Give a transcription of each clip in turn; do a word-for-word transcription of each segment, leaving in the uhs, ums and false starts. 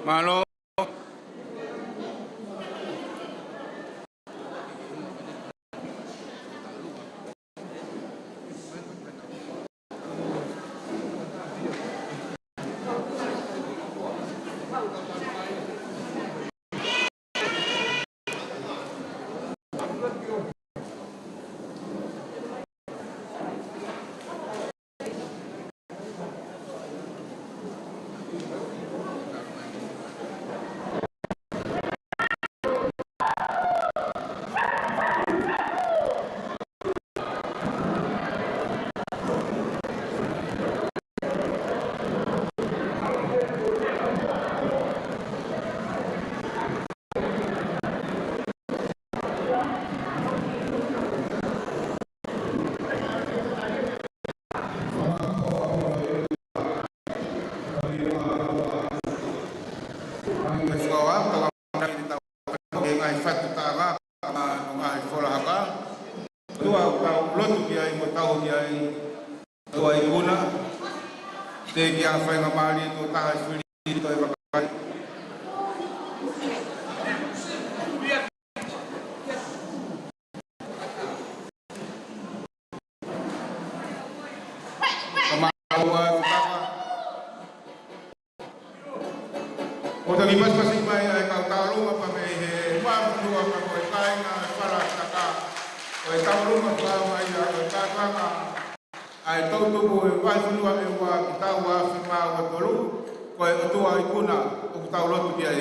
Mālō. Ngaahi fatu taʻanga, ngaahi fola haka. ʻOtua ʻoku tau lotu ki ai, mo tau ki ai, ʻOtua ikuna, teʻeki ai faingamālie tuʻo taha e fili ʻi he vakai. Ka mālō ʻa e tapa. ʻOku tau kiʻi pasipasi mai ʻa e kau tauʻolunga pea mei he vahefonua pea mo e kāinga e fala taka. Ko e tauʻolunga fakaʻaongaʻi ʻa e kātoanga ʻa e toʻutupu e vahefonua ʻe ua ki he taʻu ua afe mā ua tolu, ko e ʻOtua ikuna ʻoku tau lotu ki ai.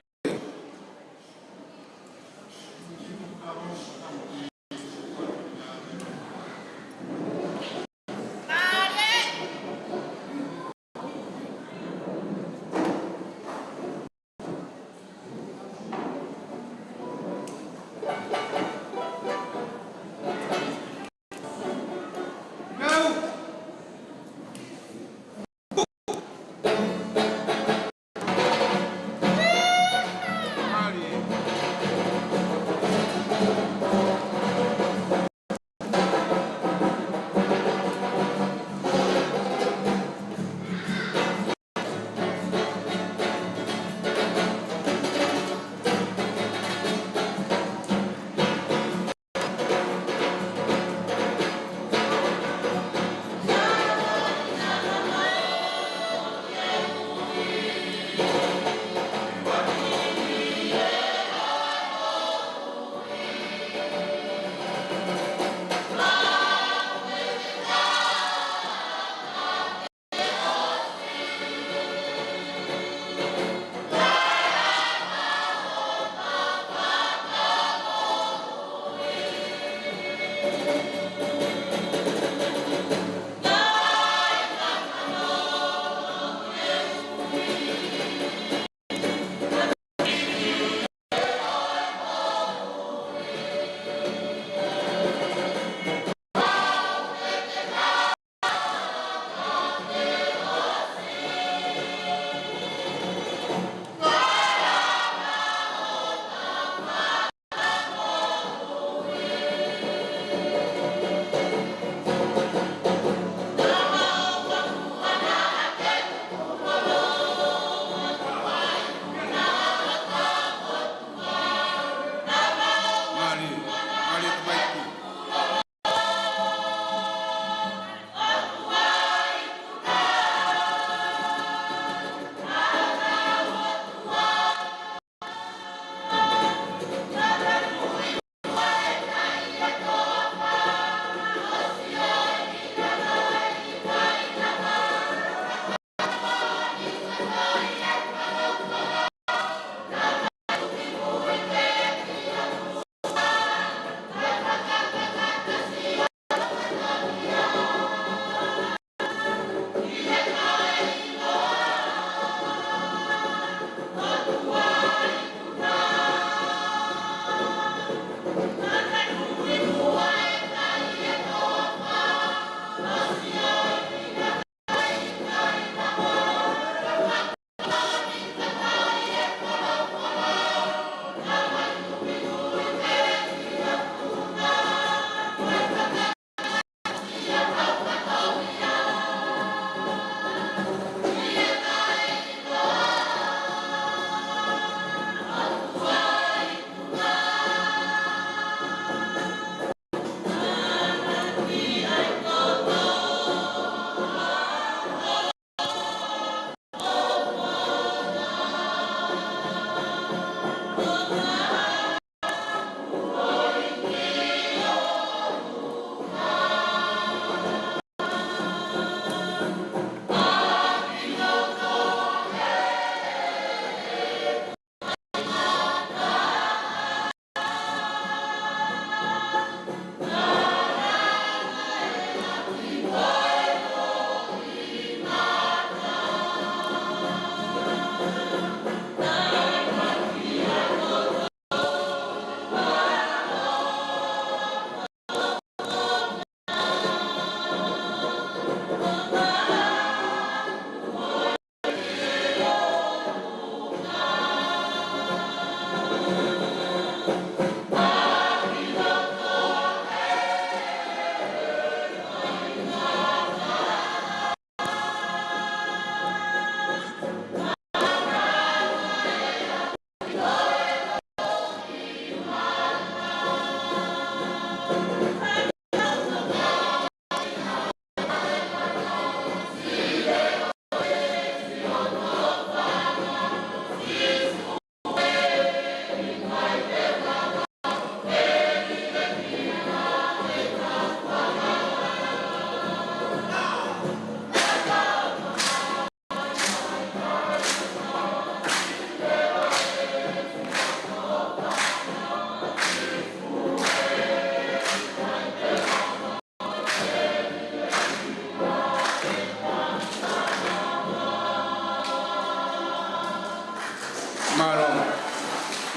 Mālō.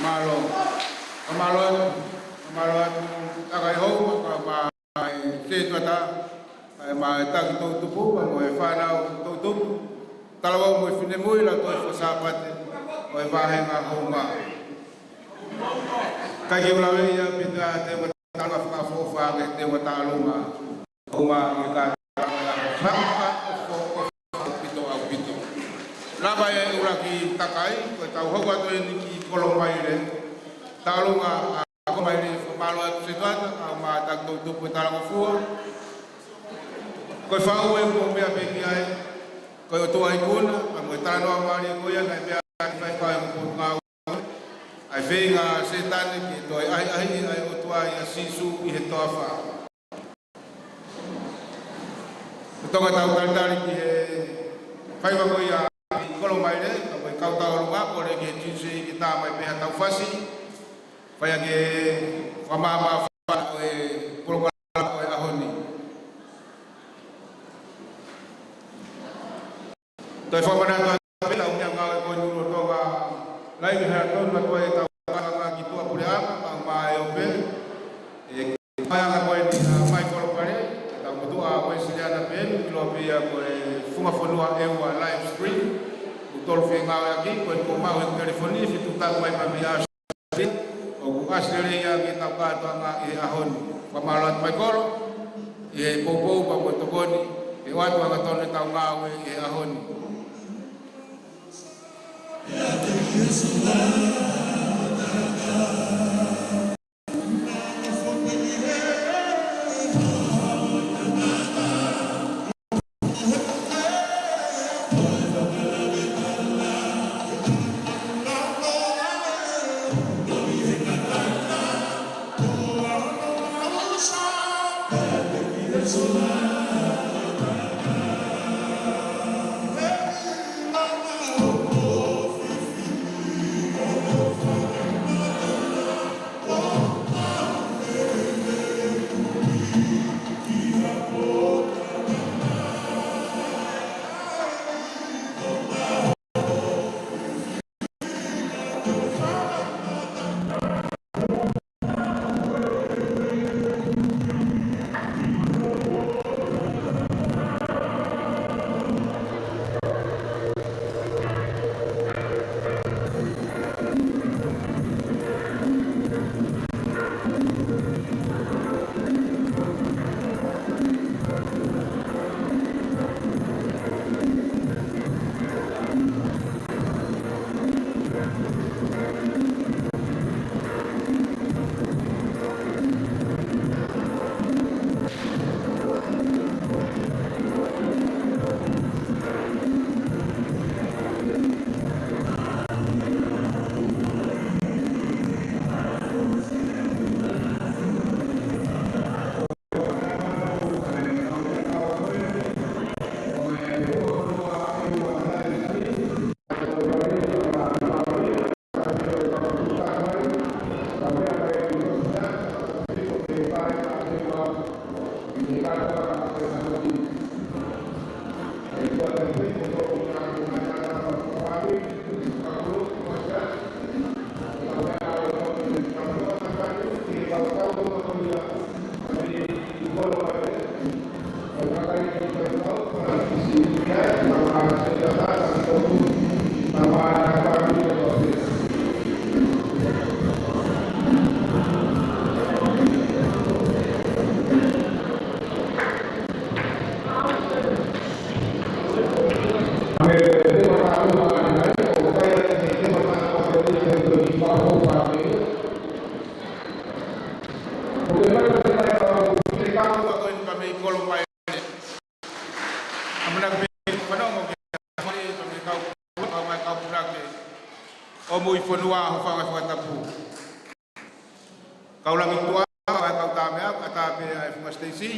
Mālō. Mālō atu. Mālō atu. Takai hou, maka ma e setuata, kae ma e taki toʻutupu, pea mo e fānau toʻutupu. Talavou mo e finemui, lau toi fakasāpate, ʻo e vāhenga houngaʻia. Kae ke u lave ia pita te ua tālunga fakaʻofoʻofa ke te ua tālunga. Uma ke ka fakaʻofoʻofa ʻaupito ʻaupito. Lava e ʻuluaki takai, ko e tau hoko atu eni ki Kolomaile. Tālunga ʻa Kolomaile, fakamālō atu setuata, kae ma e taki toʻutupu e talangofua. Ko e faʻu e mo meʻa pē ki ai, ko e ʻOtua ikuna, pea mo e talanoa mālie ko ia, naʻe meʻa ki fai fai mo Potungāue. ʻA e feinga ʻa Sētane ke toe ʻahiʻahiʻi ʻa e ʻOtua ʻia Sīsū ʻi he toafa. Ko e tonga tau talitali ki he faiva ko ia ʻi Kolomaile, ka ko e kau tau ʻolunga, kole ki he Tuesday ke tā mai pē ha tau fasi, fai ange fakamaama ʻo e polokalama ʻo e ʻaho ni. Toe fakamanatu atu pē ʻa e ʻū meʻangāue ko eni ʻo Tonga, lahi he ʻaho ni, ʻa e tau kākā ki tuʻa puleʻanga, kae ma e ope. ʻE, mai anga ko eni ʻa Michael Pale, ʻetau motuʻa Uēsiliana pē eni, ʻiloa pē ia ko e Funga Fonua ʻEua live stream. ʻOku tolu fengāueʻaki, ko eni kuo maʻu e telefoni, fetuʻutaki mai pea mei ʻAositelēlia, ʻoku ʻAositelēlia ke tau kātoanga ʻi he ʻaho ni. Fakamālō atu Michael, ʻi he poupou pea mo e tokoni, ke ʻoatu hangatonu ʻetau ngāue ʻi he ʻaho ni. ʻAmanaki pē fanongo ki he ʻaho ni, pea mei he kau, kau mai kau punake ʻo Muifonua, hūfanga he fakatapu. Kau Langituʻa, kau Tameaʻa, ʻatā pē ʻa e Funga Stacy.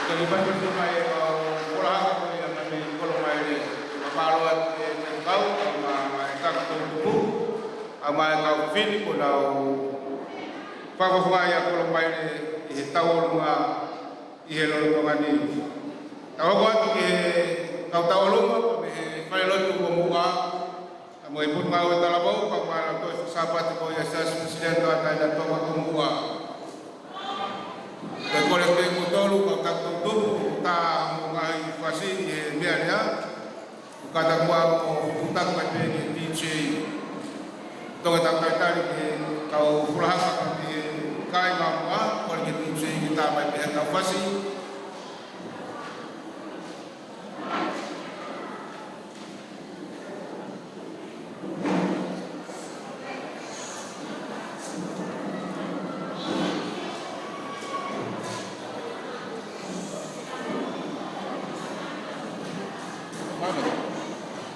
Ko e pasipasi mai ʻa e kau Foha Haka ko ia mei Kolomaile. Mālō atu e kau, ʻa e kau, ʻa e kau tupu, ʻa e kau fili kuo nau fakafofongaʻi ʻa Kolomaile ʻi he tauʻolunga ʻi he lolotonga ni. Tau hoko atu ki he kau tauʻolunga, mei he falelotu ʻo Muʻa, ʻa mo e Potungāue Talavou, kau mai ʻa e Sāpate ko ia Siasi Uēsiliana Tauʻatāina Tonga ʻo Muʻa. Pea kole ke mou tolu, kau tau tau tolu, tā mo ngaahi fasi ʻi he meʻa lea. Kātaki muʻa ʻo hopo atu mai pē ki he D J. Toki tau talitali ki he kau Foha Haka mei he kāinga Muʻa, kole ki he D J ke tā mai pē ha tau fasi.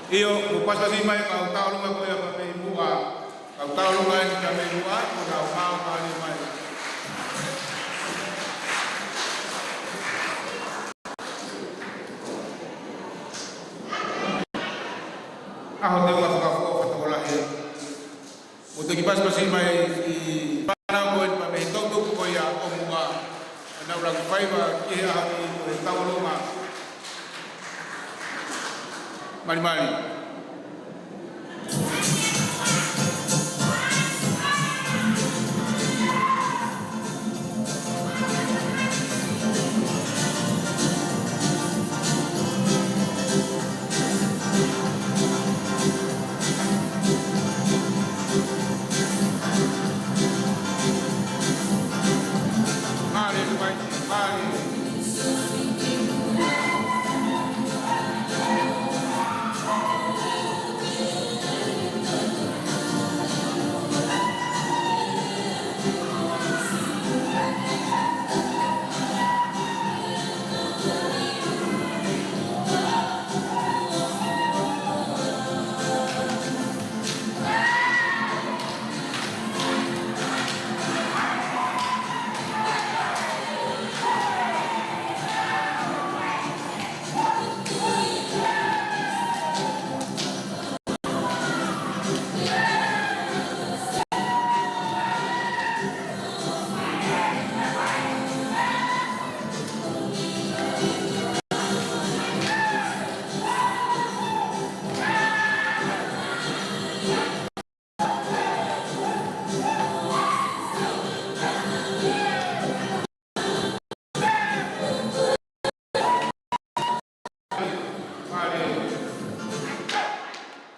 ʻIo, mou pasipasi mai kau tauʻolunga ko ia mei Muʻa, kau tauʻolunga eni mei Muʻa, kuo nau maʻu mai. ʻAho teunga fakafoʻou fakatokolahi. Mou toki pasipasi mai ki he fānau ko eni mei he toʻutupu ko ia ʻo Muʻa. Naʻa nau langa faiva ki he ʻaho ni ko e Tauʻolunga. Malimali.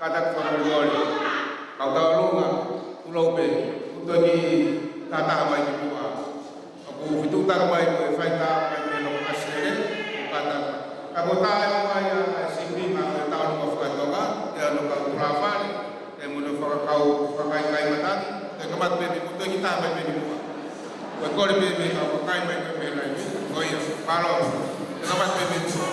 Kātaki fakamolemole. Kau Tauʻolunga, tulou pē, ʻoku toki tātā mai ki Muʻa. ʻOku fitu taka mai ko e faitā mai ki he loko ʻAositelēlia, ʻo kātaki. Ka ko e taimi mai ʻa e sipi ma ko e Tauʻolunga faka-Tonga, ʻi hono kau tulafale, ʻi hono fakakau fakaikai mataki, ʻe kamata pē mei, ʻoku toki tā mai pē mei Muʻa. Ko e kole pē mei he kau kakai mai ko e meʻa lahi. Ko ia, mālō. ʻE kamata pē mei Muʻa.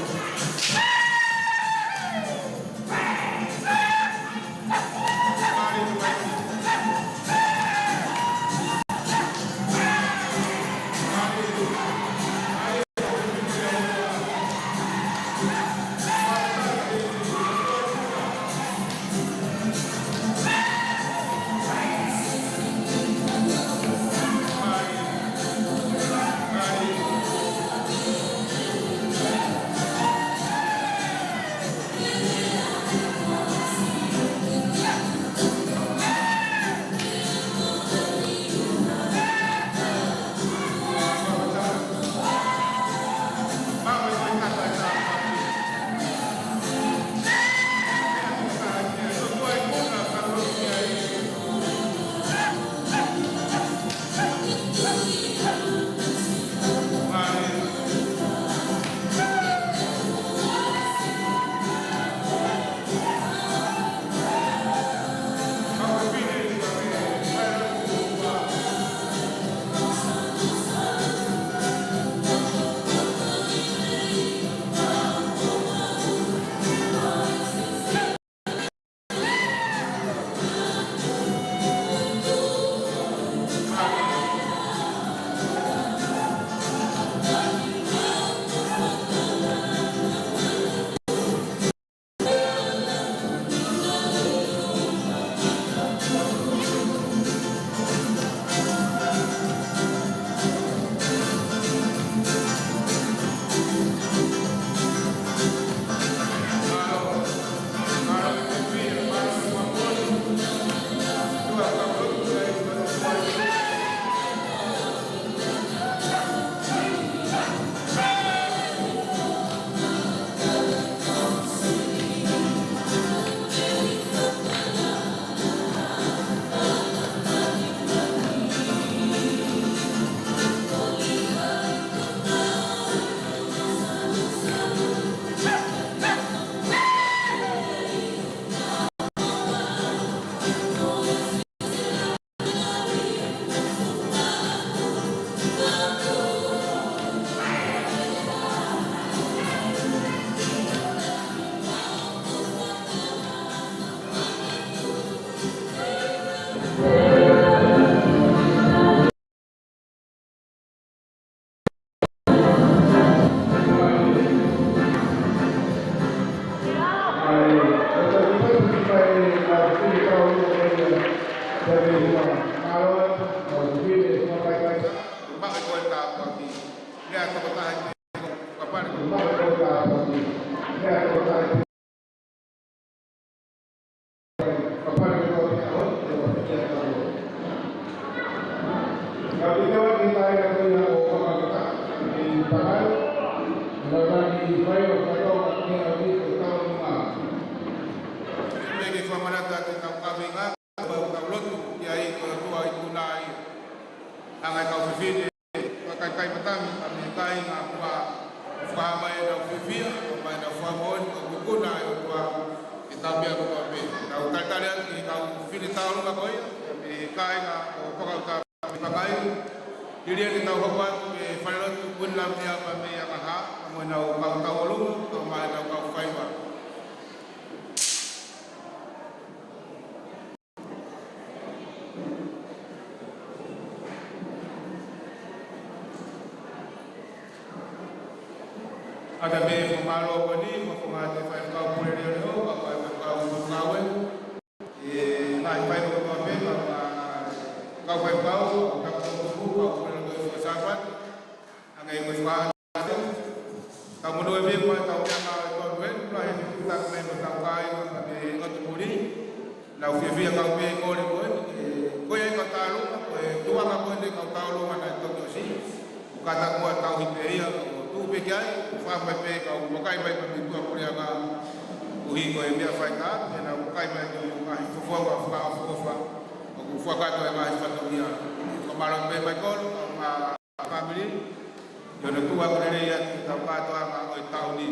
Pea ke fakamanatu atu ʻetau kaveinga, ʻetau lotu ki he ʻOtua ʻi tuʻa ai. Hanga ʻe he kau fefine, fakakaikai matangi, pea mo e kāinga muʻa, fakahā mai ʻenau fiefia, pea mo ʻenau fakamoʻoni, ʻoku ikuna ʻa e ʻOtua ʻi he tau meʻa kotoa pē. Tau talitali atu ki he kau fefine tauʻolunga ko ia, pea mo e kāinga ʻo Fakauta Pakai. Hili eni tau hoko atu ki he falelotu Queen Lavinia pea mo e Akahā, pea mo ʻenau kau tauʻolunga, pea mo ʻenau kau faiva. ʻA ia pē fakamālō ko eni, mo e fakamālō ki he faifekau pule leʻoleʻo, pea mo e faifekau ngāue. ʻE, ngaahi faifekau kotoa pē, pea mo e kau faifekau, kau faifekau, kau pule leʻoleʻo ʻi he Sāpate. Hangē ko e fā. Tau monū ʻi he meʻa ko ē, tau meʻa ngāue tonu eni, pea ʻe fitutaki mai mo ʻetau kāinga, pea mo e ʻotu muli. Nau fiefia kau pē ko eni ko ē, ʻe, ko ia ʻi he kau tauʻolunga, ko e tuʻunga ko eni kau tauʻolunga naʻe toki ʻosi. ʻOku kātaki muʻa tauhi pē ia, ʻo tuʻu pē ki ai, ʻo fai mai pē kau vakai mai pē mei tuʻapuleʻanga. Koeʻuhi ko e meʻa faitā, pea nau vakai mai ki he ngaahi fofonga fakaʻofoʻofa ʻoku fakakakato ʻe he ngaahi fatongia. Fakamālō pē Michael, kau ngā fāmili, ʻi hono tuʻu ʻaki lelei ʻetau kātoanga ʻo e taʻu ni.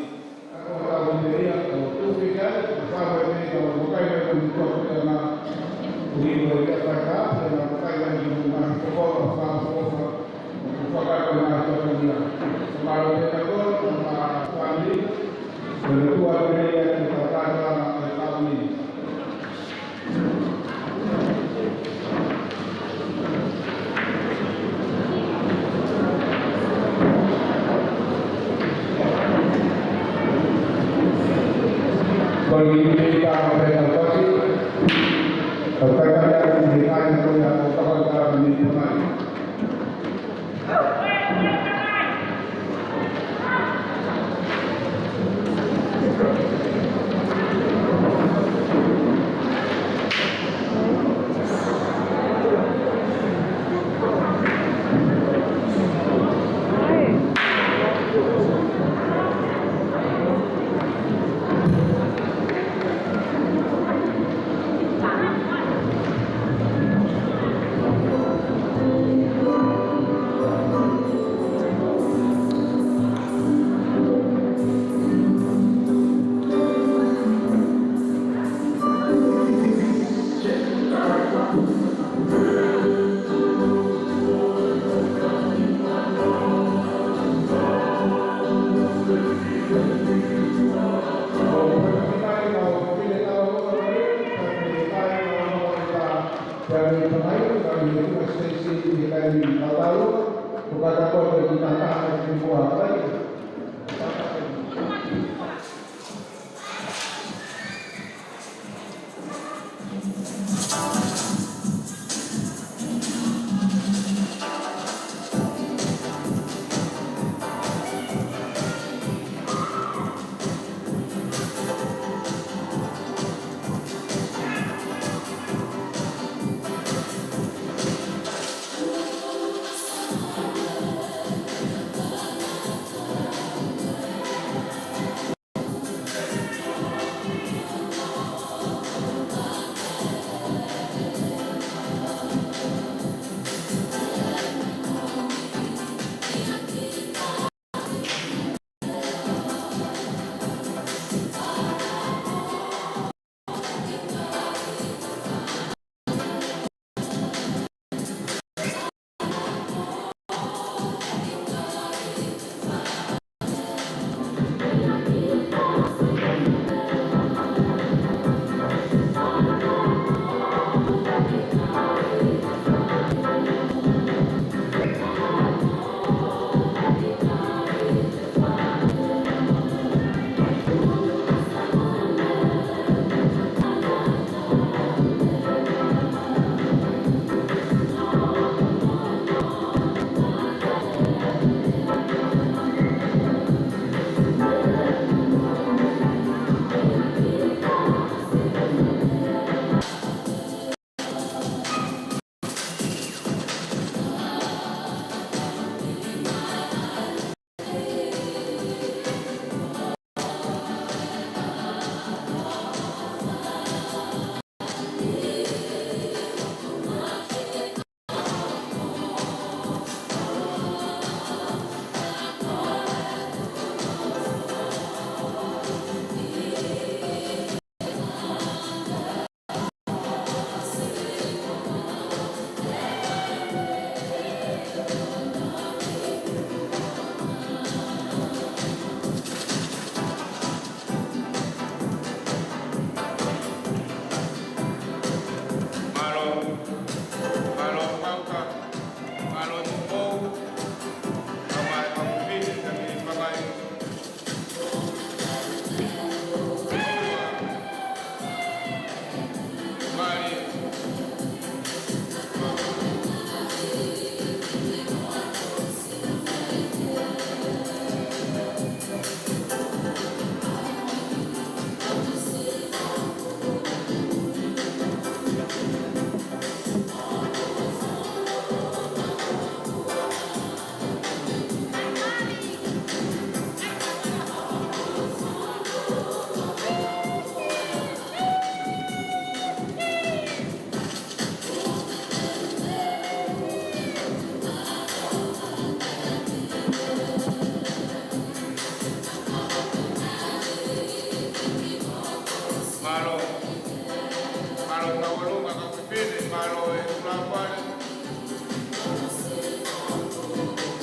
Mālō. Mālō tauʻolunga kau fefine, mālō e tulafale.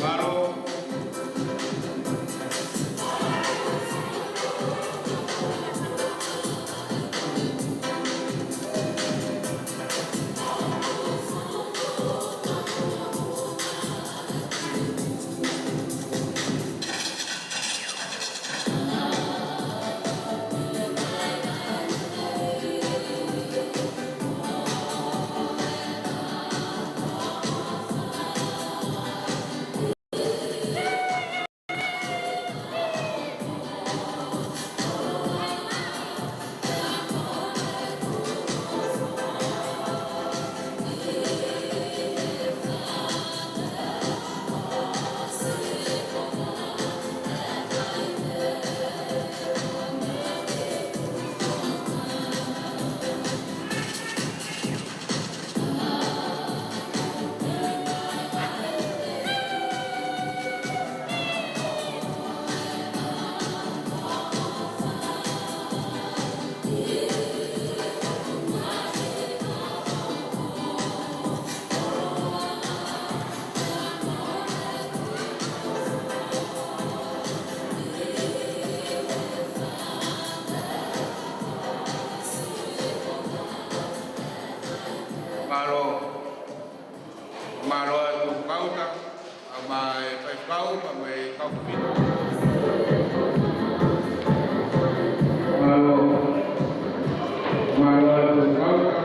Mālō. Mālō. Mālō atu Kauta, ʻa e faifekau, pea mo e kau fefine. Mālō. Mālō atu Kauta,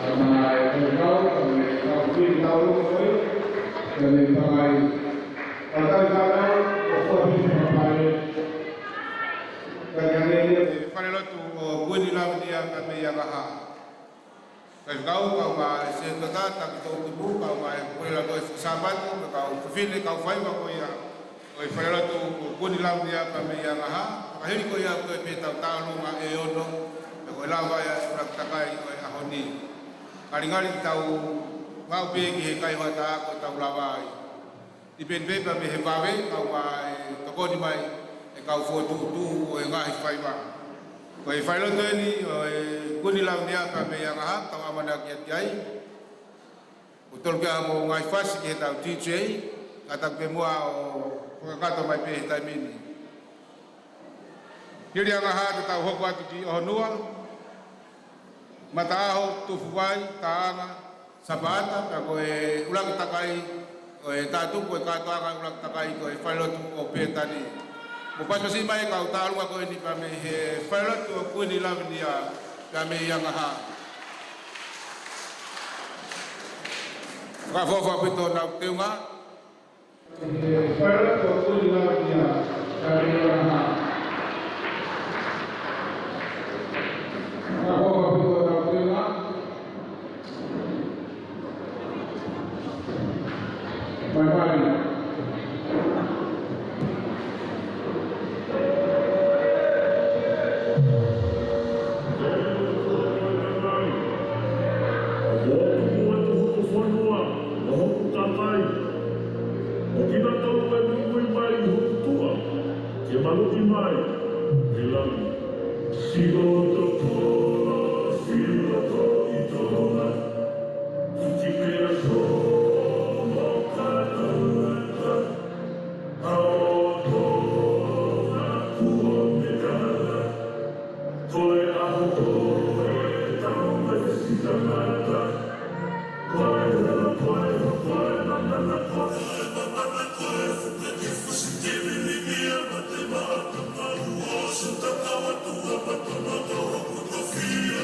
ʻa e faifekau, pea mo e kau fefine tauʻolunga ko ē, pea mo e pangai. Kae tali fānau, ʻo fua pē pea mo e pangai. Kae hangē ia, ʻe falelotu ʻo Kuini Lavinia pea mei Angaha. Faifekau, kau mai Sētuata, taki tō tupu, kau mai Kuini Lavinia Sāpate, mo e kau fefine, kau faiva ko ia ʻo e falelotu ʻo Kuini Lavinia pea mei Angaha, fakahili ko ia ko e pē tau tauʻolunga ʻe ono, pea ko e lava ia ʻo e ʻuluaki takai ʻo e ʻaho ni. Ngalingali tau ngāue pē ki he kai hoʻatā ko e tau lava ai. Tipeni pē pea mei he vave, kau mai tokoni mai e kau fokotuʻutuʻu ʻo e ngaahi faiva. Ko e falelotu eni ʻo e Kuini Lavinia pea mei Angaha, tau ʻamanaki atu ki ai. ʻOku tolu ke amo ngaahi fasi ki he tau D J, ka tau pē muʻa ʻo fakakakato mai pē he taimi ni. Hili Angaha te tau hoko atu ki ʻOhonua, Mataʻaho, Tufuvai, Taʻanga, Sāpate, pea ko e ʻuluaki takai ʻo e tau tupu e kātoanga ʻuluaki takai ko e falelotu ʻo Pētani. Mou pasipasi mai kau tauʻolunga ko eni pea mei he falelotu ʻo Kuini Lavinia pea mei Angaha. Fakaʻofoʻofa ʻaupito honau teunga. ʻO kinautolu ʻe muimui mai ʻi hoku tuʻa, ke maluʻi mai, ke langi. Sio to kola, sio to i tola, iti pea so, mo ka tau ata, a o to, a kua me kala. Ko e ʻaho ko ē tau mai si tangata. Ko e hula, ko e hula, ko e mamana, ko e mamana, ko e fuka ke fusi ke mimi mia mate ma ata ma uo su takawa tua ma tama ko hoku tofia.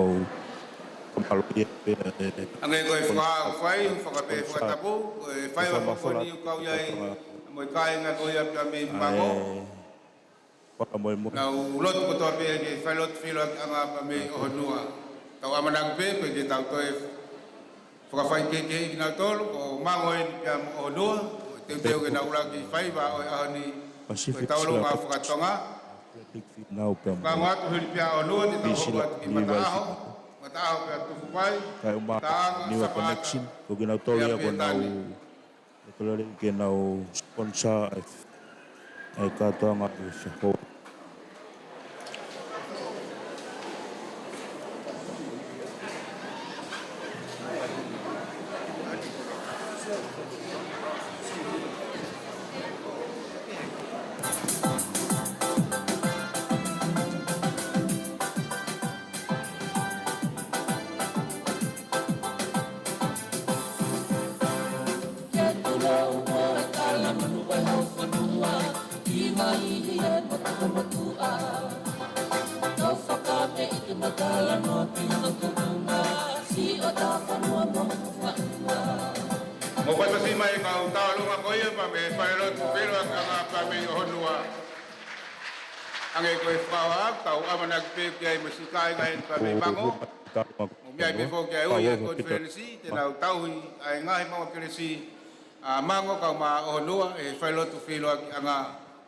ʻO Hangē ko e fakahā kuo fai, fakapē fakatapu, ko e faiva fakafoni ʻoku kau ai mo e kāinga ko ia pea mei Mango. Naʻa ku lotu kotoa pē ke fai lotu feʻiloakiʻanga pea mei ʻOhonua. Tau ʻamanaki pē ko e ke tau toe fakafaikehekeheʻi kinautolu, ko Mango eni pea mo ʻOhonua, ko e teuteu ke nau ʻuluaki faiva ʻo e ʻaho ni, ko e taulunga fakatonga. Ka ngā atu hili pea ʻOhonua, te tau hoko atu ki Mataʻaho, Mataʻaho pea Tufuvai, Taʻanga, Sapaata, ko kinautolu ia ko nau, e kolore ke nau sponsor e, e kātoanga ʻi he fehō. Mou fai pasi mai kau taulunga ko ia pea mei he fai lotu feʻiloakiʻanga pea mei ʻOhonua. Hangē ko e fakahā, tau ʻamanaki pē ki ai mo e siʻi kāinga eni pea mei Mango. Mou meʻa pē foki ai ʻa e konifelenisi, te nau tauhi ʻa e ngaahi maʻu kelesi ʻa Mango kae ʻumaʻā ʻOhonua, ʻi he fai lotu feʻiloakiʻanga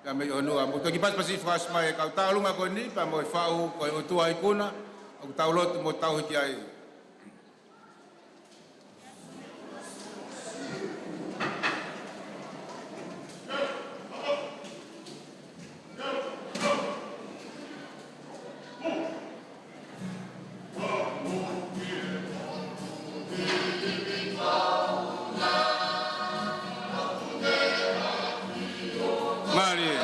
pea mei ʻOhonua. Mou toki pasipasi fakahā mai e kau taulunga ko eni, pea mo e faʻu ko e ʻOtua ikuna, ʻoku tau lotu mo tauhi ki ai. Mālie.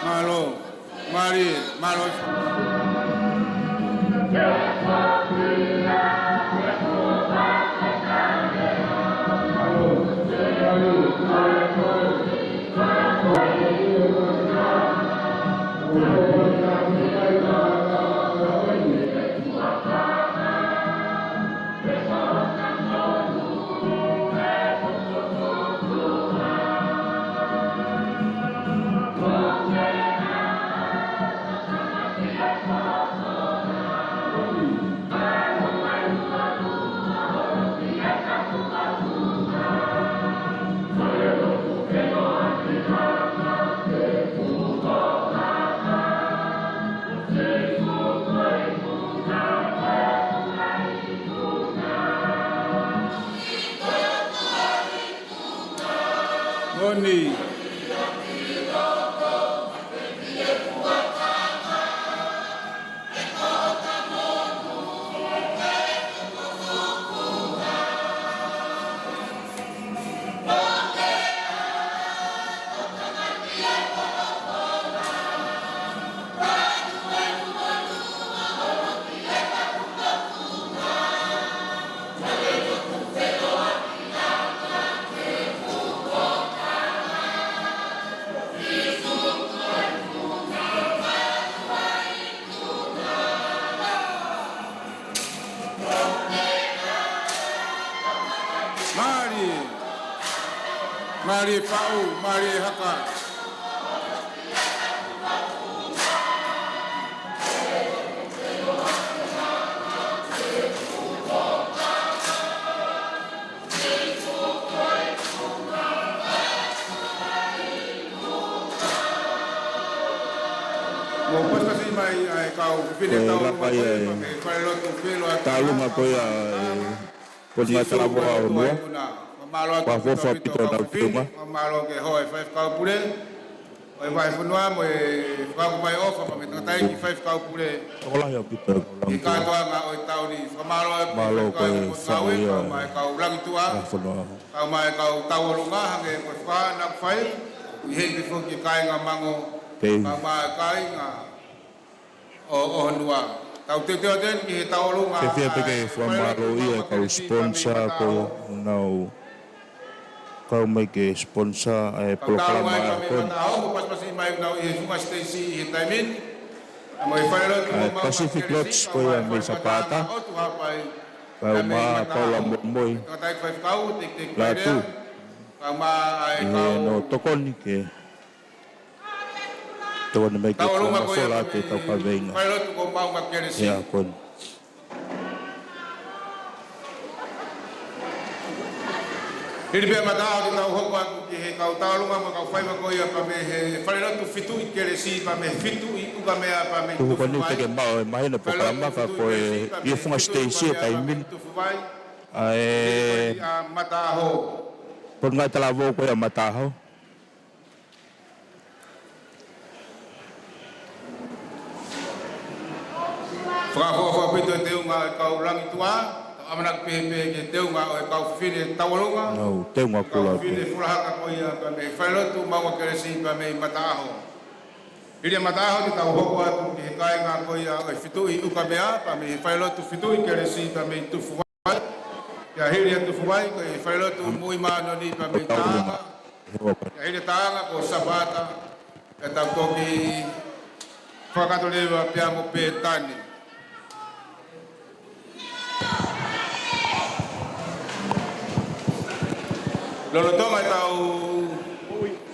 Mālō, mālō, mālō. Moʻoni. Mālie, mālie faʻu, mālie haka. Mou pasipasi mai ʻa e kau fefine tauʻolunga ko ia, pea mei he falelotu Felo atu. Tauʻolunga ko ia, e, Potungāue Talavou ʻo ʻOhonua. Fakamālō atu ki he fefine, fakamālō ki he hoa ʻo e faifekau pule ʻo e vahefonua mo e fakaʻofa mai ʻofa mei he tangataʻeiki faifekau pule. Tokolahi ʻaupito e kau lāngilangi. Ki he kātoanga ʻo e taʻu ni, fakamālō atu ki he faifekau ʻo e potungāue, kae ʻumaʻā e kau lāngilangi tuʻa, kae ʻumaʻā e kau tauʻolunga, hangē ko e fakahā naʻa ku fai, ʻi heni pē foki ki he kāinga Mango, kae ʻumaʻā e kāinga ʻo ʻOhonua. Tau teuteu atu eni ki he tauʻolunga. Fiefia pē ke fakamālō ia e kau sponsor ko ia ʻoku nau kau mai ke sponsor e polokalama ko eni. Mou pasipasi mai ʻoku nau ʻi he funga siteisi ʻi he taimi ni. ʻA e Pacific Lodge ko ia mei Sapata. Kae ʻumaʻā Paula Moimoi Lātū. ʻI heʻenau tokoni ke tokoni mai ke fakamafola atu e tau kaveinga he ʻaho ko eni. Hili pē ʻa e mataʻaho te tau hoko atu ki he kau tauʻolunga mo e kau faiva ko ia pea mei he falelotu Fituʻi Kelesi, pea mei he Fituʻi ʻUkamea, pea mei Tufuvai. Tuku ko eni te ke maʻu e mahino polokalama ka ko e ʻi he funga siteisi he taimi ni. ʻA e Potungāue Talavou ko ia ʻa Mataʻaho. Fakaʻofoʻofa ʻaupito e teunga ʻo e kau lāngilangi tuʻa, tau ʻamanaki pehē pē ki he teunga ʻo e kau fefine tauʻolunga. Nau teunga kula pē. Kau fefine fulahaka ko ia pea mei he falelotu Maunga Kelesi pea mei Mataʻaho. Hili ʻa e mataʻaho te tau hoko atu ki he kāinga ko ia ʻo e Fituʻi ʻUkamea, pea mei he falelotu Fituʻi Kelesi pea mei Tufuvai. Pea hili ʻa Tufuvai ko e falelotu Muimānoni pea mei Taʻanga. Pea hili ʻa Taʻanga ko Sapata. Pea tau toki fakakakato leva pea mo Pētani. Lolotonga ʻetau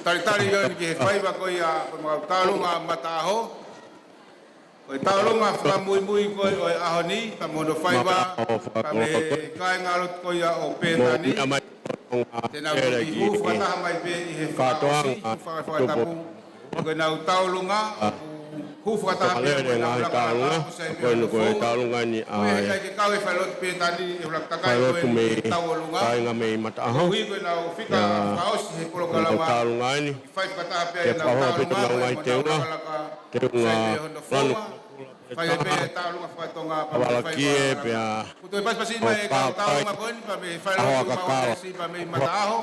talitali ko eni ki he faiva ko ia ʻo e kau tauʻolunga Mataʻaho. Ko e tauʻolunga fakamuimui ko ē ʻo e ʻaho ni, pea mo hono faiva, pea mei he kāingalotu ko ia ʻo Pētani. Te nau toki hū fakataha mai pē ʻi he fakaʻosi, hū fakatapu. Ko ʻenau tauʻolunga, hū fakataha pē mo e ngaahi tauʻolunga, ʻoku ʻi ai pē ʻenau founga. Ko e ʻikai ke kau e falelotu Pētani ʻi he ʻuluaki takai ko eni ʻo e tauʻolunga. Kāinga mei Mataʻaho. Koeʻuhi ko ʻenau fika fakaʻosi he polokalama. Tauʻolunga eni. Fai fakataha pea ʻenau tauʻolunga, ʻa e ngaahi teunga, teunga lanu. Fai pē tauʻolunga fakatonga pea mo e fai pea. Kuo toe pasipasi mai e kau tauʻolunga ko eni pea mei he falelotu Maunga Kelesi pea mei Mataʻaho.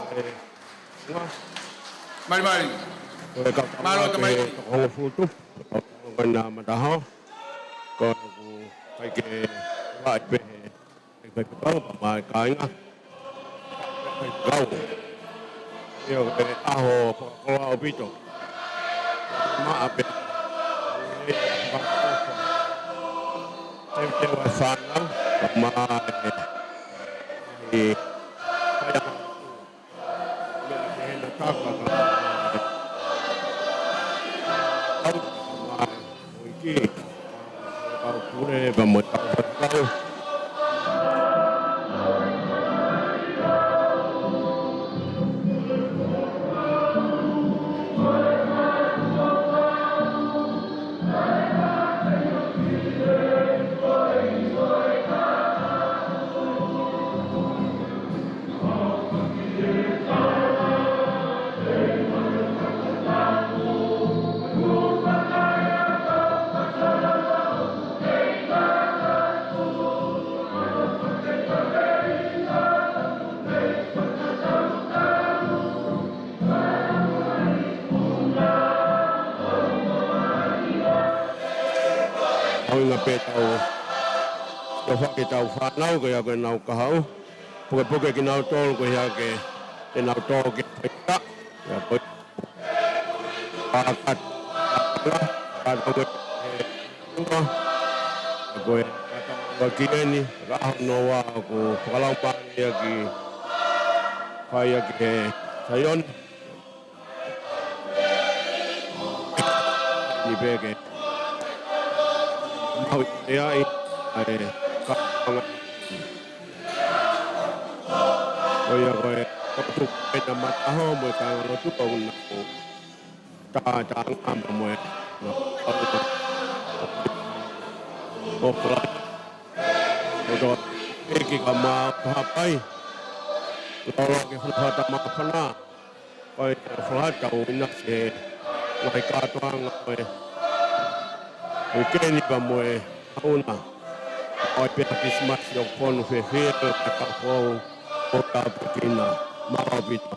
Malimali. Ko e kau Mālō, tau tamai. Toko hongofulu tupu, tau tau ko ena Mataho. Ko e ku kai ke vaʻi pē he, he, he, he, he, he, he, he, he, he, he, he, ʻIo, ko e ʻaho fakakoloa ʻaupito. Maʻa pē. Teuteu ʻa e fānau, ka maʻa e, e, ʻUhinga pē tau, tau fake tau fānau, ko ia ko ʻenau kahaʻu. Pukepuke kinautolu ko ia ke, ke nau tō ke paita. Ia ko ia. ʻAkat. ʻAkat. ʻAkat. Ko e kātoa ua ki eni, ka ʻaho noa ʻoku fakalaumālie ia ki, fai ia ki he Saione. Ni peke. Mau i ai, ai, ka, ka, ko ia ko e, ko tu, pena Mataho, mo e kāingalotu, ko na ko. Tā, tā ngā mo e. Ko, ko, ko, ko, eki ka mā, ka hapai. Lolo ke funu hata mā pana. Ko e folofola ʻoku ʻinasi he ngaahi kātoanga ko e, ko e keni pea mo e ʻauna. ʻO e pea Kilisimasi ʻoku fonu fiefia, ko e ka fou, ʻo ka pekina, mālō ʻaupito.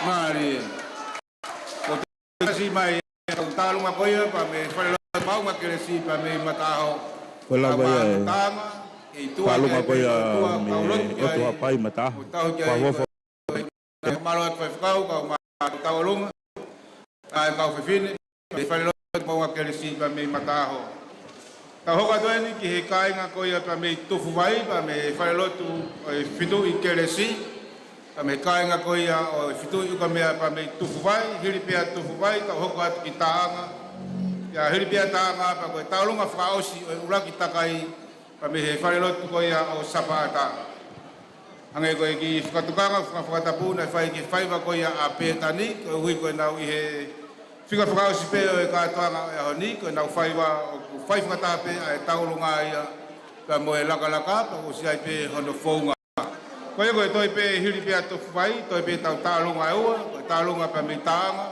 Mālie. Ko te kasi mai, ʻa e tauʻolunga ko ia, pea mei he falelotu Maʻunga Kelesi, pea mei Mataho. Ko e lava ia e tauʻolunga ko ia, mei he ʻOtu Haʻapai Mataho. Ko e tauhi ki ai, ko e mālō atu faifekau, kau ma tauʻolunga. ʻA e kau fefine, mei he falelotu Maʻunga Kelesi pea mei Mataho. Tau hoko atu eni ki he kāinga ko ia pea mei Tufuvai, pea mei he falelotu ʻo e Fetuʻu ʻi Kelesi, pea mei he kāinga ko ia ʻo e Fetuʻu ʻi ʻUkamea pea mei Tufuvai, hili pea Tufuvai, tau hoko atu ki Taʻanga. Pea hili pea Taʻanga, pea ko e tauʻolunga fakaʻosi ʻo e ʻuluaki takai, pea mei he falelotu ko ia ʻo Sapaʻata. Hangē ko e kiʻi fakatokanga, faka-, fakatapu naʻe fai ki he faiva ko ia ʻa Pētani, koeʻuhi ko ʻenau ʻi he Fika fakaʻosi pē ʻo e kātoanga ʻo e ʻaho ni, ko ʻenau faiva ʻoku fai fakataha pē ʻa e tauʻolunga ia pea mo e lakalaka, pea ʻoku ʻosi ʻi ai pē hono founga. Ko ia ko e toe pē hili pē ʻa Tufuvai, toe pē ʻetau tauʻolunga ʻe ua, ko e tauʻolunga pea mei Taʻanga,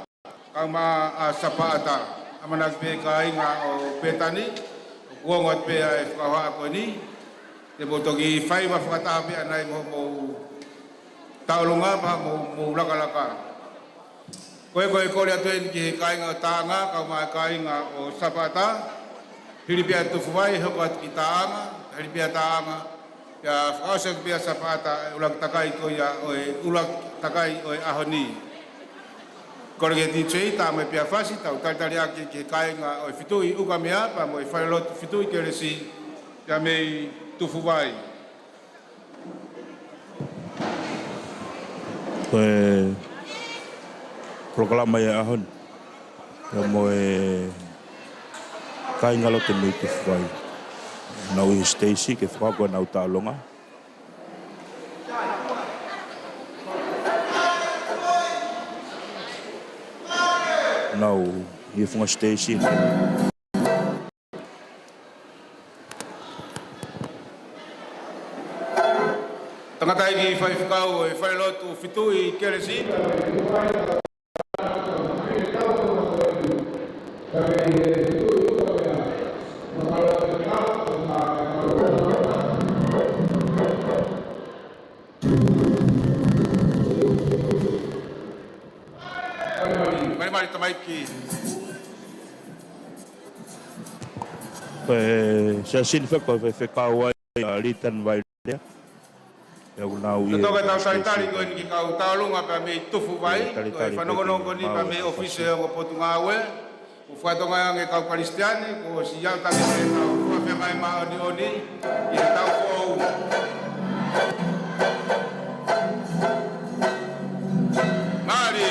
kae ʻumaʻā ʻa Sapaʻata. ʻAmanaki pē kāinga ʻo Pētani, ʻoku ongo atu pē ʻa e fakahohaʻa ko eni, te mou toki faiva fakataha pē ʻanai mo hoʻomou tauʻolunga pea mo hoʻomou lakalaka. Ko ia ko e kole atu eni ki he kāinga ʻo Taʻanga, kae ʻumaʻā e kāinga ʻo Sapaʻata, hili pē ʻa Tufuvai, hoko atu ki Taʻanga, hili pē ʻa Taʻanga, pea fakaʻosi atu pē ʻa Sapaʻata, ʻa e ʻuluaki takai ko ia ʻo e, ʻuluaki takai ʻo e ʻaho ni. Kole ki he D J, tā mai pē ʻa Fasi, tau talitali ʻaki ki he kāinga ʻo e Fituʻi ʻUkamea, pea mo e Falelotu Fituʻi Kelesi, pea mei Tufuvai. Ko e polokalama ia ʻaho ni, pea mo e kāinga lotu mei Tufuvai. Nau ʻi he siteisi ke fakahoko ʻenau tauʻolunga. Nau ʻi he funga siteisi. Tangataʻeiki faifekau ʻo e Falelotu Fituʻi Kelesi. Malimali, malimali tamaiki. Ko e siasi ni fekau, fekau ai ʻa Litan Vailea. Ia ʻoku nau ʻi he toka tau talitali ko eni ki he kau tauʻolunga pea mei Tufuvai, ko e fanongonongo ko eni pea mei he ʻōfisi ʻo e Ongo Potungāue. Ko e fatongia ange kau Kalisitiane, kuo ʻosi ʻi ai ʻetau tangata ʻetau fua pē mai māʻoniʻoni ʻi he taʻu foʻou. Mali.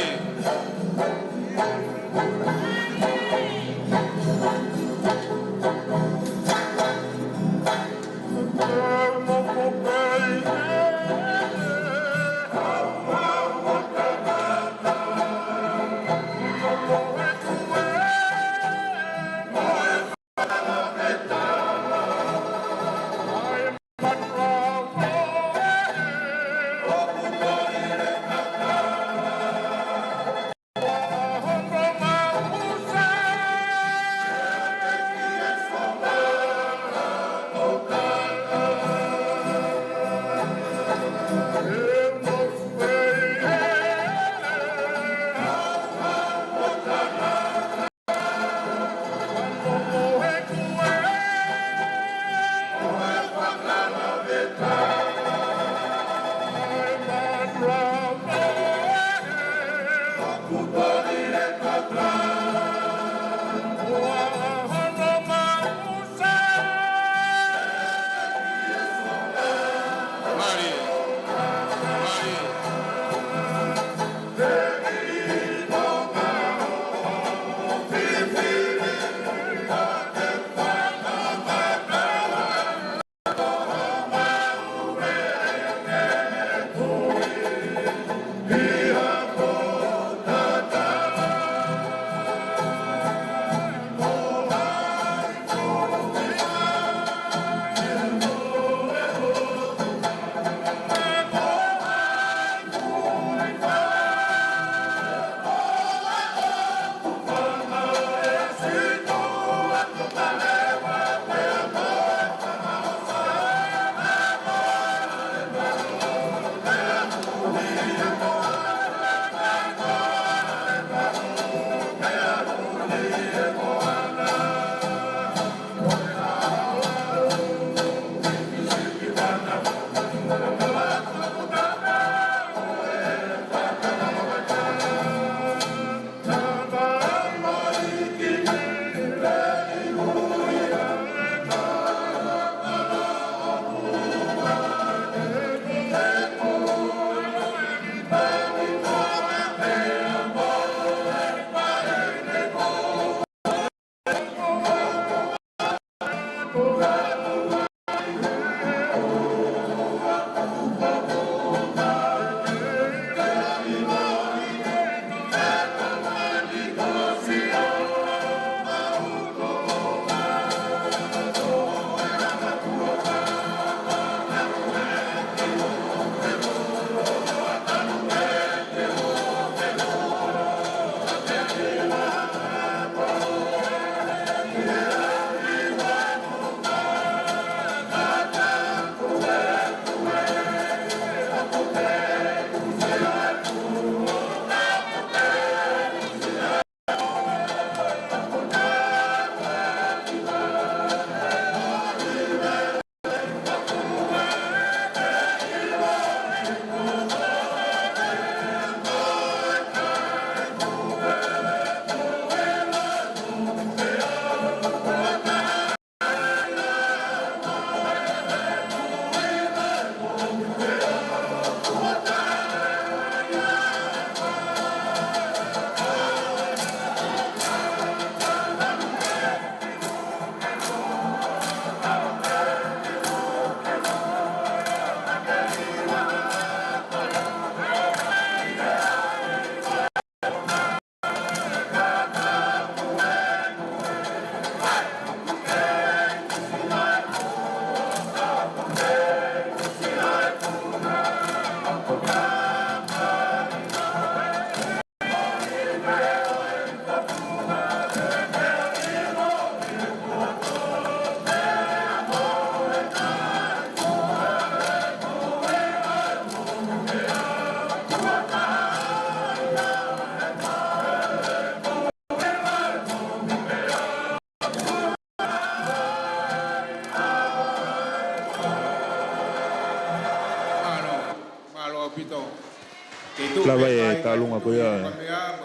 Lava e tālunga ko ia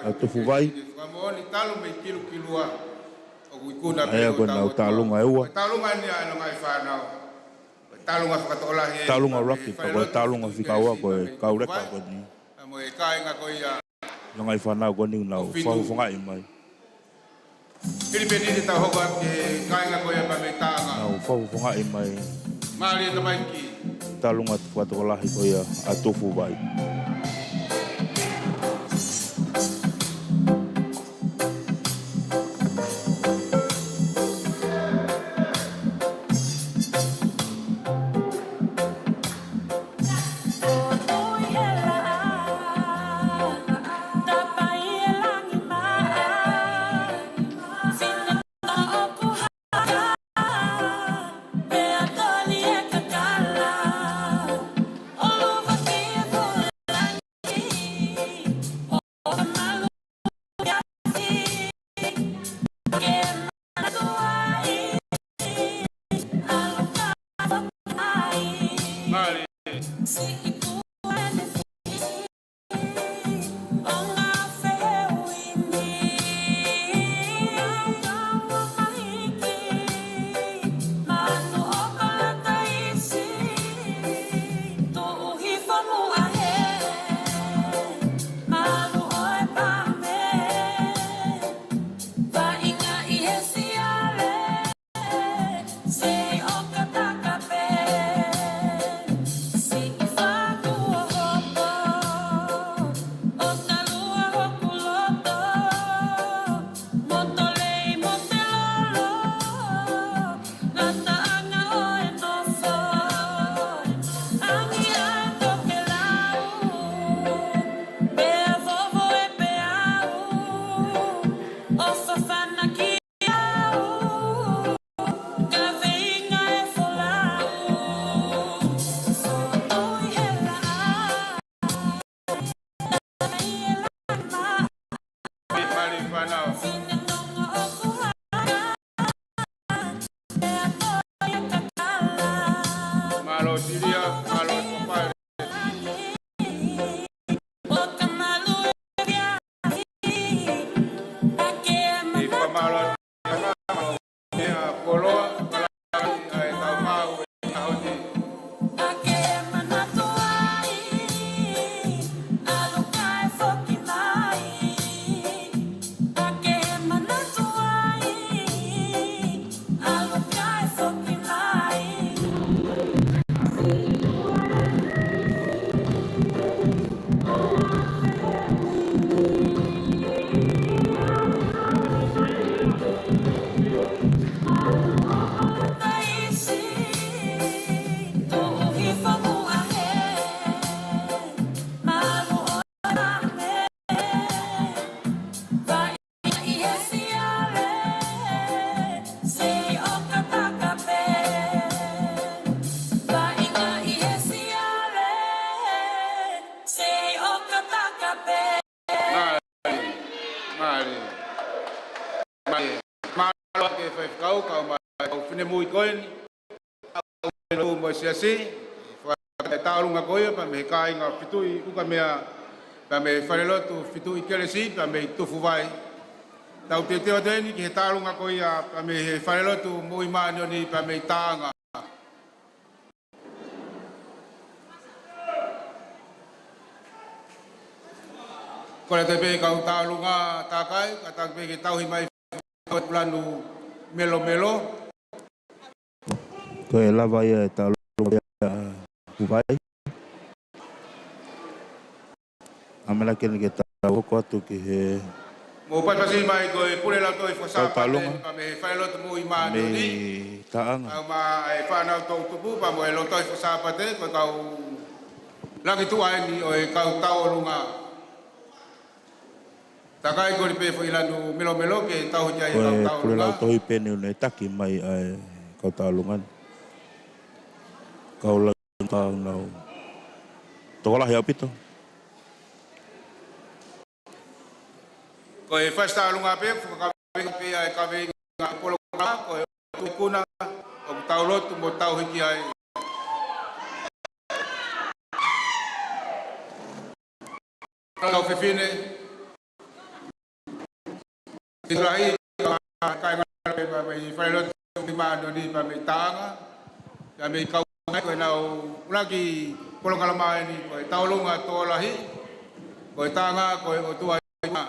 ʻa Tufuvai. Fakamoʻoni talu mei Kilukilua. ʻOku ikuna pē ʻa e ko ʻenau tālunga ʻe ua. Tālunga ni ʻa e Langai Fānau. Tālunga fakatokolahi. Tālunga laki, pea ko e tālunga fika ua ko e kau leka ko eni. Mo e kāinga ko ia. Langai Fānau ko eni nau fakafofongaʻi mai. Pili pē ni te tau hoko atu ki he kāinga ko ia pea mei Taʻanga. Nau fakafofongaʻi mai. Mālie tamaiki. Tālunga fakatokolahi ko ia ʻa Tufuvai. Mālō Silia, mālō Papale. Mālō, mālō. Mālō ke faifekau, kau mai, kau finemui ko eni. Kau mo e siasi, fakatālunga ko ia, pea mei he kāinga Fitui ʻUkamea, pea mei he falelotu Fitui Kelesi, pea mei Tufuvai. Tau teuteu atu eni ki he tālunga ko ia, pea mei he falelotu Moʻui Māʻoniʻoni, pea mei Taʻanga. Kole atu pē kau tālunga takai, kātaki pē ke tauhi mai ʻa e lanu melomelo. Ko e lava ia e tālunga ia ʻa Tufuvai. ʻAmanaki eni ke tau hoko atu ki he Mou pasipasi mai ko e pule lautohi fakasāpate, tālunga pea mei he falelotu Moʻui Māʻoniʻoni. Mei Taʻanga. Kau mai e fānau toʻutupu pea mo e lautohi fakasāpate, ko e kau langi tuʻa eni ʻo e kau tauʻolunga. Takai, kole pē foʻi lanu melomelo ke tauhi ki ai e kau tauʻolunga. Ko e pule lautohi pē eni ʻoku ne taki mai ʻa e kau tauʻolunga. Kau langi tuʻa ʻoku nau tokolahi ʻaupito. Ko e fasi tālunga pē, fakakaveinga pē ʻa e kaveinga polokalama, ko e tuʻi kuna, ʻoku tau lotu mo tauhi ki ai. kau fefine, siʻi lahi, kāinga pē mei he falelotu māʻoniʻoni pea mei Taʻanga, pea mei kau mai ko ʻenau ʻuluaki polokalama eni ko e Tauʻolunga Tokolahi, ko e Taʻanga, ko e ʻOtua ʻi Tonga.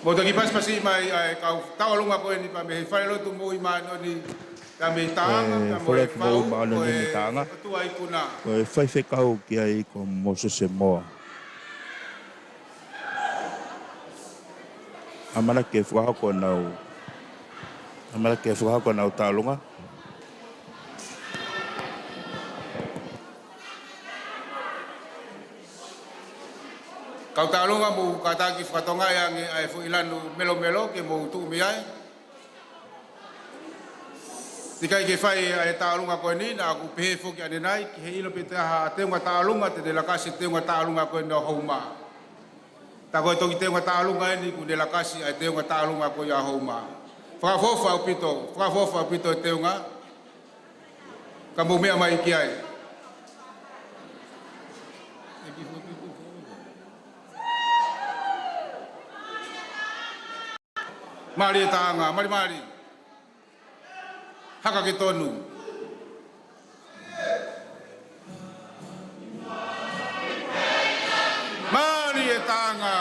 Mou toki pasipasi mai ʻa e kau tauʻolunga ko eni pea mei he falelotu moʻui māʻoniʻoni pea mei Taʻanga, pea mo e falelotu moʻui māʻoniʻoni mei Taʻanga, ʻOtua ʻi Tonga. Ko e faifekau ki ai ko Mōsese Moa. ʻAmanaki ke fakahoko ʻenau, ʻamanaki ke fakahoko ʻenau tauʻolunga. Kau tauʻolunga, mou kātaki fakatokangaʻi ange ʻa e foʻi lanu melomelo ke mou tuʻu mei ai. Teʻeki ai ke fai ʻa e tauʻolunga ko eni, naʻa ku pehē foki ʻanenai, ki he ʻilo pe te aha teunga tauʻolunga te ne lakasi teunga tauʻolunga ko eni ʻo Houma. Tā ko e toki teunga tauʻolunga eni kuo ne lakasi ʻa e teunga tauʻolunga ko ia ʻo Houma. Fakaʻofoʻofa ʻaupito, fakaʻofoʻofa ʻaupito e teunga. Ka mou meʻa mai ki ai. Mālie Taʻanga, mālie, mālie. Haka ke tonu. Mālie Taʻanga.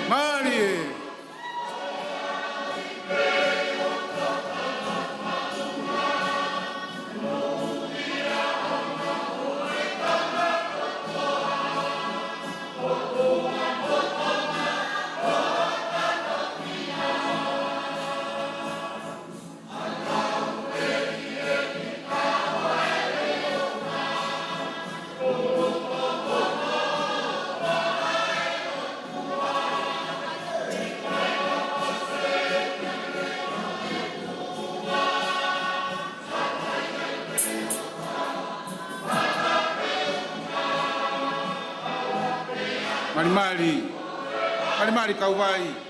Mālie. Mālie, mālie. Mālie, mālie, kau vai.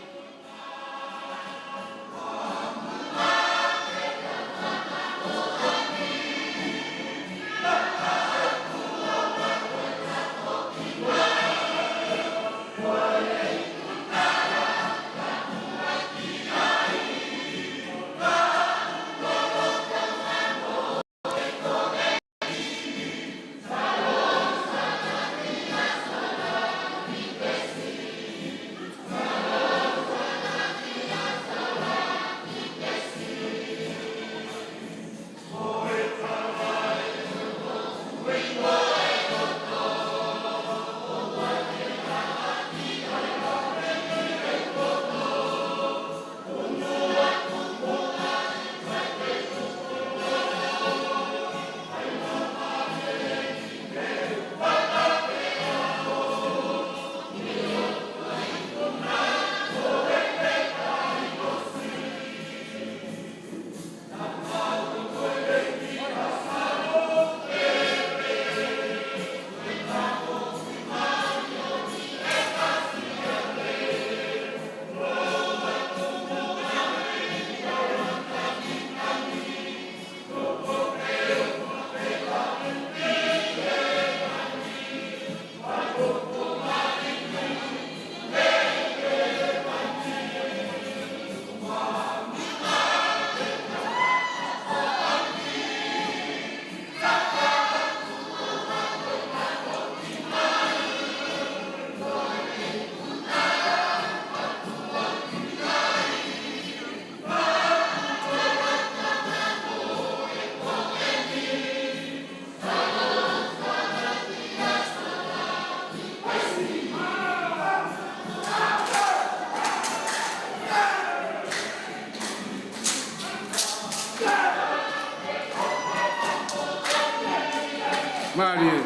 Mālie.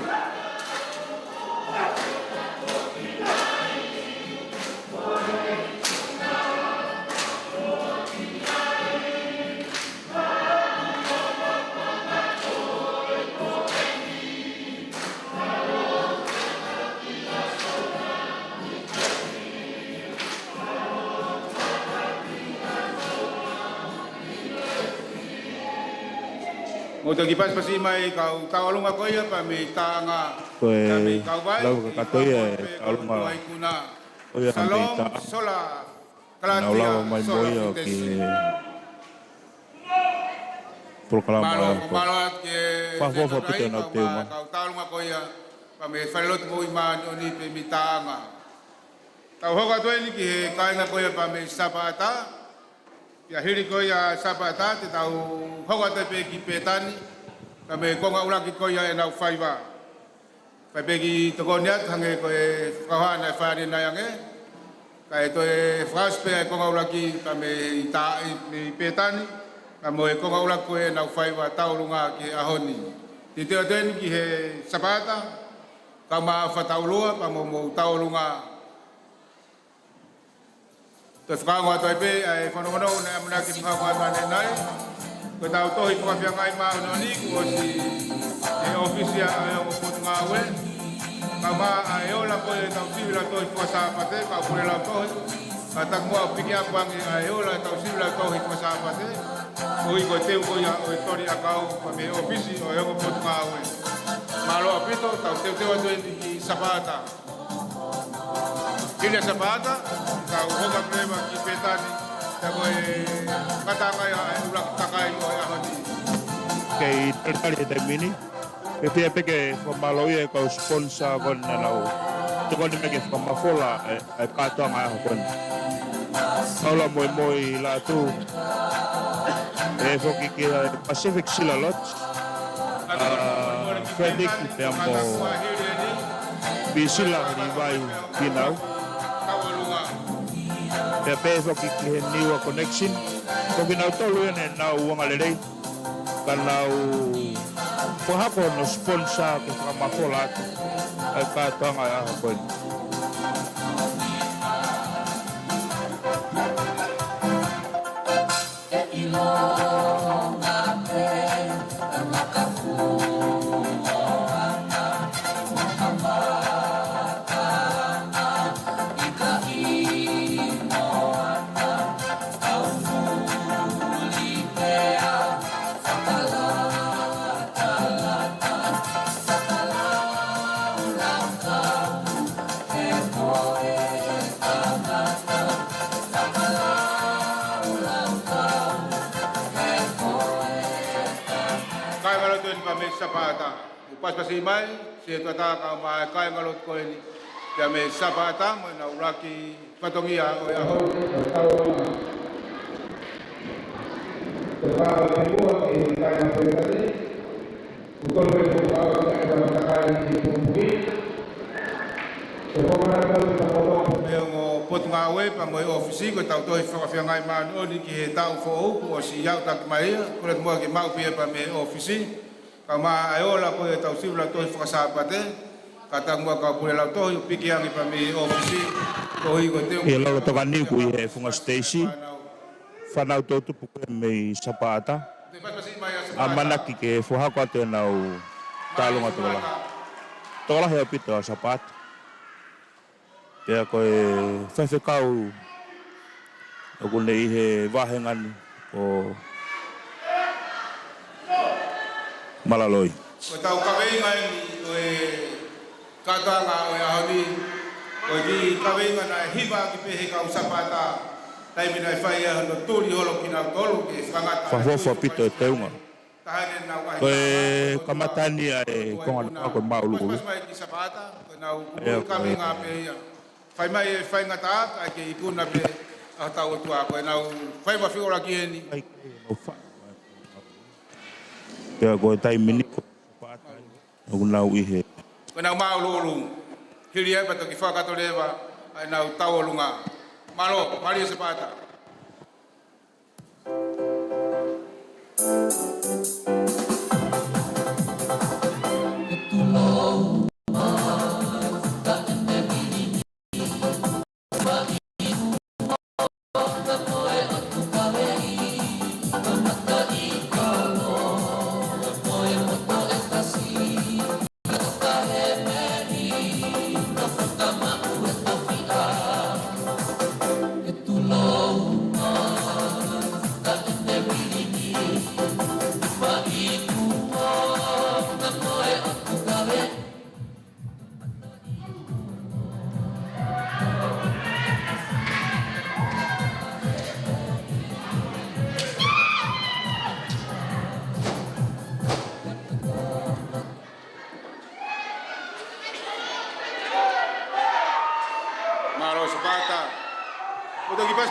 Mou toki pasipasi mai kau tauʻolunga ko ia pea mei Taʻanga. Ko e pea mei Kauvai, lau kakato ia e tauʻolunga ko ia mei Taʻanga. Shalom, Sola, Kalatia, Sola, Fitesi. Polokalama mālō, mālō atu ki he fakafofonga pea mo e teunga. Kau tauʻolunga ko ia pea mei Falelotu Moʻui Māʻoniʻoni pea mei Taʻanga. Tau hoko atu eni ki he kāinga ko ia pea mei Sapata. Pea hili ko ia Sapata, te tau hoko atu pē ki Pētani, pea mei he konga ʻuluaki ko ia ʻenau faiva. Kae pehē ki tokoni atu hangē ko e fakahā naʻe fai ʻanenai ange. Kae toe fakaʻosi pē ʻa e konga ʻuluaki pea mei tā, mei Pētani, pea mo e konga ʻuluaki ko ʻenau faiva tauʻolunga ki he ʻaho ni. Te tau ʻoatu eni ki he Sapata, kae ʻumaʻā fakataulua pea mo homou tauʻolunga. Toe fakaongo atu ai pē ʻa e fononga naʻe ʻamanaki ke fakaongo atu ʻanenai. Ko ʻetau tohi fakafeangai māʻoniʻoni kuo ʻosi ʻi he ʻōfisi ʻa e Ongo Potungāue. Kae ʻumaʻā ʻa e ola ko ē ʻetau sivi lautohi fakasāpate, kau pule lautohi. Kae taku muʻa ʻo piki ʻapongipongi ʻa e ola ʻetau sivi lautohi fakasāpate. Koeʻuhi ko e teu ko ia ʻo e toli ʻakau pea mei he ʻōfisi ʻo e Ongo Potungāue. Mālō ʻaupito, tau teuteu atu eni ki Sapata. Hili ʻa Sapata, tau hoko atu leva ki Pētani, pea ko e ngataʻanga ia ʻa e ʻuluaki takai ʻo e ʻaho ni. Kei talitali he taimi ni, pea pehē pē ke fakamālō atu ki he kau sponsor ko eni naʻa nau tokoni mai ke fakamafola ʻa e, ʻa e kātoanga ʻo e ʻaho ko eni. Paula Moimoi Lātū, pehē foki ki he Pacific Sila Lodge, ʻa Frederick pea mo Pisila Livai Pinau. Pea pehē foki ki he Niua Connection. Ko kinautolu eni ʻenau angalelei ka nau fakahoko hono sponsor ke fakamafola atu ʻa e kātoanga ʻo e ʻaho ko eni. Kāinga lotu eni pea mei Sapata. Mou pasipasi mai, Setuata kae ʻumaʻā e kāinga lotu ko eni pea mei Sapata, mo ʻenau ʻuluaki fatongia ʻo e ʻaho ni. Pea mo e Potungāue pea mo e ʻōfisi, ko ʻetau tohi fakafeangai māʻoniʻoni ki he taʻu foʻou kuo ʻosi aʻutaki mai ia, kole atu muʻa ke maʻu pē ia pea mei he ʻōfisi. Kae ʻumaʻā e ola ko ē ʻetau sivi lautohi fakasāpate, kae taku muʻa kau pule lautohi ʻo piki ange pea mei he ʻōfisi, koeʻuhi ko e teu. ʻI he lolotonga ni ʻoku ʻi he funga siteisi fānau toʻutupu ko ē mei Sapata, ʻamanaki ke fakahoko atu ʻenau tauʻolunga tokolahi. Tokolahi ʻaupito ʻa Sapata. Pea ko e faifekau ʻoku ne ʻi he vāhenga ni ʻo Malaloi. Ko ʻetau kaveinga eni ʻo e kātoanga ʻo e ʻaho ni, ko e kiʻi kaveinga naʻe hivaʻaki pē ʻe he kau Sapata, taimi naʻe fai ai hono tuli holo kinautolu ke fakangata. Fakaʻofoʻofa ʻaupito e teunga. Ko e kamata ni ʻa e konga noa ko e māʻuluʻulu. Fai mai e faingataʻa, kae kei ikuna pē ʻa hotau ʻOtua, ko ʻenau faiva fekauʻaki eni. Pea ko e taimi ni ko Sapata ʻoku nau ʻi he. Ko ʻenau māʻuluʻulu. Hili ai pea toki fakakakato leva ʻa ʻenau tauʻolunga. Mālō, mālie Sapata.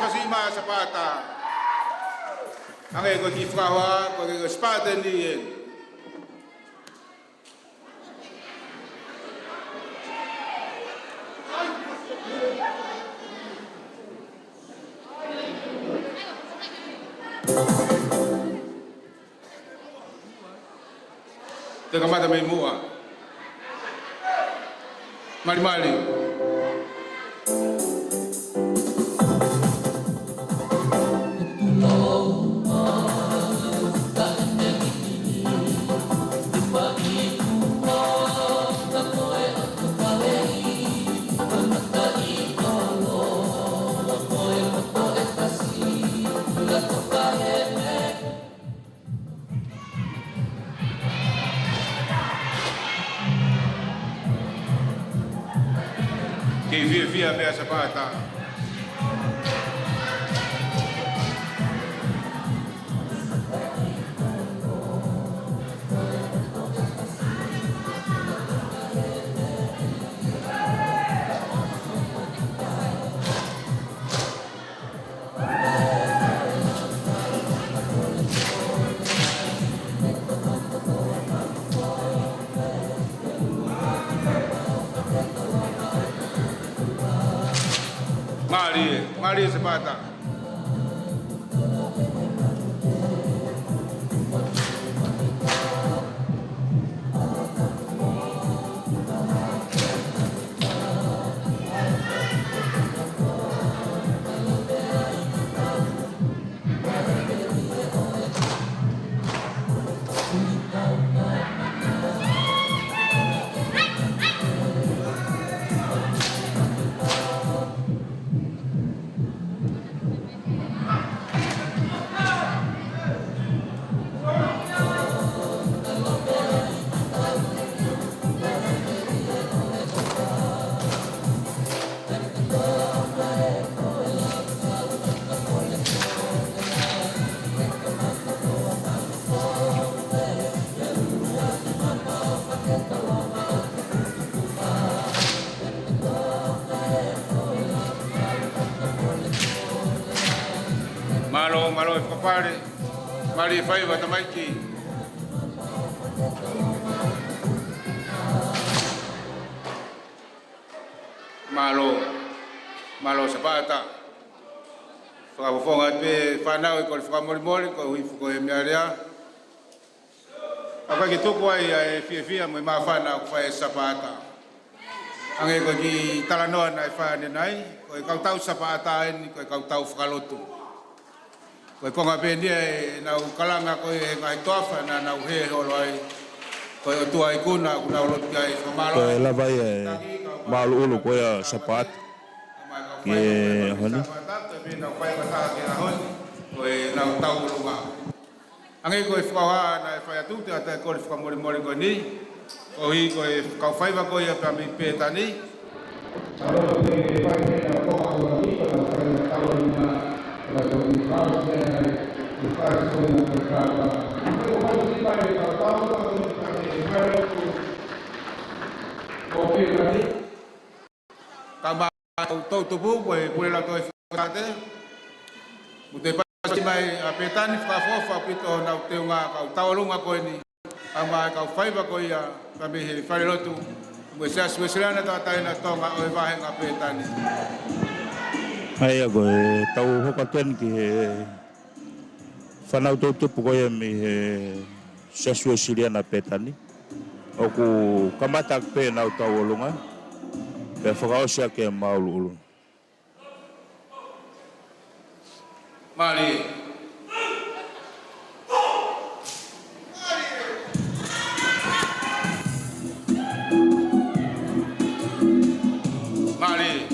Kasi mai Sapata. Hangē ko e kiʻi fakahoha, ko e, ko e Spartan eni. Te kamata mei muʻa. Malimali. Kei fiefia meʻa Sapata. Mālie, mālie Sapata. Mālō, mālō e fakapale. Mālie faiva tamaiki. Mālō, mālō Sapata. Fakafofonga atu pē fānau e kole fakamolemole, koeʻuhi ko e meʻa lea. ʻOku ʻikai ke tuku ai ʻa e fiefia mo e māfana ʻoku fai ʻe Sapata. Hangē ko e kiʻi talanoa naʻe fai ʻanenai, ko e kautau Sapata eni, ko e kautau fakalotu. Ko e konga pē eni ia ʻenau kalanga ko e ngaahi toafa naʻa nau hē holo ai. Ko e ʻOtua ikuna, ʻoku nau lotu ki ai, fakamālō. Ko e lava ia e māʻuluʻulu ko ia Sapata. Ki he ʻaho ni. Sapata, ko e pē nau fai fakataha ki he ʻaho ni, ko ʻenau tauʻolunga. Hangē ko e fakahoha naʻe fai atu, te u ʻatā e kole fakamolemole ko eni, koeʻuhi ko e kau faiva ko ia pea mei Pētani. Ka ma tau tupu, ko e pule loto e fakate. Mo e pasi mai ʻa Pētani, fakaʻofoʻofa ʻaupito honau teunga kau tauʻolunga ko eni. Kae ʻumaʻā e kau faiva ko ia, ka mei he falelotu. Mo e Siasi Uēsiliana Tauʻatāina ʻo Tonga ʻo e vāhenga Pētani. ʻA ia ko e tau hoko atu eni ki he fānau toʻutupu ko ia mei he Siasi Uēsiliana Pētani. ʻOku kamata ʻaki pē ʻenau tauʻolunga. Pea fakaʻosi ʻaki e māʻuluʻulu. Mālie. Mālie.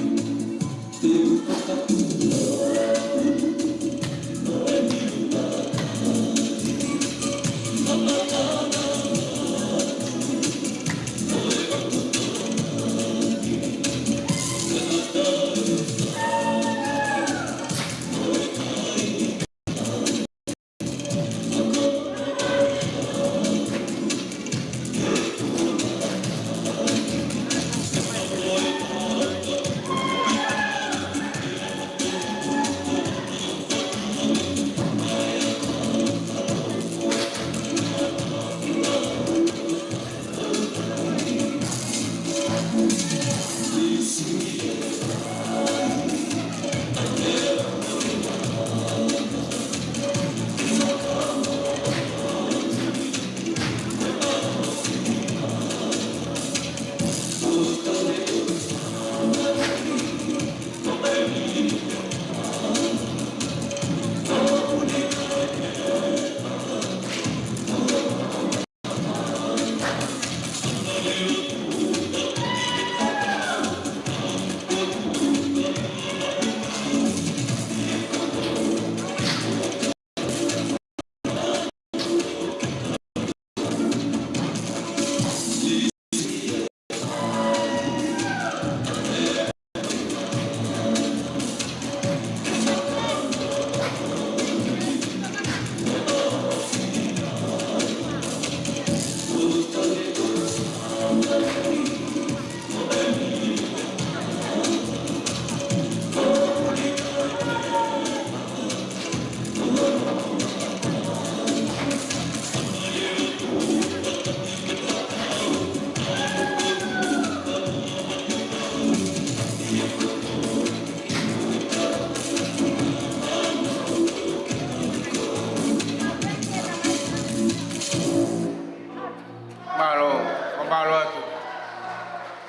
atu.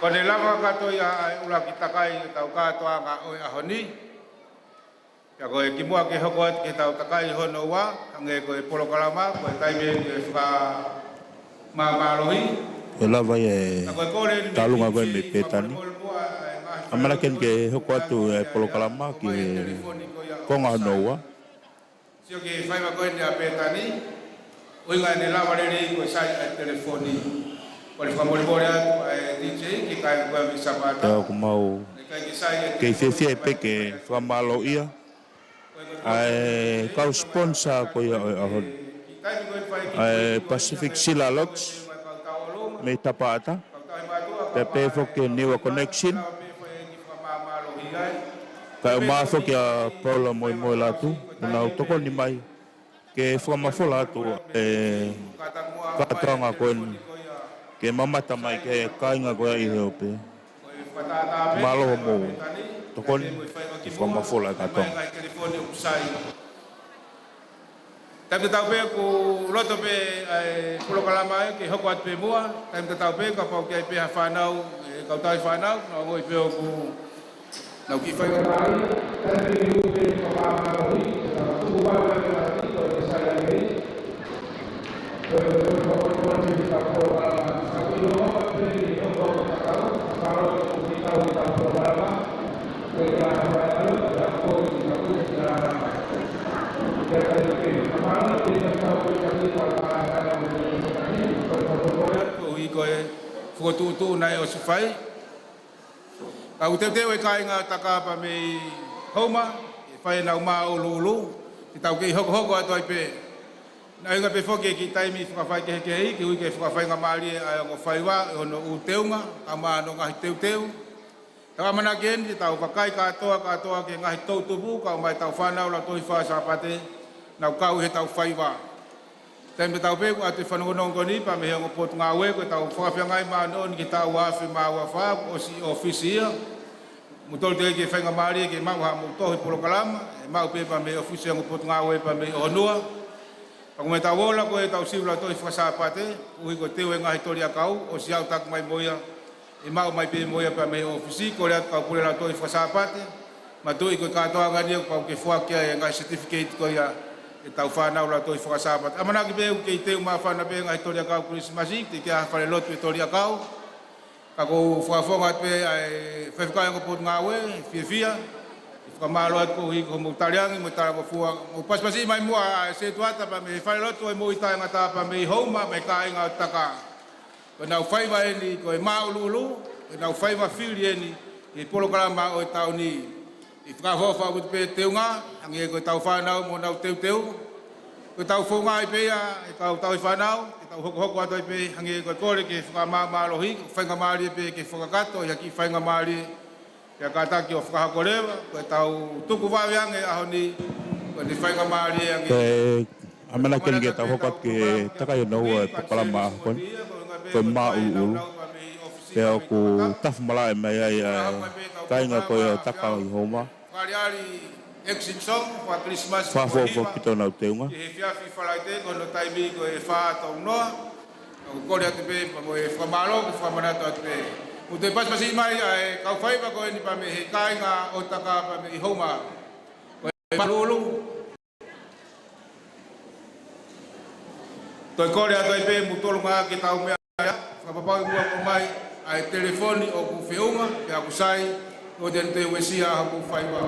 Ko ʻene lava kakato ia ʻa e ʻuluaki takai ʻetau kātoanga ʻo e ʻaho ni. Pea ko e kimuʻa ke hoko atu ki heʻetau takai hono ua, hangē ko e polokalama, ko e taimi eni ke fakamāmālohi. Ko e lava ia e talunga ko ē mei Pētani. ʻAmanaki eni ke hoko atu e polokalama ki he konga hono ua. Sio ki he faiva ko eni ʻa Pētani, ʻuhinga ʻene lava lelei ko e sai ʻa e telefoni. Ko e fakamolemole atu ʻa e D J ki he kāinga ko ē mei Sapata. Pea ʻoku mau kei fiefia pē ke fakamālōʻia ʻa e kau sponsor ko ia ʻo e ʻaho ni, ʻa e Pacific Sila Lodge mei Tapaʻata, pea pehē foki Niua Connection. Kae ʻumaʻā foki ʻa Paula Moemoelatu, ʻoku nau tokoni mai ke fakamafola atu e kātoanga ko eni, ke mamata mai ki he kāinga ko ia ʻi he ope. Mālō hoʻomou tokoni ke fakamafola e kātoanga. Taimi tatau pē ʻoku loto pē ʻa e polokalama ē ke hoko atu pē muʻa. Taimi tatau pē kapau ʻoku ʻi ai pē ha fānau, e kau tauhi fānau, nau ongoʻi pē ʻoku nau kiʻi fai. Koeʻuhi ko e fokotuʻutuʻu naʻe ʻosi fai. Ka ʻoku teuteu e kāinga ʻo Taka pea mei Houma ke fai ʻenau māʻuluʻulu, ke tau kei hokohoko atu ai pē. Naʻe ʻuhinga pē foki e kiʻi taimi fakafaikehekeheʻi, koeʻuhi ke fakafaingamālie ʻa e ongo faiva ʻi hono ʻū teunga, kae ʻumaʻā hono ngaahi teuteu. Tau ʻamanaki eni ke tau vakai kātoa, kātoa ki he ngaahi toʻutupu, kae ʻumaʻā ʻetau fānau Lautohi Faka-Sāpate, nau kau ʻi heʻetau faiva. Taimi tatau pē ʻoku ʻoatu e fanongonongo ko eni pea mei he ongo potungāue, ko ʻetau fakafeangai māʻoniʻoni ki he taʻu ua afe mā ua fā, kuo ʻosi ʻōfisi ia. Mou talitali ke faingamālie ke maʻu haʻamou tohi polokalama, ʻe maʻu pē pea mei he ʻōfisi ongo potungāue pea mei ʻOhonua. Pea ko e meʻa tau ola ko ē ʻetau sivi Lautohi Faka-Sāpate, koeʻuhi ko e teu e ngaahi toli ʻakau, ʻosi aʻu taki mai mo ia, ʻe maʻu mai pē mo ia pea mei he ʻōfisi, kole atu kau pule Lautohi Faka-Sāpate, manatuʻi ko e kātoanga ni ʻoku pau ke foaki ai e ngaahi certificate ko ia ʻetau fānau Lautohi Faka-Sāpate. ʻAmanaki pē ʻoku kei teu māfana pē ngaahi toli ʻakau Kilisimasi, teʻeki ai ha falelotu ʻe toli ʻakau. Ka ʻoku ou fakafofonga atu pē ʻa e faifekau ongo potungāue, fiefia ke fakamālō atu koeʻuhi ko hoʻomou taliangi mo e talangofua. Mou pasipasi mai muʻa ʻa e setuata pea mei he falelotu ʻo e moʻui taʻengata pea mei Houma, mei he kāinga ʻo Taka. Ko ʻenau faiva eni ko e māʻuluʻulu, ko ʻenau faiva fili eni ki he polokalama ʻo e taʻu ni. ʻI he fakaʻofoʻofa atu pē teunga, hangē ko ʻetau fānau mo ʻenau teuteu. Ko ʻetau founga ai pē ia, e kau tauhi fānau, ke tau hokohoko atu ai pē, hangē ko e kole ke fakamāmālohi, ko e faingamālie pē ke fakakakato ʻi ha kiʻi faingamālie. Pea kātaki ʻo fakahoko leva, ko ʻetau tuku vave ange ʻaho ni, ko ʻene faingamālie ange. Ko e ʻamanaki eni ke tau hoko atu ki he takai hono ua e polokalama ko eni, ko e māʻuluʻulu. Pea ʻoku tafu malaʻe mai ai ʻa e kāinga ko ia ʻo Taka ʻi Houma. Fakaʻaliʻali exit song, faka-Kilisimasi. Fakaʻofoʻofa ʻaupito honau teunga. Ki he efiafi Falaite, ko hono taimi ko e fā tau noa. ʻOku kole atu pē, pea mo e fakamālō, ko e fakamanatu atu pē. Mou toe pasipasi mai ʻa e kau faiva ko eni pea mei he kāinga ʻo Taka pea mei Houma. Ko e māʻuluʻulu. Toe kole atu ai pē mou tolonga ke tau meʻa ia, fakapapauʻi muʻa ʻoku ʻomai ʻa e telefoni ʻoku feʻunga, pea ʻoku sai, ʻoua te ne toe uesia hoku faiva.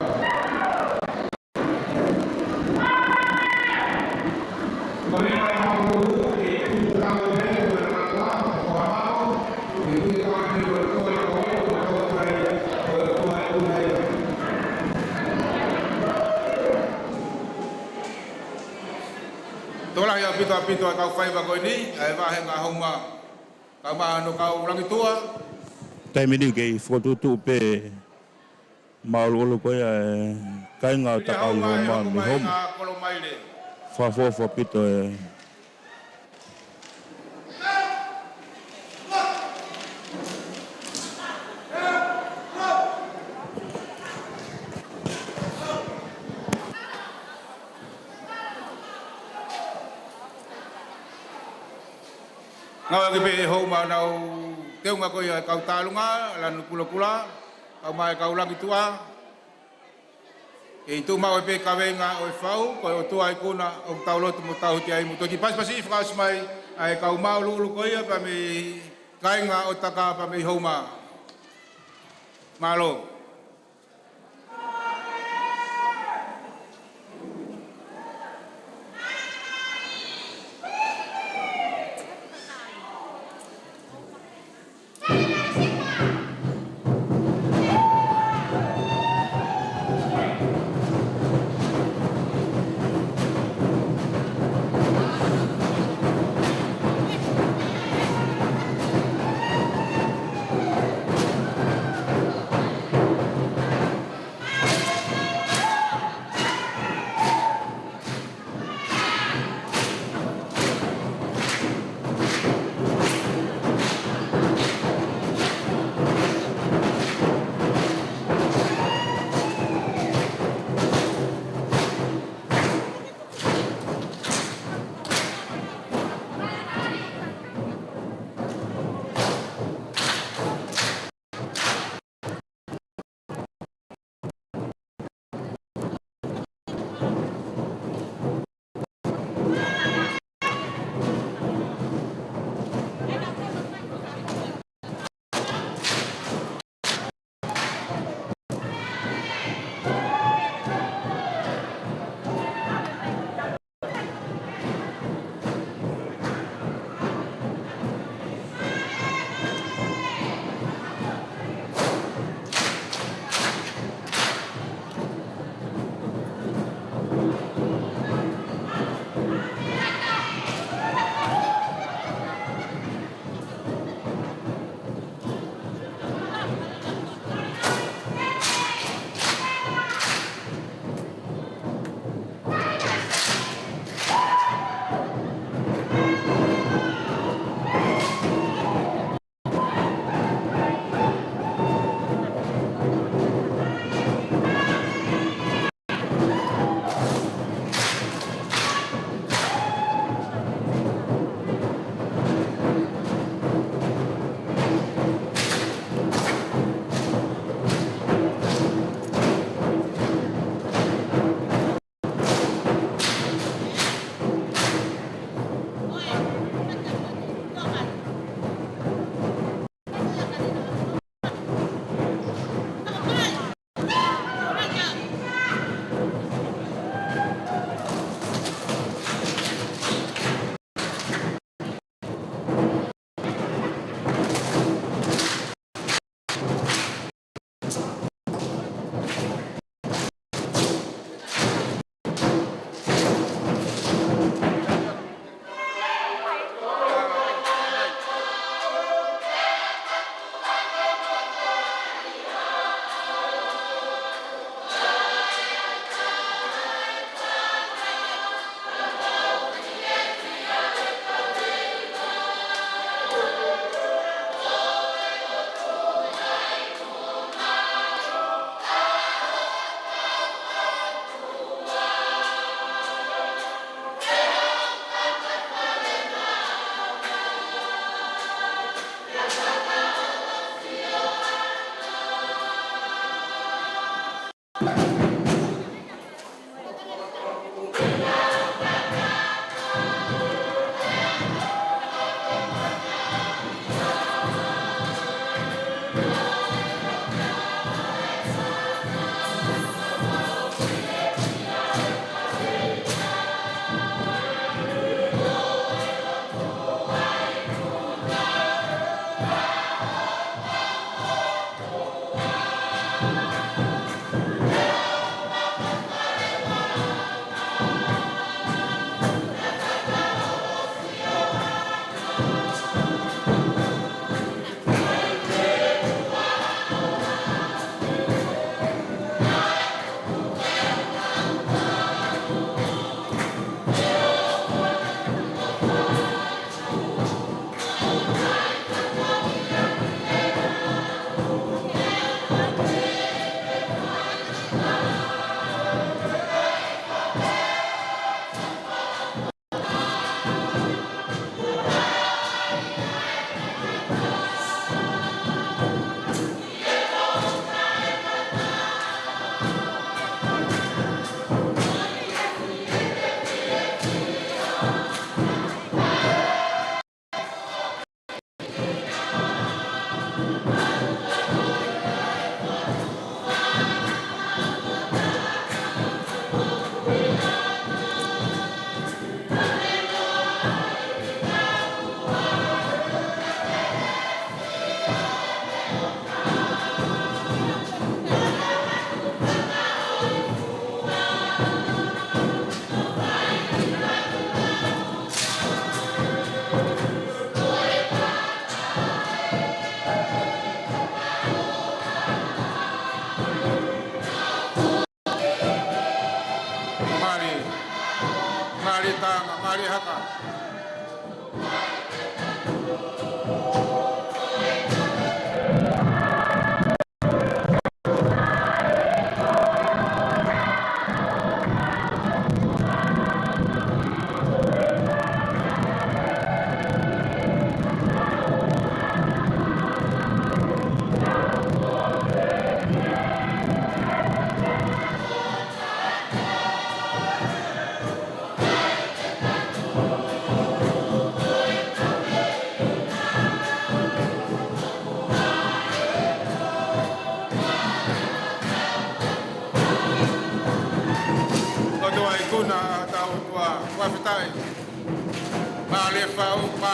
Tokolahi ʻaupito ʻaupito ʻa e kau faiva ko eni, ʻa e vāhenga Houma, kae ʻumaʻā hono kau langitua. Taimi ni kei fokotuʻutuʻu pē māʻuluʻulu ko ia e kāinga ʻo Taka ʻi Houma mei Houma. Fakaʻofoʻofa ʻaupito e Ngāueʻaki pē ʻe Houma ʻenau Teunga ko ia e kau tālunga, lanu kulokula, kau mai e kau langi tuʻa. Kei tuʻu maʻu pē kaveinga ʻo e fau, ko e ʻOtua ikuna ʻoku tau lotu mo tau hiki ai mo toki pasipasi fakaʻosi mai ʻa e kau māʻuluʻulu ko ia pea mei kāinga ʻo Taka pea mei Houma. Mālō.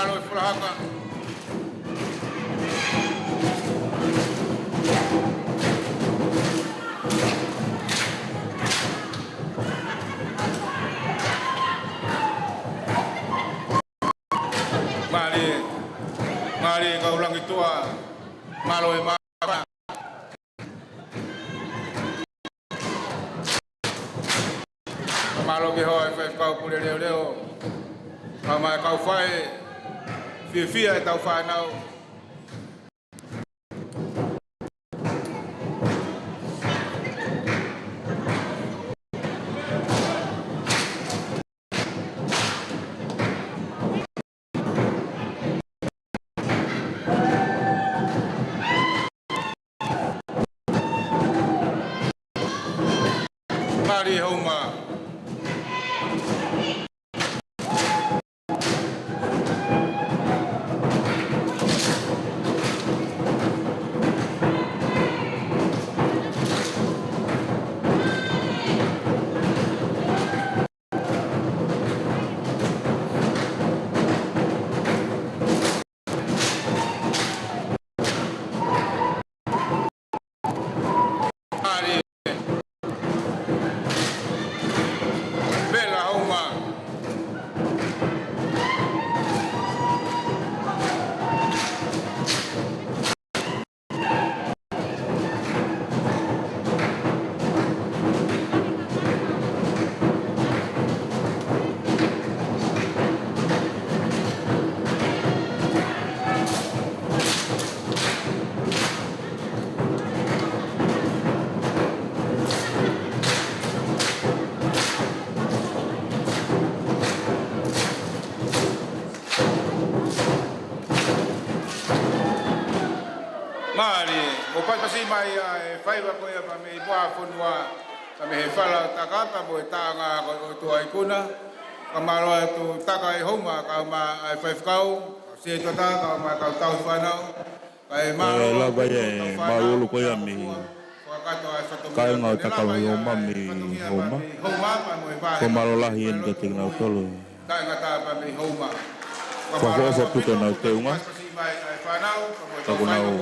Mālō e fakahoko. Mālō, mālō e kau Langituʻa, mālō e māfana. Mālō ki he hoa e faifekau pule leoleo. Kae ʻumaʻā e kau fai, fiefia ʻetau fānau. Mālō e Houma. Mālō. Vela Houma. Mālō, mou pasipasi mai ʻa e faiva ko ia pea mei Vaʻa Fonua, pea mei he fala ʻo Takapa mo e taʻanga ko e ʻOtua ikuna. Fakamālō atu Taka ʻi Houma, kae ʻumaʻā e faifekau, Sietota, kae ʻumaʻā e kau tauhi fānau. Kae mālō ʻa e lava e mālūlū ko ia mei he kāinga ʻo Takapa ʻi Houma mei Houma. Ko e mālō lahi eni kiate kinautolu. Kāinga Takapa mei Houma. Fakaʻofoʻofa atu ki honau teunga. Ka ko ʻenau.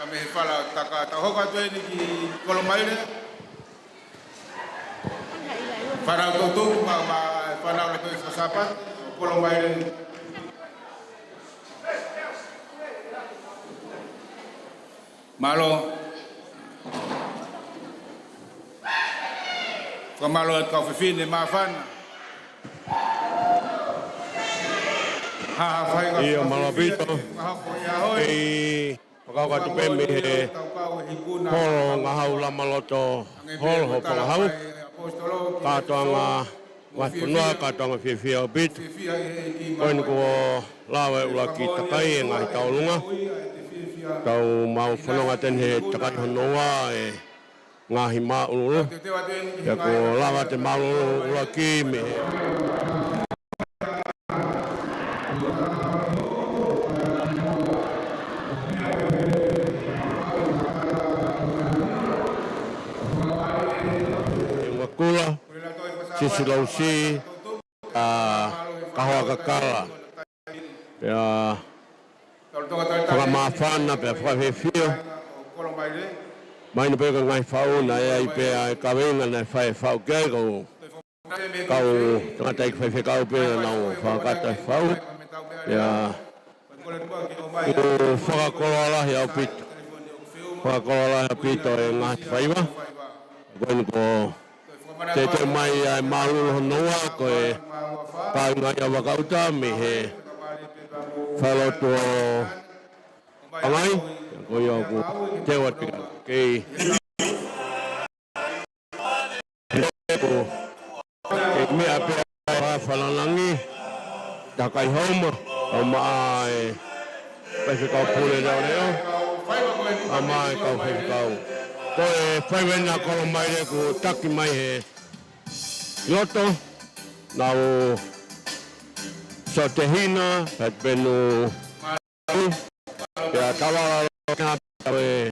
Ka mei he fala ʻo Taka, tau hoko atu eni ki Kolomaile. Fānau Toʻotupu, ma, ma, fānau Lotofale Fakasāpate, Kolomaile. Mālō. Fakamālō atu kau fefine māfana. Ha, ha, fai ka. ʻIo, mālō ʻaupito. Fakahoko ia ʻa e ʻaho ni. ʻEi, fakahoko atu pē mei he holo Ngahau Lamaloto Hall, Hoʻopangahau. Kātoanga Vahefonua, kātoanga fiefia ʻaupito. Ko eni kuo lava e ʻuluaki takai e ngaahi tauʻolunga. Tau maʻu fononga atu eni he takai hono ua e ngaahi mālūlū. Pea kuo lava ʻa e mālūlū ʻuluaki mei he Makula, Sisilou Sī, ʻa Kahoa Kakala. Pea fakamāfana, pea fakafiefia. Mahino pē ko e ngaahi faʻu naʻe ʻi ai pē ʻa e kaveinga naʻe fai e faʻu ki ai, ko e kau tangataʻeiki faifekau pē naʻa nau fakakakato e faʻu. Pea ʻoku fakakoloa lahi ʻaupito. Fakakoloa lahi ʻaupito e ngaahi faiva. Ko eni kuo teuteu mai ʻa e mālūlū hono ua, ko e kāinga ia ʻo Vakaʻuta mei he falelotu ʻo Pangai, ko ia ʻoku teu atu ki ai. Kei, kei meʻa pē ʻa e Fakalāngilangi, Taka ʻi Houma, kae ʻumaʻā e faifekau pule leoleo, kae ʻumaʻā e kau faifekau. Ko e faiva eni ʻa Kolomaile kuo taki mai he loto, nau sōtehina, pea penu, pea tavala loto, pea e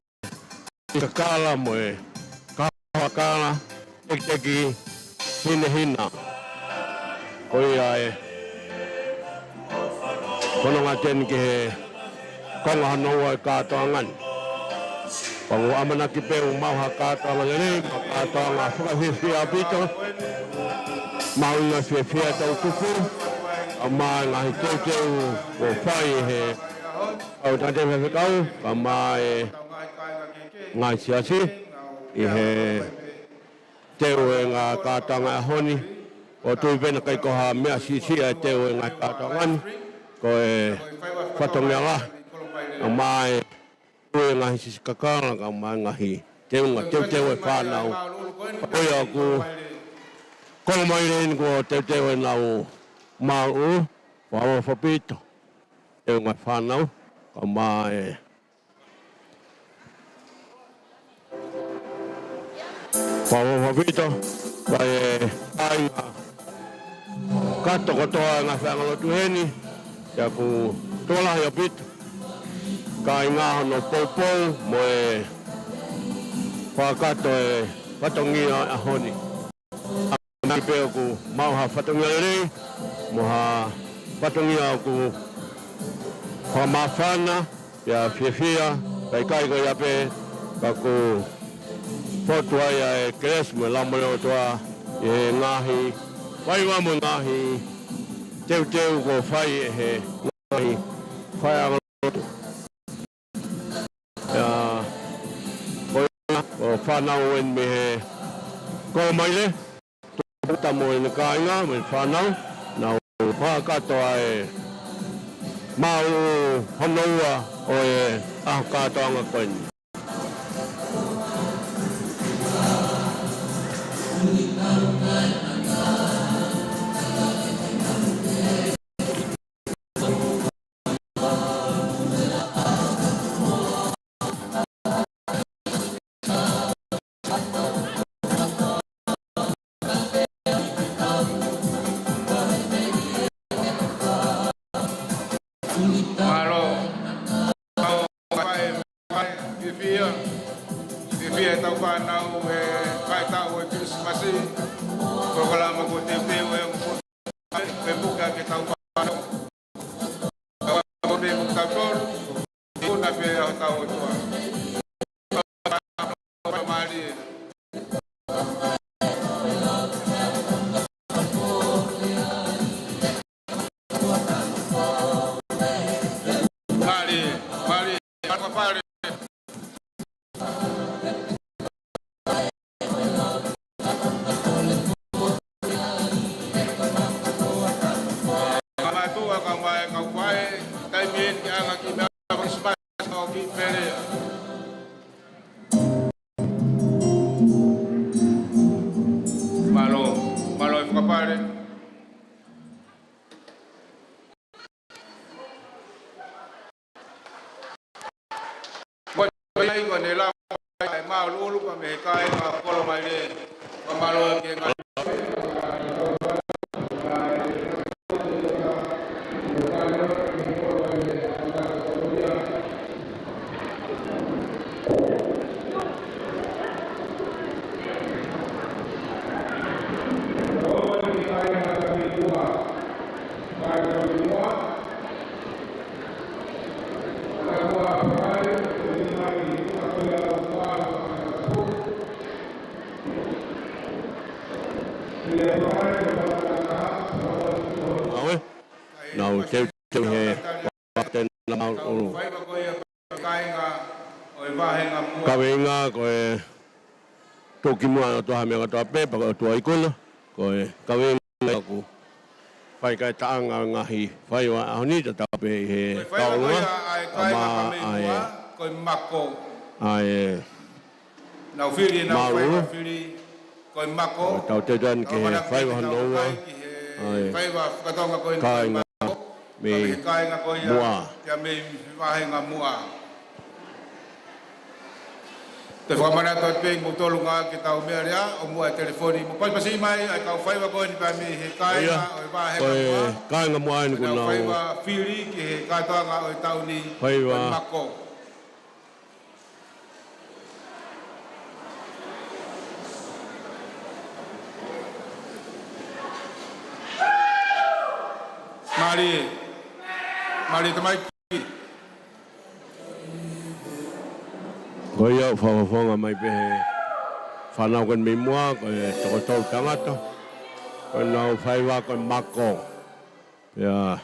Kakala mo e Kahoa Kakala, tekiteki hinehina. Ko ia e. Fononga atu eni ki he konga hono ua e kātoanga ni. Pea ʻoku ou ʻamanaki pē ʻoku maʻu ha kātoanga lelei, mo ha kātoanga fakafiefia ʻaupito. Mahuʻinga fiefia ʻetau tupu, kae ʻumaʻā e ngaahi teuteu kuo fai ʻe he kau tangataʻeiki faifekau, kae ʻumaʻā e ngaahi siasi, ʻi he teu e ngaahi kātoanga ʻaho ni. ʻOku ou tui pē naʻe ʻikai ko ha meʻa siʻisiʻi e teu e ngaahi kātoanga ni, ko e fatongia lahi, kae ʻumaʻā e teu e ngaahi siʻisiʻi kakala, kae ʻumaʻā e ngaahi teunga teuteu e fānau. Ko ia ʻoku kolo mai lelei ni kuo teuteu ʻenau māʻuʻulu, fakaʻofoʻofa ʻaupito. Teunga fānau, kae ʻumaʻā e fakaʻofoʻofa ʻaupito, kae kāinga kātoa kotoa e ngaahi faiʻanga lotu heni, ʻoku tokolahi ʻaupito. Kāinga hono poupou mo e fakakakato e fatongia ʻaho ni. Mai pē ʻoku maʻu ha fatongia lelei, mo ha fatongia ʻoku fakamāfana, pea fiefia, kae ʻikai ko ia pē, ka ʻoku fotu ai ʻa e kelesi mo e laumālie ʻo e ʻOtua, ʻi he ngaahi faiva mo e ngaahi teuteu kuo fai ʻe he ngaahi faiʻanga lotu. ʻIa, ko ia, ko e fānau eni mei he kolo mai lelei, tupu atu mo ʻene kāinga, mo e fānau, nau fakakakato ʻa e māʻuʻulu hono ua ʻo e ʻaho kātoanga ko eni. Mālō. Fiefia, fiefia ʻetau fānau he kakai ʻo e Kilisimasi. Polokalama kuo teuteu ʻe he ongo foʻi, pea puke ʻaki ʻetau fānau. Pea puke ʻaki ʻetau fānau. Puna pē ʻa hotau ʻOtua. Mālie. Mālie, mālie, mālie. Mātuʻa kae ʻumaʻā e kau faʻē, taimi eni ke ʻanga ki he meʻa Kilisimasi ʻo ki Pelea. Mālō, mālō e fakapale. Ko ia ne lava e māʻuʻulu pea mei he kāinga kolo mai lelei. Fakamālō ki he ngaahi Awe, nau teuteu he pātena māʻuʻulu. Kaveinga ko e tuʻukimuʻa ʻo e ʻOtua ʻi he meʻa kotoa pē, pea ko e ʻOtua ikuna, ko e kaveinga ʻoku fai ki ai e taʻanga ngaahi faiva ʻaho ni, tatau pē ʻi he kaulunga, kae ʻumaʻā ʻa e, ko e mako. ʻA e Nau fili, nau māʻuʻulu. Faiva fili, ko e mako. Tau teuteu atu ki he faiva hono ua. ʻA e faiva fakatonga ko e kāinga mei Muʻa. Pea mei Vahenga Muʻa. Te u fakamanatu atu pē kimoutolu ngā ke tau meʻa lea, ʻo muʻa e telefoni. Mo pasipasi mai, ʻa e kau faiva ko eni pea mei he kāinga ʻo e Vahenga Muʻa. Kāinga Muʻa eni ko ʻenau faiva fili ki he kātoanga ʻo e taʻu ni. Faiva. Ko e mako. Mālie. Mālie tamaiki. Ko ia ʻoku fakafofonga mai pē he fānau ko eni mei muʻa, ko e toko tolu tangata. Ko ʻenau faiva ko e mako. Pea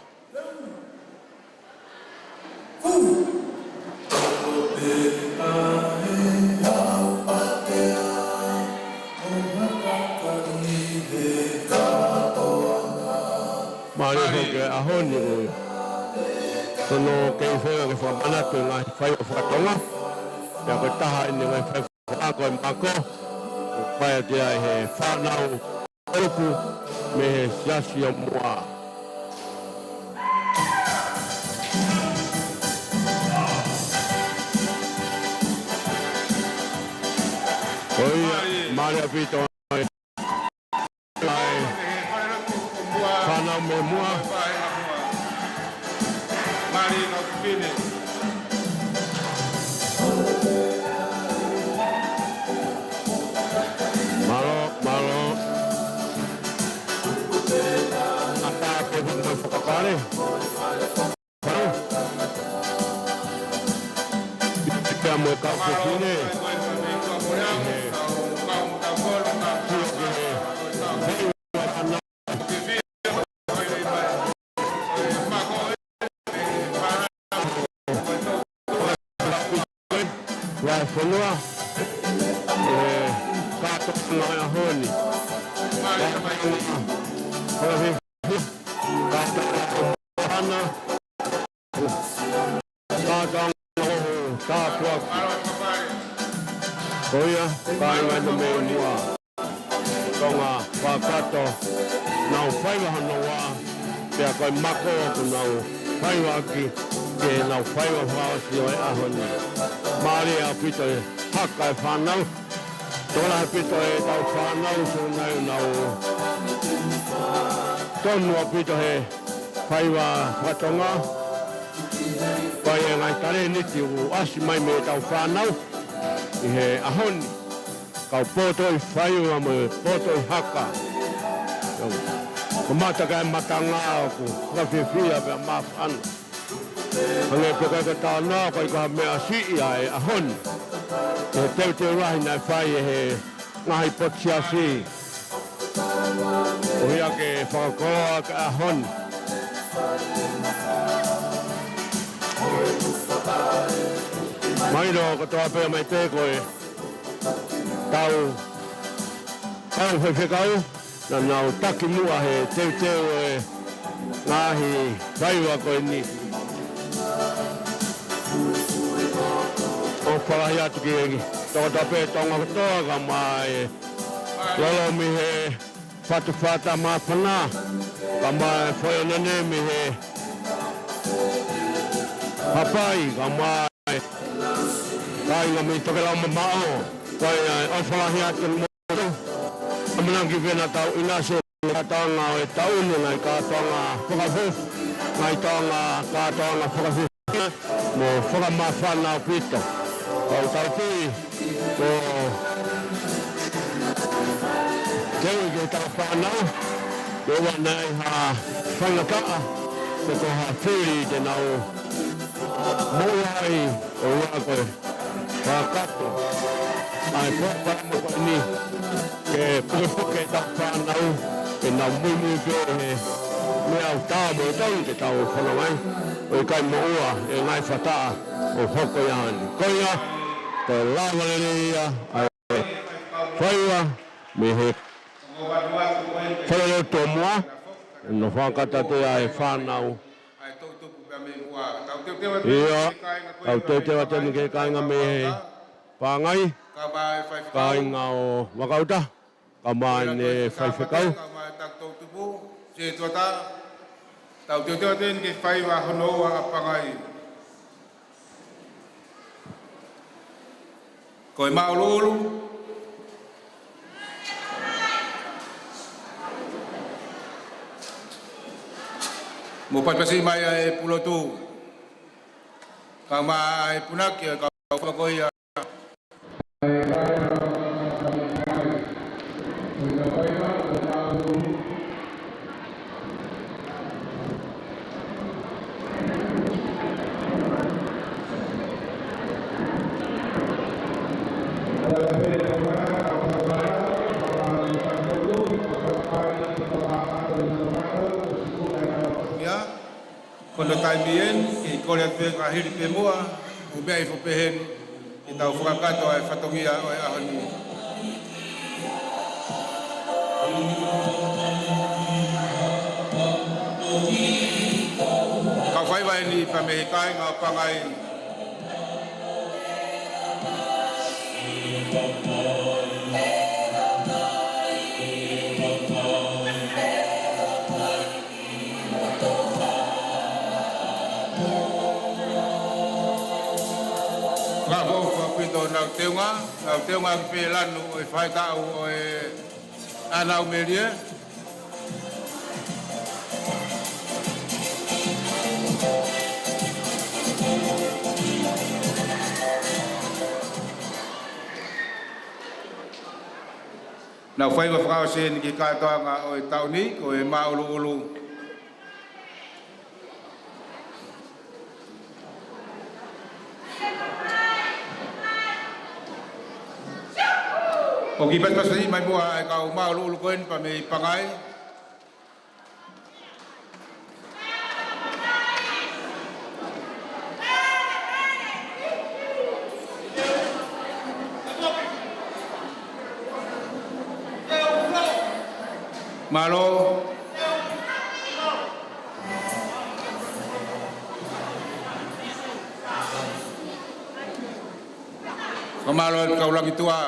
mālie foki e ʻaho ni ʻoku totonu ke u feinga ke fakamanatu e ngaahi faiva fakatonga. Pea ko e taha ʻeni e ngaahi faiva fakatonga ko e mako. ʻOku fai atu ia ʻe he fānau ʻulupu mei he siasi ʻo Muʻa. Ko ia, mālie ʻaupito e fānau mei Muʻa. Mālō, mālō. ʻAtā pē mo fakapale. Pea mo e kau fefine. Ua fonua, e, kātoanga e ʻaho ni. Kātoanga, kātoanga, kātoanga, kātoanga. Ko ia, kāinga ʻi Muʻa. Tonga, Fakato, nau faiva hono ua, pea ko e mako ʻoku nau faiva ʻaki, ke nau faiva fakaʻosi ʻo e ʻaho ni. Mālie ʻaupito e haka e fānau, tokolahi ʻaupito e tau fānau, so nau nau tonu ʻaupito he faiva fakatonga, fai e ngaahi talēniti ʻoku ʻasi mai mei he tau fānau, ʻi he ʻaho ni. Kau potoʻi faiva mo e potoʻi haka. Ko e mata kai matanga ʻoku fakafiefia pea māfana. Hangē pē ko e talanoa ko e ko ha meʻa siʻi ʻa e ʻaho ni. He teuteu lahi naʻe fai ʻe he ngaahi potu siasi. ʻO ia ke fakakoloa ki he ʻaho ni. Mahino kotoa pē mai pē ko e tau, tau faifekau, naʻa nau taki muʻa he teuteu e ngaahi faiva ko eni. ʻOku fakahā atu ki he toko taha pē Tonga kotoa ka mai e lolomi he Fatufatu Māfana, ka mai Foʻi ʻAnanē mei he Haʻapai, ka mai kāinga mei Tokelau mo Maʻo, ko ia ʻoku fakahā atu mo ʻamanaki pē naʻa tau ʻinasi he kātoanga ʻo e taʻu ni, ngaahi kātoanga fakafoki, ngaahi toʻonga kātoanga fakafoki mo fakamāfana ʻaupito. Kau tau tui ko e teu ke tau fānau, ke ʻoua naʻa ʻi ai ha faingataʻa, pe ko ha fili te nau moʻua ai, ʻo ia ko e fakato ʻa e polokalama ko eni, ke pukepuke e tau fānau, ke nau muimui pē he meʻa ʻoku taau mo tonu ke tau fanongo ai, ʻo ʻikai moʻua e ngaahi fataʻa ʻoku hoko ia ni. Ko ia, ko e lava lelei ia ʻa e faiva mei he Falelotu ʻo Muʻa, ʻo fakakakato atu ʻa e fānau. Ia, tau teuteu atu eni ki he kāinga mei he Pangai, kāinga ʻo Vakauta, ka mai ne faifekau. Tau teuteu atu eni ki he faiva hono ua ʻa Pangai. Ko e māʻuluʻulu. Mou pasipasi mai ʻa e pulotu. Ka mai ʻa e punake, ka fakakoia. Hono taimi ʻeni, kei kole atu pē ka hili pē muʻa, ʻo meʻa hifo pē heni, ke tau fakakakato ʻa e fatongia ʻo e ʻaho ni. Kau faiva ʻeni pea mei he kāinga ʻo Pangai. Fakaʻofoʻofa ʻaupito honau teunga, honau teunga ki he lanu ʻo e faʻahitaʻu ʻo e ʻAna ʻUmelie. Honau faiva fakaʻosi ʻeni ki he kātoanga ʻo e taʻu ni, ko e māʻuluʻulu. ʻOku kiʻi pasipasi mai muʻa e kau māʻuluʻulu ko ʻeni pea mei Pangai. Mālō. Fakamālō atu kau langi tuʻa.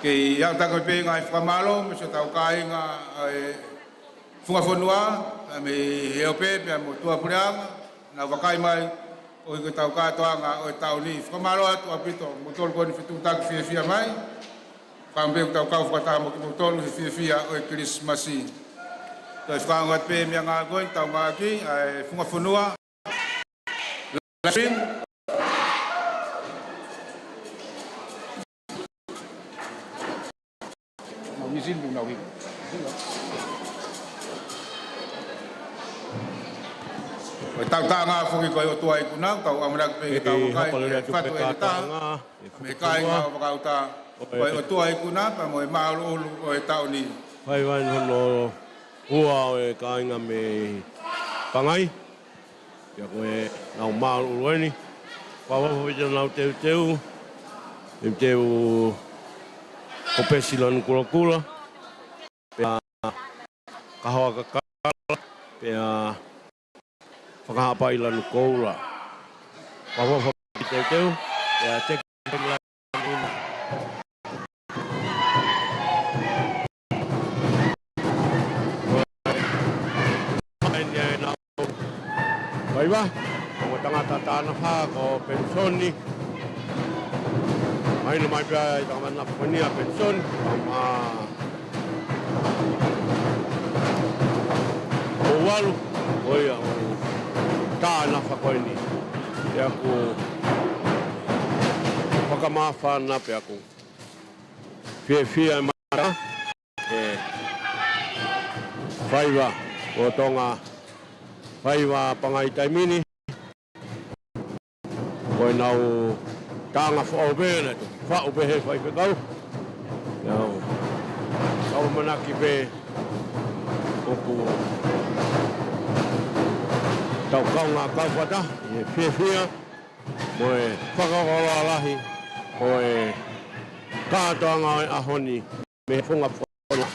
Kei ʻatā ko ē pē ngaahi fakamālō, mei siʻotau kāinga ʻa e Funga Fonua, pea mei he ʻEope, pea mo Tuʻapuleʻanga, naʻa nau vakai mai, ʻo ʻi he tau kātoanga ʻo e taʻu ni. Fakamālō atu ʻaupito, moutolu ko ʻeni fetuʻutaki fiefia mai. Kae ʻumaʻā pē ʻetau kau fakataha mo kimoutolu he fiefia ʻo e Kilisimasi. Toe fakaongo atu pē meʻangāue ko ʻeni, tau ngāueʻaki ʻa e Funga Fonua. Live stream. Mau misi ni nau hiki. Ko e tau taʻanga foki ko e ʻOtua ikuna, tau ʻamanaki pē ke tau vakai ke fatu e taha. Mei he kāinga ʻo Vakauta, ko e ʻOtua ikuna, pea mo e māʻuluʻulu ʻo e taʻu ni. Faiva ʻeni hono ua ʻo e kāinga mei Pangai. Pea ko ʻenau māʻuluʻulu ʻeni. Fakaʻofoʻofa ʻaupito honau teuteu. Teuteu ko Pesi Lanu Kulokula. Pea Kahoa Kakala. Pea Fakahaʻapai Lanu Koula. Fakaʻofoʻofa ʻaupito teuteu. Pea teki Faiva, ko e tangata tānafa ko Penisoni. Mahino mai pē ʻa e tangata nafa ko ʻeni ʻa Penisoni. Ama Moualu, ko ia ʻoku tānafa ko ʻeni. Pea ʻoku fakamāfana pea ʻoku fiefia e mata e faiva ʻo Tonga, faiva Pangai taimi ni. Ko ʻenau taʻanga foʻou pē, naʻe toki faʻu pē he faifekau. Ia, ʻoku ou ʻamanaki pē ʻoku tau kaungā kau fakataha ʻi he fiefia mo e fakakoloa lahi ʻo e kātoanga ʻo e ʻaho ni mei he Funga Fonua.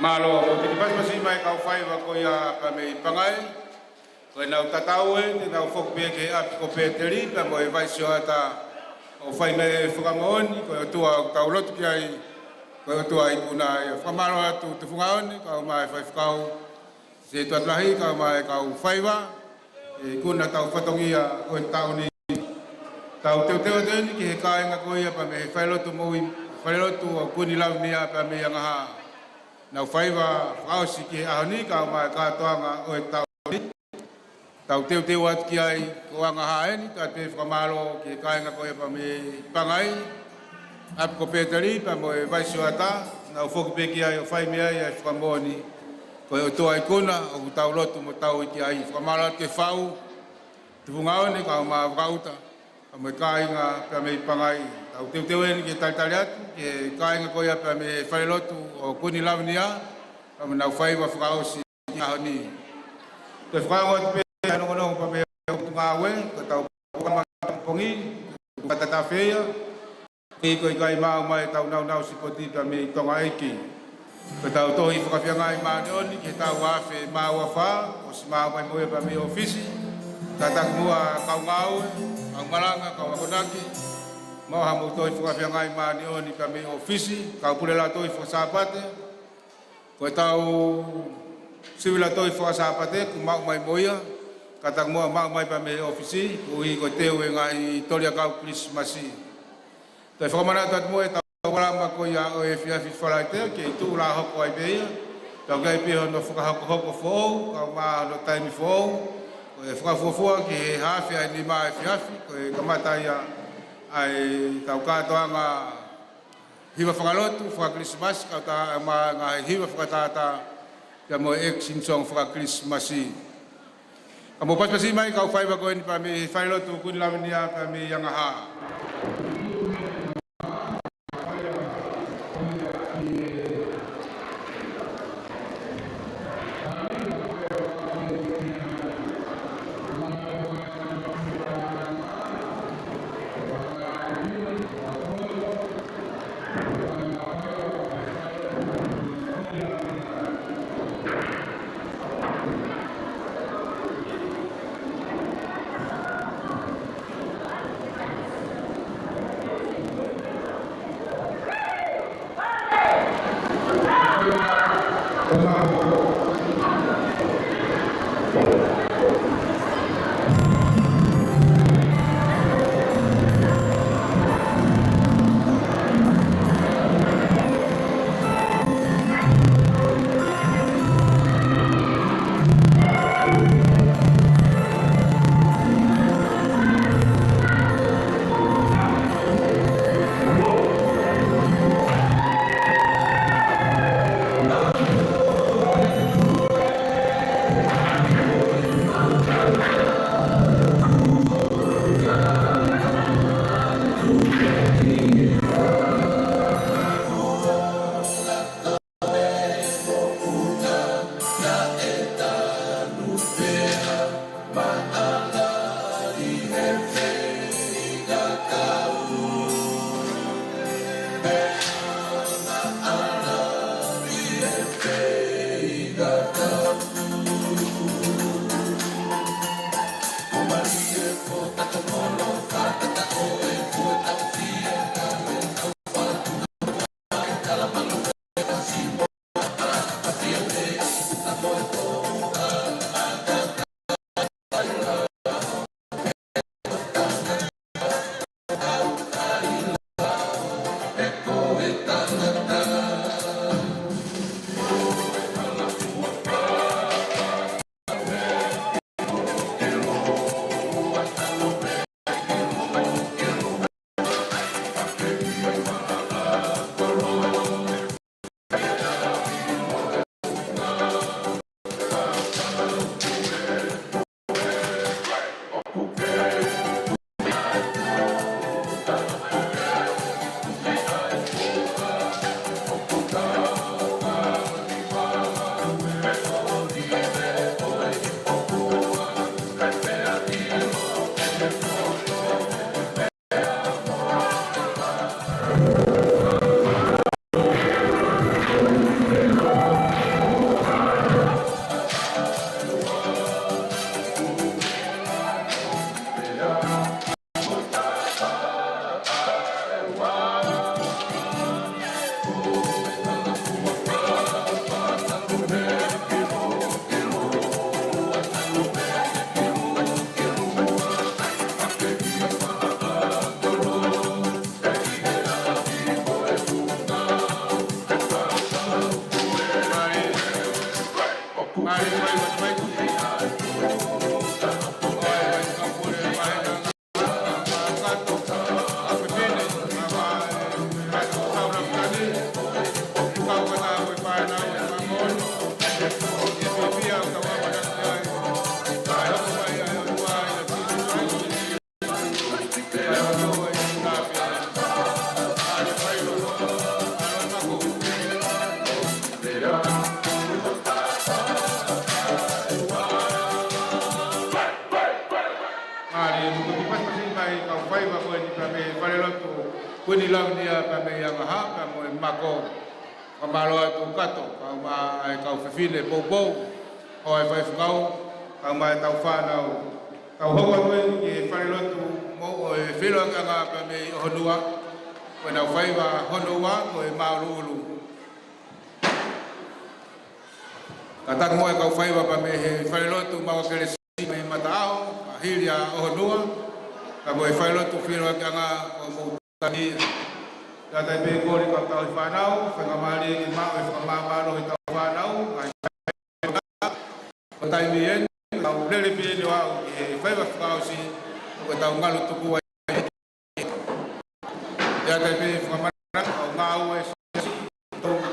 Mālō, ko e piki pasipasi mai kau faiva ko ia pea mei Pangai. Ko ʻenau tatau ē, te nau foki pē ki he ʻapi ko Peteli, pea mo e Vaisi ʻo Ata, ʻo fai mei ai e fakamoʻoni, ko e ʻOtua ʻoku tau lotu ki ai, ko e ʻOtua ikuna ia. Fakamālō atu Tufungaone, kae ʻumaʻā e faifekau, Setuatu Lahi, kae ʻumaʻā e kau faiva, ʻe ikuna ʻetau fatongia ʻo e taʻu ni. Tau teuteu atu eni ki he kāinga ko ia pea mei he falelotu moʻui, falelotu ʻo Kuini Lavinia pea mei Angaha. Nau faiva fakaʻosi ki he ʻaho ni, kae ʻumaʻā e kātoanga ʻo e taʻu ni. Tau teuteu atu ki ai ko Angaha eni, tau pehē fakamālō ki he kāinga ko ia pea mei Pangai, ʻapi ko Peteli, pea mo e Vaisi ʻo Ata, nau foki pē ki ai ʻo fai mei ai e fakamoʻoni, ko e ʻOtua ikuna, ʻoku tau lotu mo tauhi ki ai. Fakamālō atu ki he fau, Tufungaone, kae ʻumaʻā Vakauta, kae ʻumaʻā e kāinga pea mei Pangai. Tau teuteu eni ke talitali atu ki he kāinga ko ia pea mei he falelotu ʻo Kuini Lavinia, kae ʻumaʻā ʻenau faiva fakaʻosi ki he ʻaho ni. Ko e fakaongo atu pē ʻa e nongonongo pea mei he ʻOtu Ngāue, ko ʻetau polokalama pongipongi, ko e Katatafeia, ʻi he ʻikai maʻu mai ʻetau nāunau sipoti pea mei Tonga ʻEiki. Ko ʻetau tohi fakafeangai māʻoniʻoni ki he taʻu ua afe mā ua fā, ʻosi maʻu mai mo ia pea mei he ʻōfisi. Kātaki muʻa kau ngāue, kau malanga, kau akonaki, maʻu haʻamou tohi fakafeangai māʻoniʻoni pea mei he ʻōfisi, kau pule Lautohi Faka-Sāpate, ko ʻetau sivi Lautohi Faka-Sāpate kuo maʻu mai mo ia, kātaki muʻa maʻu mai pea mei he ʻōfisi, koeʻuhi ko e teu e ngaahi toli ʻakau Kilisimasi. Toe fakamanatu atu muʻa ʻetau polokalama ko ia ʻo e efiafi Falaite, ke tuʻu lā hoko ai pē ia, pea ʻoku ʻi ai pē hono fakahokohoko foʻou, kae ʻumaʻā hono taimi foʻou, ko e fakafuofua ki he haafe ʻa e nima efiafi, ko e kamata ia ʻa ʻetau kātoanga hiva fakalotu, fakakilisimasi, kae ʻumaʻā e ngaahi hiva fakatātā, pea mo e ʻekisini songo fakakilisimasi. Ka mou pasipasi mai kau faiva ko eni pea mei he falelotu Kuini Lavinia pea mei Angaha. Falelotu Kuini Lavinia pea mei Angaha, pea mo e mako. Fakamālō atu Kato, kae ʻumaʻā e kau fefine poupou, ʻo e faifekau, kae ʻumaʻā e tau fānau. Tau hoko atu eni ki he falelotu mo e feʻiloaki ʻanga pea mei ʻOhonua, ko ʻenau faiva hono ua, ko e māʻuluʻulu. Kātaki mo e kau faiva pea mei he falelotu Maʻua Kelesi mei Mataʻaho, ʻa hili ʻa ʻOhonua, kae mo e falelotu feʻiloaki ʻanga ko Moutani. Kātaki pē kole ki he kau tauhi fānau, faingamālie ke maʻu e fakamāmālohi ʻetau fānau, ʻa e ko e taimi eni, ʻoku lele pē eni ʻo aʻu ki he faiva fakaʻosi, ʻoku tau ngalu tuku ai. Kātaki pē fakamālō, ʻoku ngāue siasi, ʻoku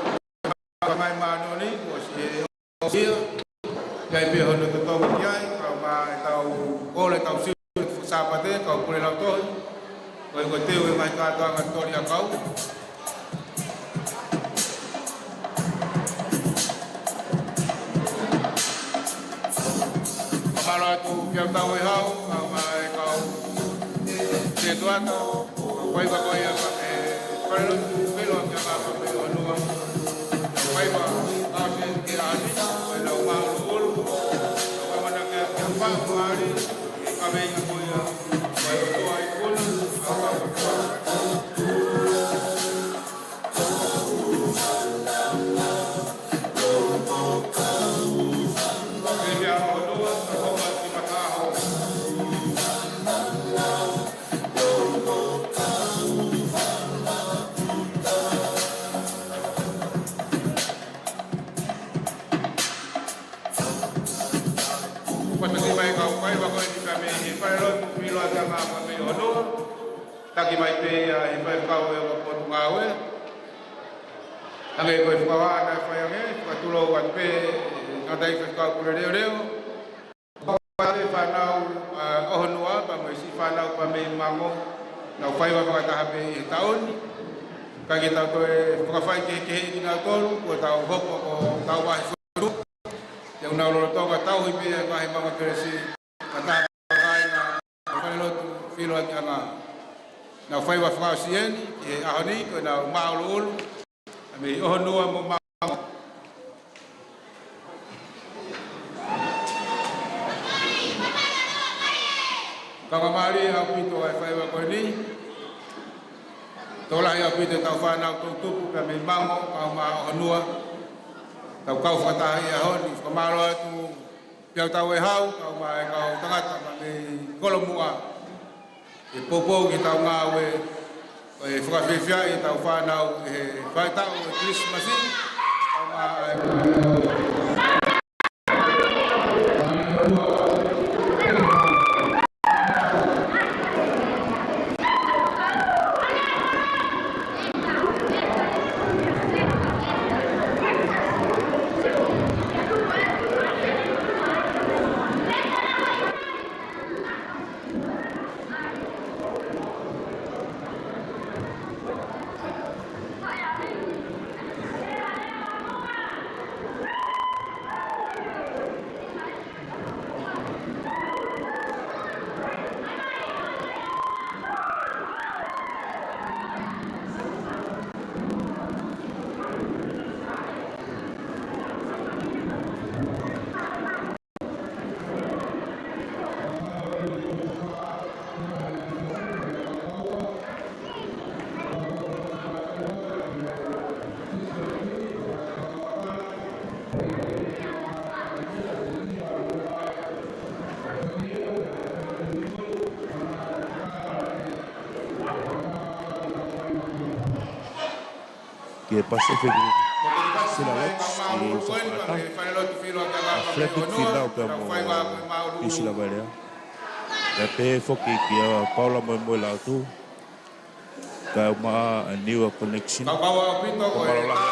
fai mai māʻoniʻoni, ʻosi e ʻosi ia. ʻI ai pē hono totongi ki ai, kae ʻumaʻā e tau ola, tau siu, Sāpate, kau pule lautohi. Ko e ko e teu e ngaahi kātoanga toli ʻakau. Mālō atu Piautau e Hau, kae ʻumaʻā e kau te tuata, kau faiva ko ia ka e falelotu feʻiloaki ʻanga pea mei ʻOhonua. Faiva, kau te ke ani, ko ʻenau māʻuluʻulu, kau mana ke, ke fakamālō, ke kaveinga ko ia, ko e ʻOtua ikuna, ʻa e ʻOtua. Kuo pata ki mai kau faiva ko eni pea mei he falelotu feʻiloaki ʻanga pea mei ʻOhonua. Taki mai pē ia ʻe he faifekau ʻo e Potungāue. Hangē ko e fakahā naʻe fai ange, fakatulou atu pē, ngata ʻi he faifekau pule leoleo. Pea pea fānau, ʻa, ʻOhonua, pea mo e siʻi fānau pea mei Mango, nau faiva fakataha pē ʻi he taʻu ni. Ka ke tau toe fakafai kehekehe kinautolu, kuo tau hoko ko tau vahe fonu. Te u nau lolotonga tauhi pē ʻa e ngaahi Maʻua Kelesi, ka tau kāinga, falelotu feʻiloaki ʻanga. Nau faiva fakaʻosi eni, ki he ʻaho ni, ko ʻenau māʻuluʻulu, ʻa mei ʻOhonua mo Mango. Fakamālō ʻaupito ʻa e faiva ko eni. Tokolahi ʻaupito ʻetau fānau toʻutupu pea mei Mango, kae ʻumaʻā ʻOhonua. Tau kau fakataha ʻi he ʻaho ni, fakamālō atu Piautau e Hau, kae ʻumaʻā e kau tangata pea mei Kolomuʻa. ʻE poupou ke tau ngāue, ʻo fakafiefiaʻi ʻetau fānau ʻi he faʻahitaʻu ʻo e Kilisimasi, kae ʻumaʻā e Ki he Pacific Sila Lodge ʻi Safata. ʻA Frederick Finau pea mo Priscilla Vailea. Pea pehē foki kia Paula Moemoe Lautu. Kae ʻumaʻā ʻa e Niua Connection. Fakamālō lahi.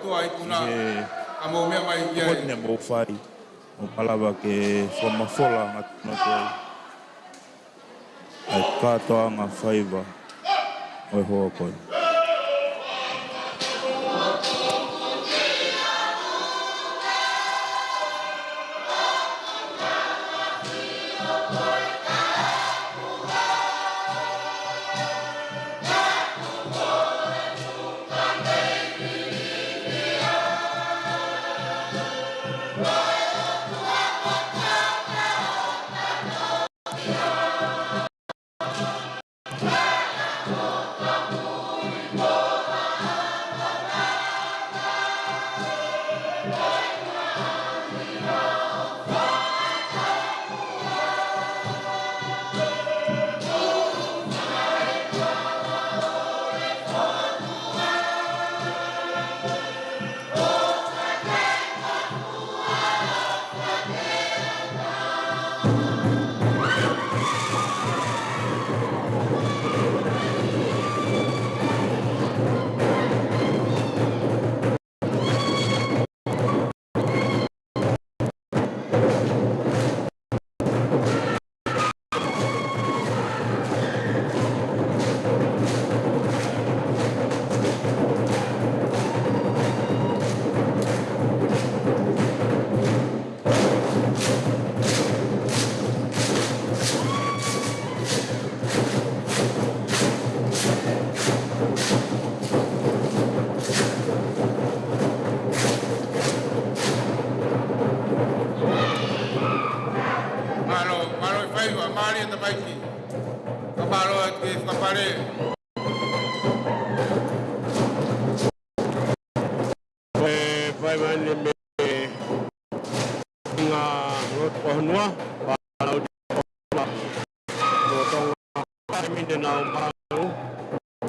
Ki he hoko ni ʻoku mou fai. ʻO malava ke fakamafola ʻa e kātoanga faiva ʻo e hoa ko ē. Pale. Ko e fai mai eni mei he ngaahi lotu ʻo e fonua, pea nau ʻi Tonga, ʻa e mine nau malu.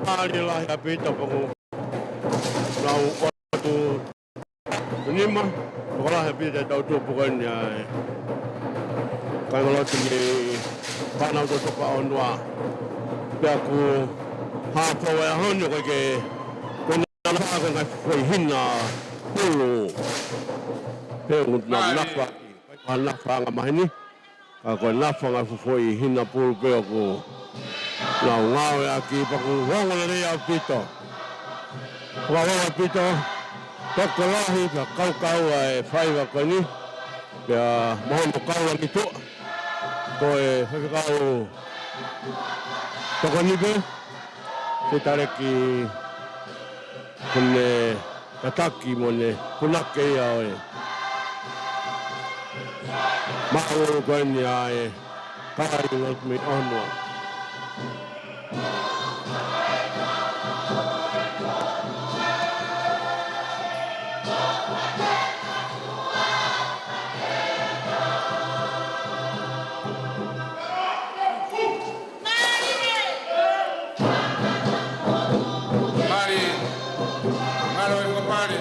Mālie lahi ʻaupito pea kuo nau ʻoatu nima, tokolahi ʻaupito e tau tupu ko eni ʻa e kāingalotu mei he fānau totoka ʻo e fonua. Pea kuo hā fau e ʻaho ni ʻo ʻikai ke, ko e nafa ko e ngaahi foʻi hina pulu. Pea ʻoku nau nafa, ko e nafa anga maheni. Ka ko e nafa ngaahi foʻi hina pulu pē ʻoku nau ngāueʻaki pea kuo ongo lelei ʻaupito. Fakavavevave ʻaupito, tokolahi pea kaukau ʻa e faiva ko eni. Pea mo hono kau ange tuʻa. Ko e faifekau tokoni pē, Seitaleki Pune Tataki mo ne punake ia ʻo e maʻu ko eni ʻa e kāingalotu mei ʻOhonua. Pale. Mālō e fakapale.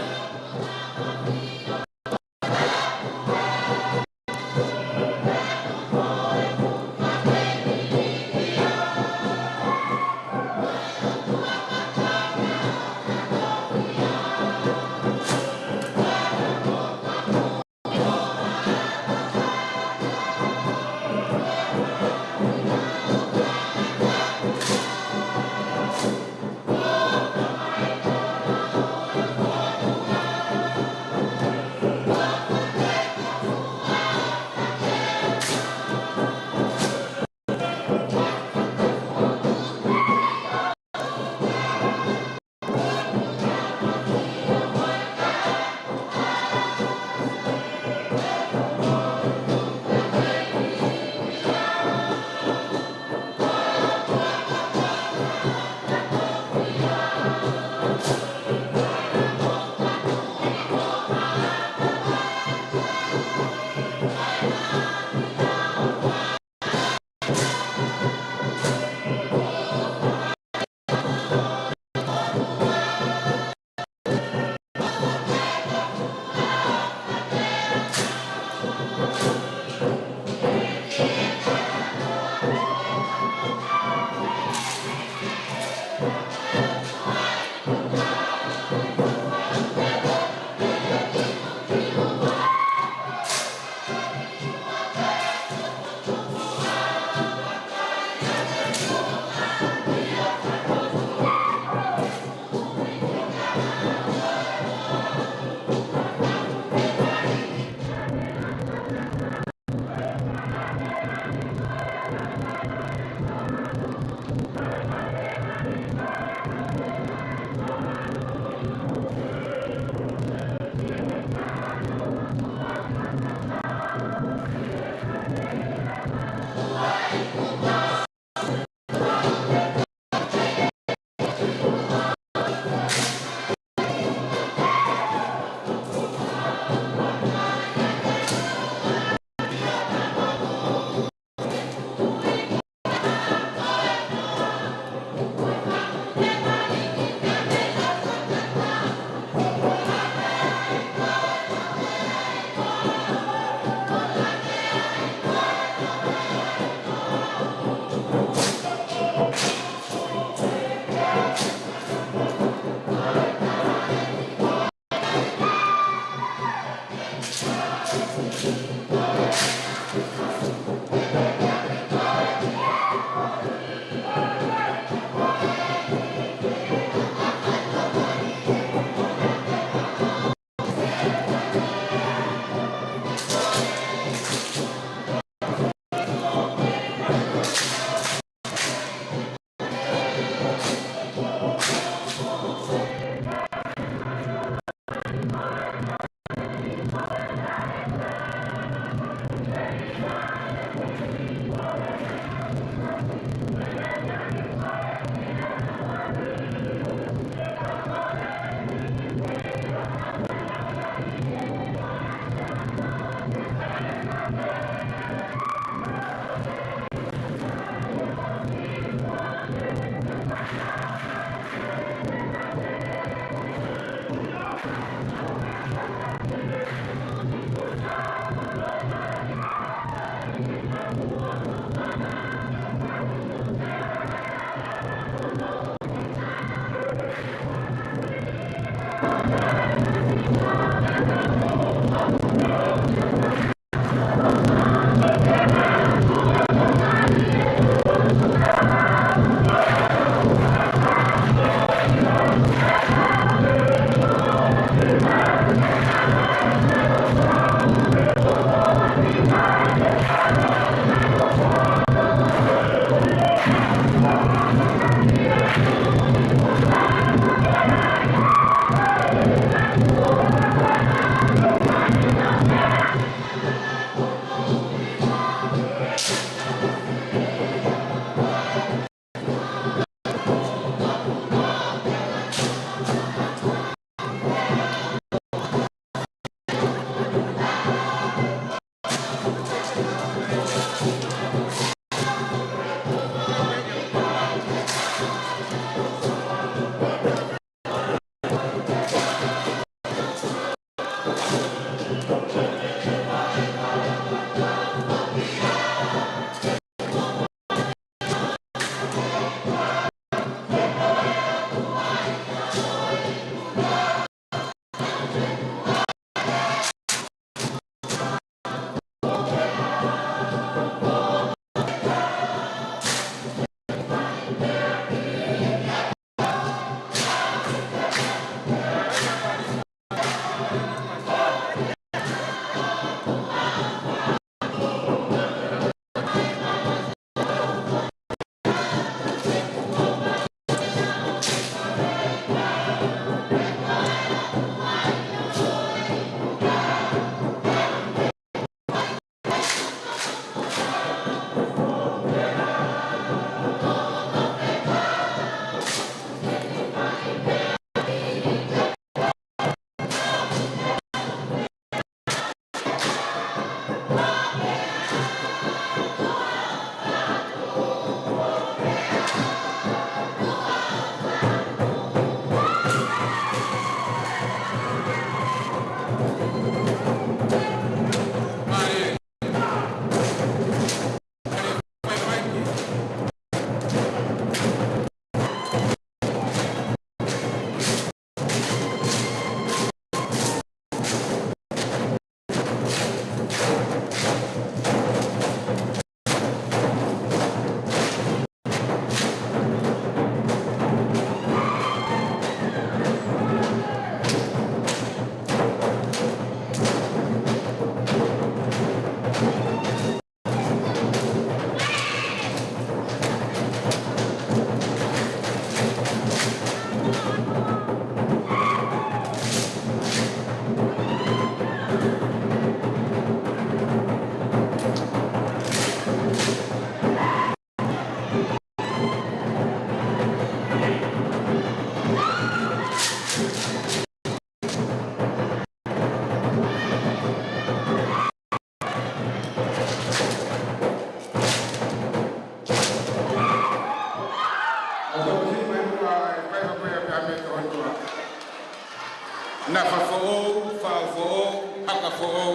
Nafa foʻou, fao foʻou, haka foʻou,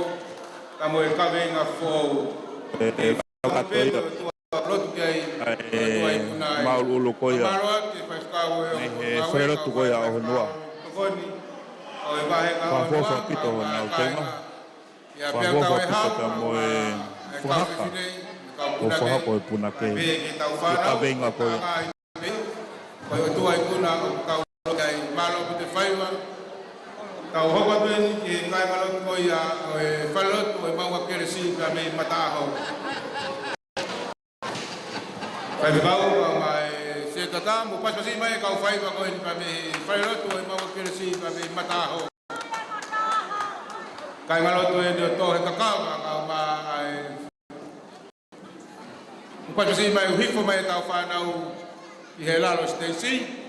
ka mo e kaveinga foʻou. ʻE, ʻe, fakatoa ia. Lotu ki ai, ʻe, ʻOtua ikuna ai. Māʻululu ko ia. Mālō atu ki he faifekau ʻo e, mei he falelotu ko ia ʻo Honuʻa. Tokoni ʻo e vahenga ʻo Honuʻa, fakafoki ʻa honau teunga. Ia pea tau e hau, pea mo e fakahoko e punake. Pea mo e kau fefine, kau punake. Pea mo e kaveinga ko ia. Ko e ʻOtua ikuna ʻoku tau lotu ai, mālō ʻaupito e faiva. Tau hoko atu eni ki he kāingalotu ko ia ʻo e falelotu ʻo e Maunga Kelesi pea mei Mataʻaho. Faifekau, kau mai Setata, mou pasipasi mai kau faiva ko eni pea mei falelotu ʻo e Maunga Kelesi pea mei Mataʻaho. Kāingalotu eni ʻo Tohekakava, kau mai. Mou pasipasi mai ʻo hifo mai ʻetau fānau ʻi he lalo siteisi.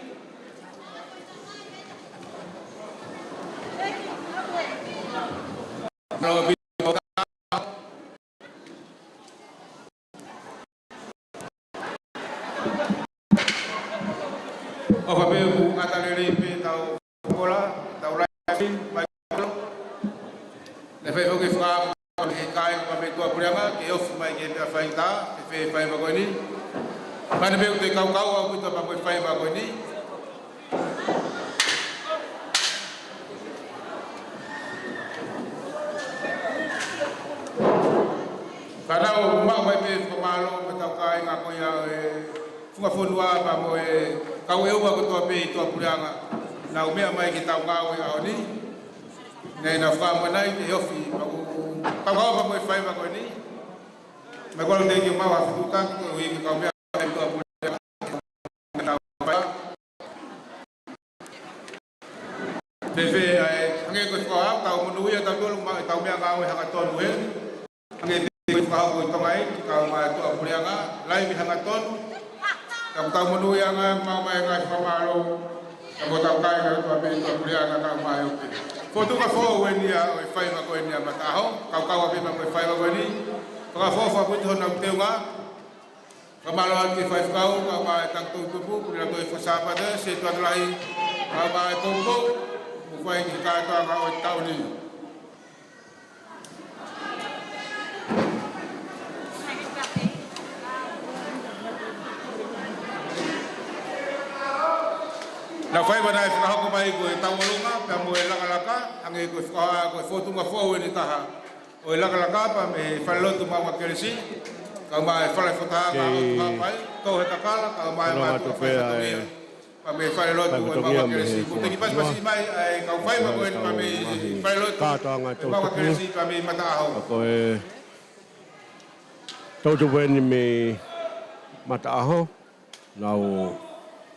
ʻOfa pē ʻoku ʻata lelei pē ʻetau kola, ʻetau live stream, mai kola. Ne fai foki e fakaaʻu ki he kāinga pea mei tuʻapuleʻanga, ke ofi mai ki he meʻa faingataʻa, ke fai e faiva ko eni. Mahalo pē ʻoku toe kaukau ʻaupito pea mo e faiva ko eni. Fānau, maʻu mai pē fakamālō mo ʻetau kāinga ko ia ʻo e Funga Fonua pea mo e kau ʻEua kotoa pē ʻi tuʻapuleʻanga. Nau meʻa mai ki heʻetau ngāue ʻaho ni. Naʻa nau fakamoʻoni ke ofi, pea ʻoku kaukau pea mo e faiva ko eni. Mai kolo te ki mau ha fetuʻutaki koeʻuhi ke kau meʻa mai tuʻapuleʻanga. Fēfē ai, hangē ko e fakahā, tau monūʻia tautolu maʻa ʻetau meʻangāue hangatonu ē. Hangē pē ko e fakahoko ʻi Tonga ē, kau mai tuʻapuleʻanga, laivi hangatonu. Tau, tau monūʻia ange, maʻu mai e ngaahi fakamālō. Ka mo ʻetau kāinga kotoa pē ʻi tuʻapuleʻanga, kau mai ʻo pē. Fōtunga foʻou eni ia ʻo e faiva ko eni ʻa Mataʻaho, kaukau pē maʻa mo e faiva ko eni. Fakaʻofoʻofa ʻaupito honau teunga. Fakamālō atu ki he faifekau, kau mai e Takitō Tupu, Kuini Lātū Faka-Sāpate, Setuata Lahi, kau mai e Poupou, mou fai ki he kātoanga ʻo e taʻu ni. Naʻa faiva naʻe fakahoko mai ko e tauʻolunga, pea mo e lakalaka, hangē ko e fakahā, ko e fōtunga foʻou eni taha ʻo e lakalaka pea mei he falelotu Maunga Kelesi, kau mai e Fale Fakataha, kau mai e Tohekakava, kau mai e mātuʻa faifatongia. Pea mei he falelotu ʻo e Maunga Kelesi. Mou toki pasipasi mai ʻa e kau faiva ko eni pea mei he falelotu ʻo e Maunga Kelesi pea mei Mataʻaho. Ko e toʻutupu eni mei Mataʻaho, nau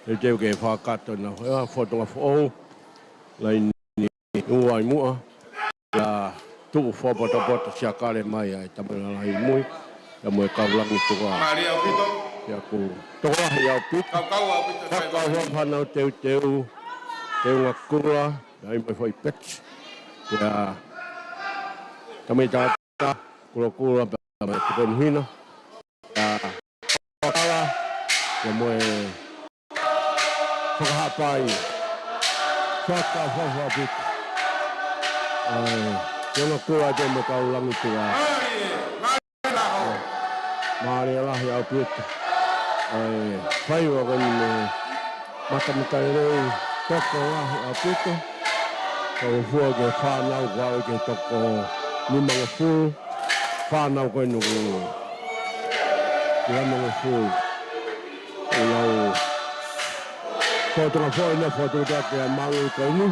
teuteu ke fakakakato ʻenau fōtunga foʻou, laini ua ʻi muʻa, ʻa e tuʻu fakapotopoto siakale mai ʻa e Tama Lahi Mui, pea mo e kau Langituʻa. Mālie ʻaupito. Pea ʻoku tokolahi ʻaupito. Kaukau ʻaupito. Kaukau ʻaupito fānau teuteu, teunga kula, ʻai mai foʻi peti. Pea tamaiki taʻata, kulokula, pea mo e tokoni hina. Pea fakakala, pea mo e fakahapai. Fakaʻofoʻofa ʻaupito. ʻAi, teunga kula ʻa e Tama Langituʻa. Mālie lahi ʻaupito. ʻAi, faiva ko eni mei Matamatalelei, tokolahi ʻaupito. Ka ʻoku fua ki he fānau, kau ki he toko nimangofulu. Fānau ko eni ʻoku limangofulu. ʻO lau fōtunga foʻou ʻena, fōtunga ke a mangi ko eni.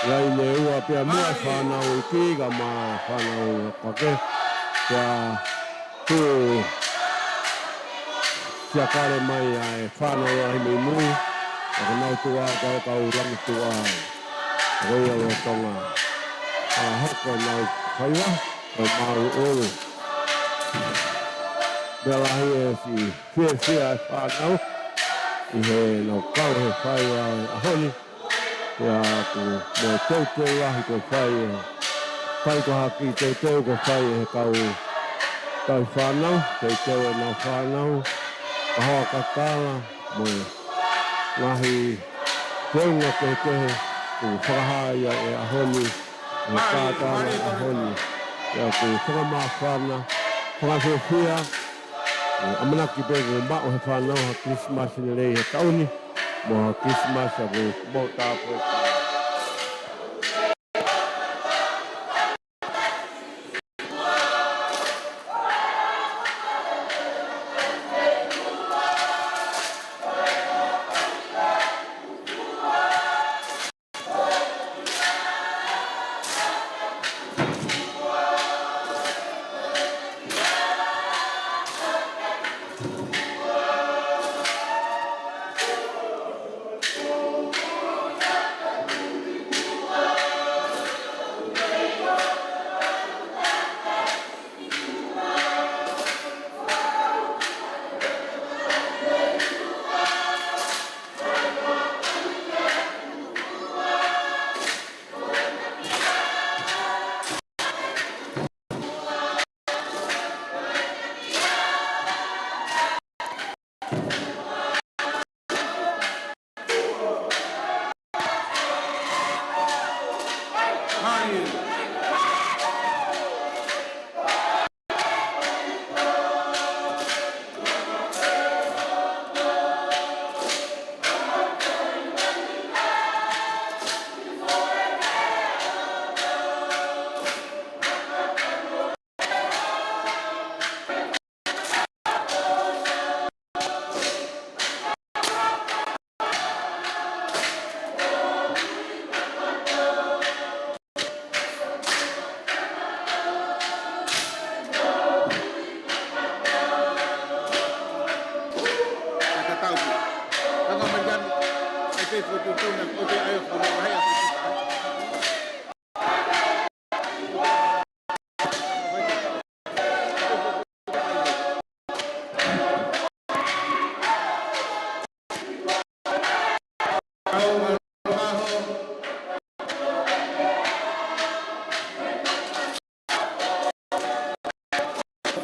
Laini ua pea mo e fānau iiki, kau mai e fānau kake. Pea tuʻu siakale mai ʻa e Fānau Lahi mei Mui, ʻa ko honau tuʻa, kau, kau Langituʻa, ko ia lolotonga ʻa e hoko ʻenau faiva, ko e māʻululu. Meʻa lahi e siʻi fiefia e fānau ʻi heʻenau kau he faiva ʻo e ʻaho ni. Pea ʻoku mo e teuteu lahi kuo fai ʻe, fai ko e hā e kiʻi teuteu kuo fai ʻe he kau tauhi fānau, teuteu ʻenau fānau, kahoa kakala, mo e ngaahi teunga kehekehe, ʻoku fakahā ia ʻi he ʻaho ni, ʻi he kātoanga ʻo e ʻaho ni. ʻA ia ʻoku fakamāfana, fakafiefia, ʻe ʻamanaki pē ke maʻu ʻe he fānau ha Kilisimasi lelei he taʻu ni, mo ha Kilisimasi ʻoku mau tāpuekina.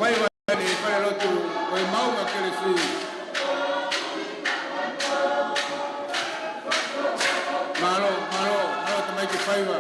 Faiva ni, fale lotu ʻo e Maunga Kelesi. Mālō, mālō, mālō tamaiki faiva.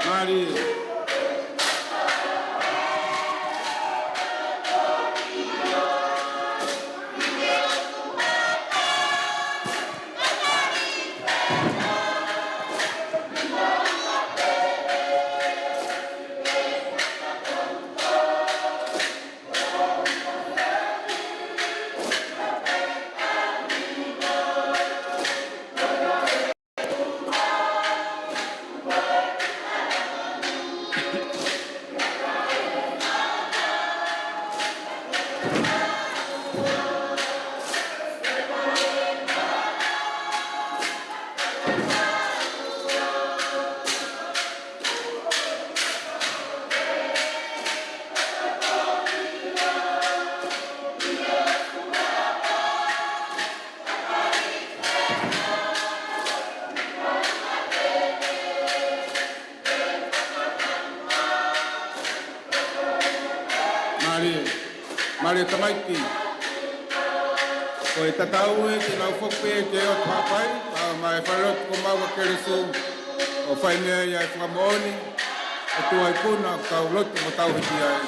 Mālie. Mālie. Mālie tamaiki. Ko e tatau ē ke nau foki pē ki he ʻOtu Haʻapai, kae ʻumaʻā e falelotu ko Maunga Kelesi, ʻo fai mei ai e fakamoʻoni ʻo e ʻOtua ikuna ʻoku tau lotu mo tau hiki ai.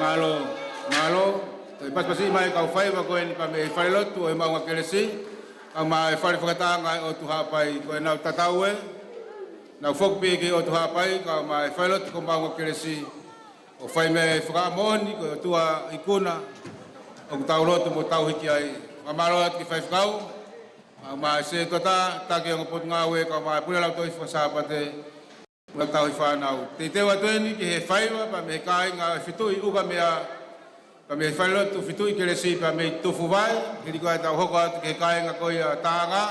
Mālō, mālō. Toe pasipasi mai e kau faiva ko eni pea mei he falelotu ʻo e Maunga Kelesi, kae ʻumaʻā e fale fakatahaʻanga ʻo e ʻOtu Haʻapai, ko ʻenau tatau ē, nau foki pē ki he ʻOtu Haʻapai, kae ʻumaʻā e falelotu ko Maunga Kelesi, ʻo fai mei ai e fakamoʻoni ko e ʻOtua ikuna ʻoku tau lotu mo tau hiki ai. Fakamālō atu ki he faifekau, kae ʻumaʻā e sētuata, taki ongo potungāue, kae ʻumaʻā e pule lautohi fakasāpate, mo e tauhi fānau. Teuteu atu eni ki he faiva pea mei he kāinga ʻo e Fituʻi ʻUkamea, pea mei he falelotu Fituʻi Kelesi pea mei Tufuvai, hili ko ia tau hoko atu ki he kāinga ko ia Taʻanga,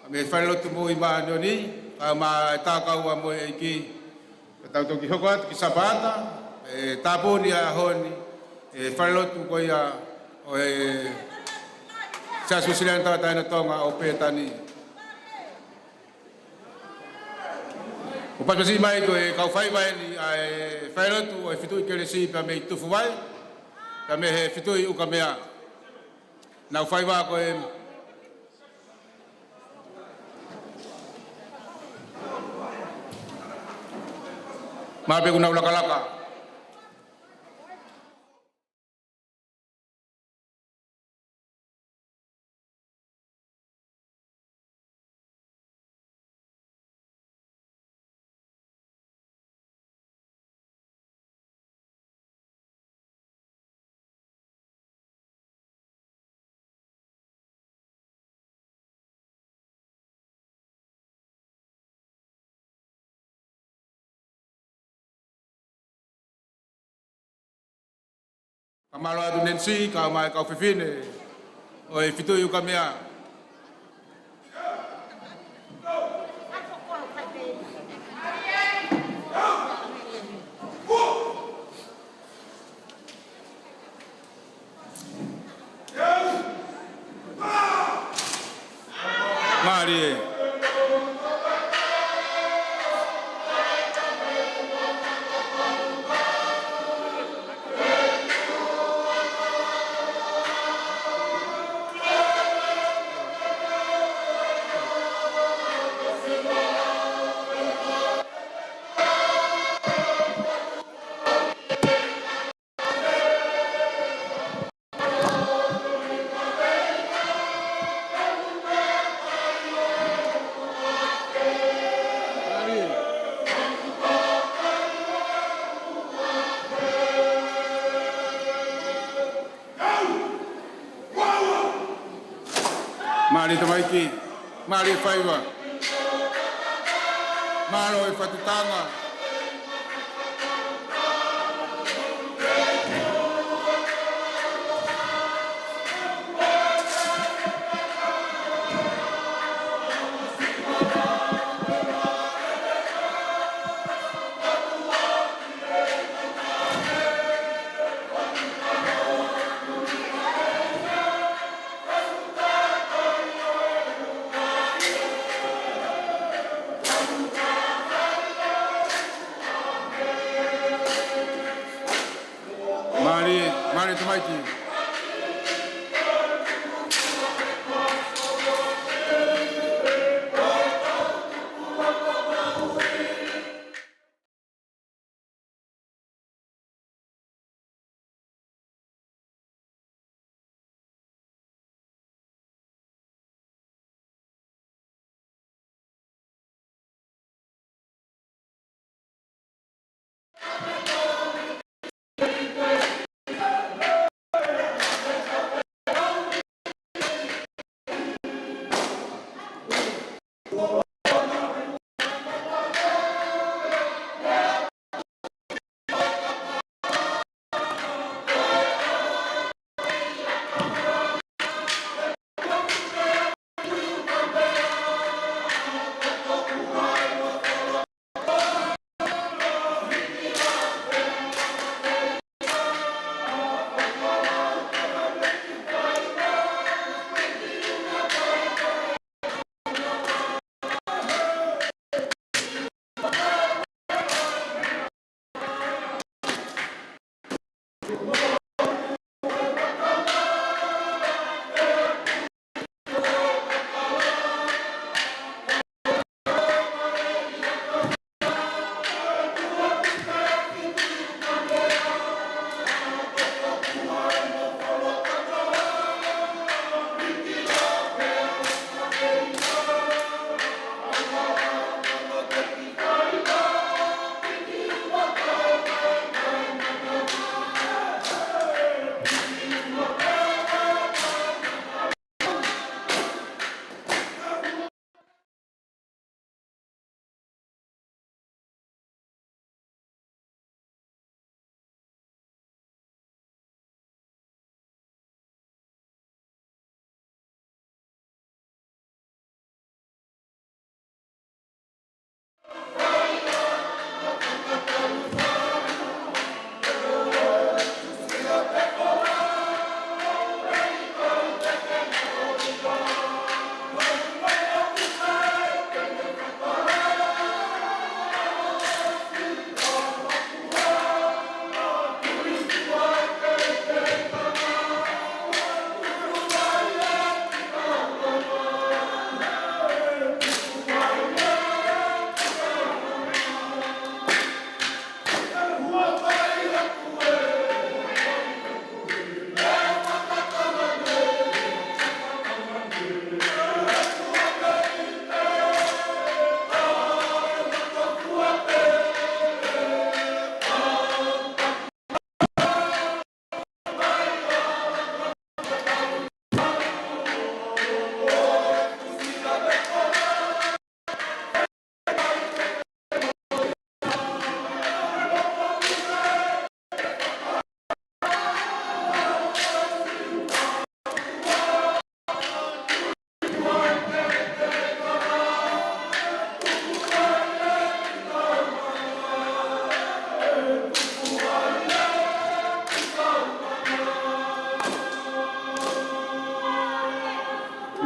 pea mei he falelotu Moʻui Māʻoniʻoni, kae ʻumaʻā e takaua mo e ʻEiki. Pea tau toki hoko atu ki Sapata, e tāpuni ʻa e ʻaho ni, e falelotu ko ia ʻo e Siasi Uēsiliana Tauʻatāina ʻo Tonga ʻo Pētani. ʻO pasipasi mai ko e kau faiva eni ʻa e falelotu ʻo e Fituʻi Kelesi pea mei Tufuvai, pea mei he Fituʻi ʻUkamea. Nau faiva ko e mā pē kuo nau lakalaka. Fakamālō atu Nancy, kae ʻumaʻā e kau fefine ʻo e Fituʻi ʻUkamea. Mālie. Mālie tamaiki, mālie faiva. Mālō e fakatanga.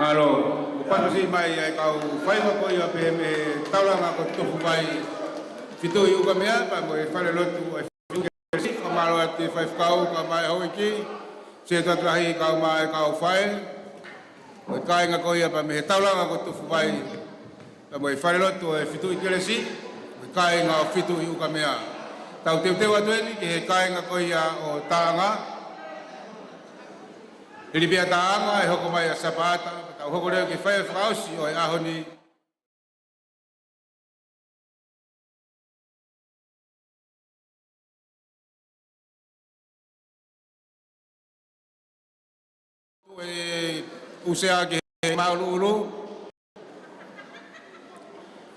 Mālō, ʻoku pasipasi mai ʻa e kau faiva ko ia pē mei he taulanga ko Tofuvai, Fitu ʻi ʻUkamea, pea mo e falelotu ʻo e Fitu ʻi Kelesi, fakamālō atu ki he faifekau, kae ʻumaʻā e houʻeiki, setuata lahi, kae ʻumaʻā e kau fai, ʻo e kāinga ko ia pea mei he taulanga ko Tofuvai, pea mo e falelotu ʻo e Fitu ʻi Kelesi, ʻo e kāinga ʻo Fitu ʻi ʻUkamea. Tau teuteu atu eni ki he kāinga ko ia ʻo Taʻanga. Hili pē ʻa Taʻanga ʻe hoko mai ʻa Sapaʻata, tau hoko leva ki he faiva fakaʻosi ʻo e ʻaho ni. Tuʻu e ʻū sea ki he māʻuluʻulu.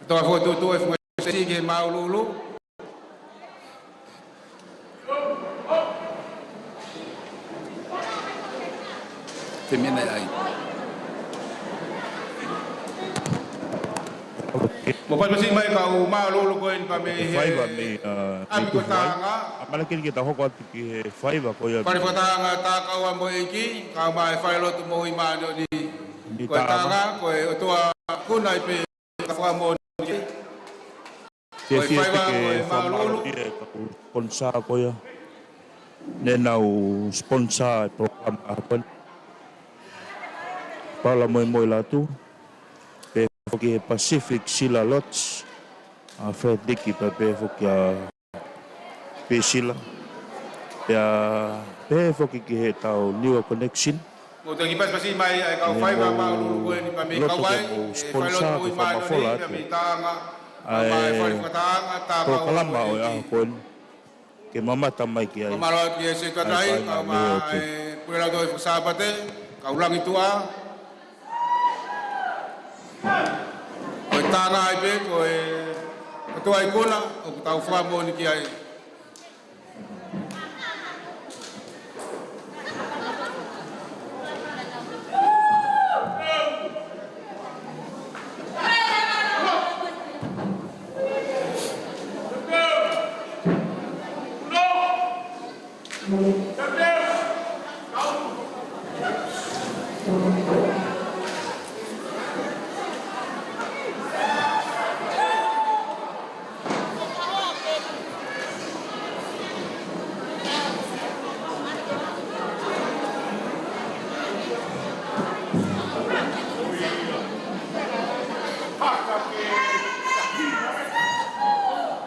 Toa fotu tuʻu e funga sea ki he māʻuluʻulu. Te mena ai. Mou pasipasi mai kau māʻuluʻulu ko eni pea mei he faiva mei, ʻa, ʻapi ko Tufuvai. Taʻanga. ʻAmanaki ke tau hoko atu ki he faiva ko ia. Fale fakataʻanga Takaua mo e ʻEiki, kae ʻumaʻā e falelotu moʻui māʻoniʻoni. Ko e Taʻanga, ko e ʻOtua ʻoku nau pē ka fakamoʻoni. Fiefia ke fakamālō ʻi he kau sponsor ko ia. Ne nau sponsor e polokalama ʻaho ni. Paula Moemoelatu. Pehē foki he Pacific Sila Lodge. ʻA Fred Dickey pea pehē foki ʻa Pesila. Pea pehē foki ki he tau Niua Connection. Mou toki pasipasi mai ʻa e kau faiva māʻuluʻulu ko eni pea mei Kauai, e falelotu moʻui māʻoniʻoni, pea mei Taʻanga, ʻa e fale fakataʻanga, Takaua mo e ʻEiki. Ke mamata mai ki ai. Fakamālō atu ki he setuata lahi, kae ʻumaʻā e pule lautohi fakasāpate, kau langi tuʻa. Ko e Taʻanga ai pē, ko e ʻOtua ikuna ʻoku tau fakamoʻoni ki ai.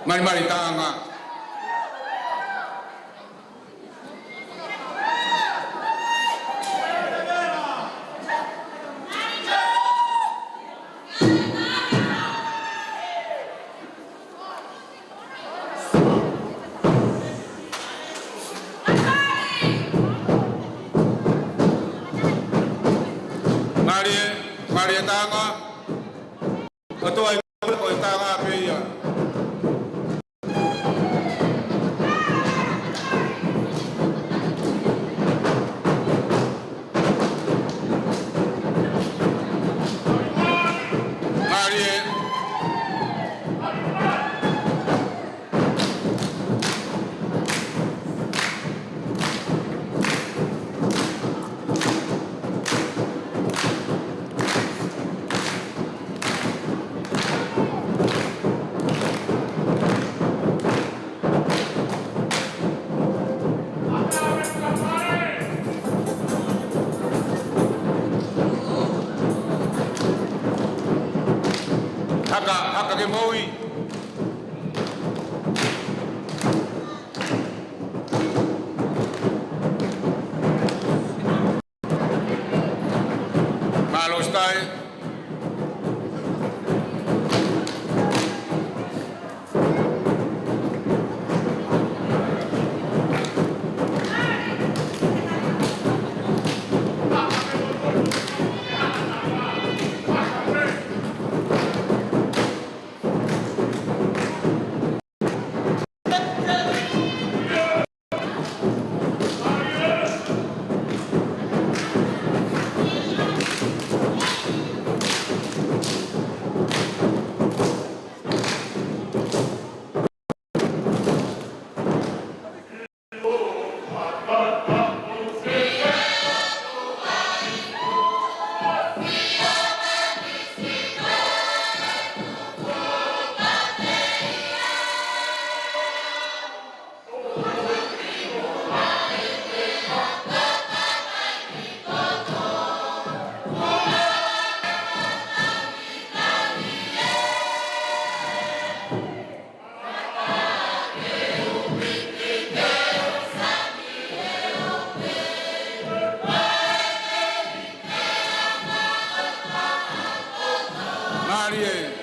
Malimali Taʻanga. Mālie, mālie Taʻanga. ʻOtua ikuna, ko e Taʻanga pē ia. Mālie. Haka, haka ke moʻui. Mālō Ai. Mālie.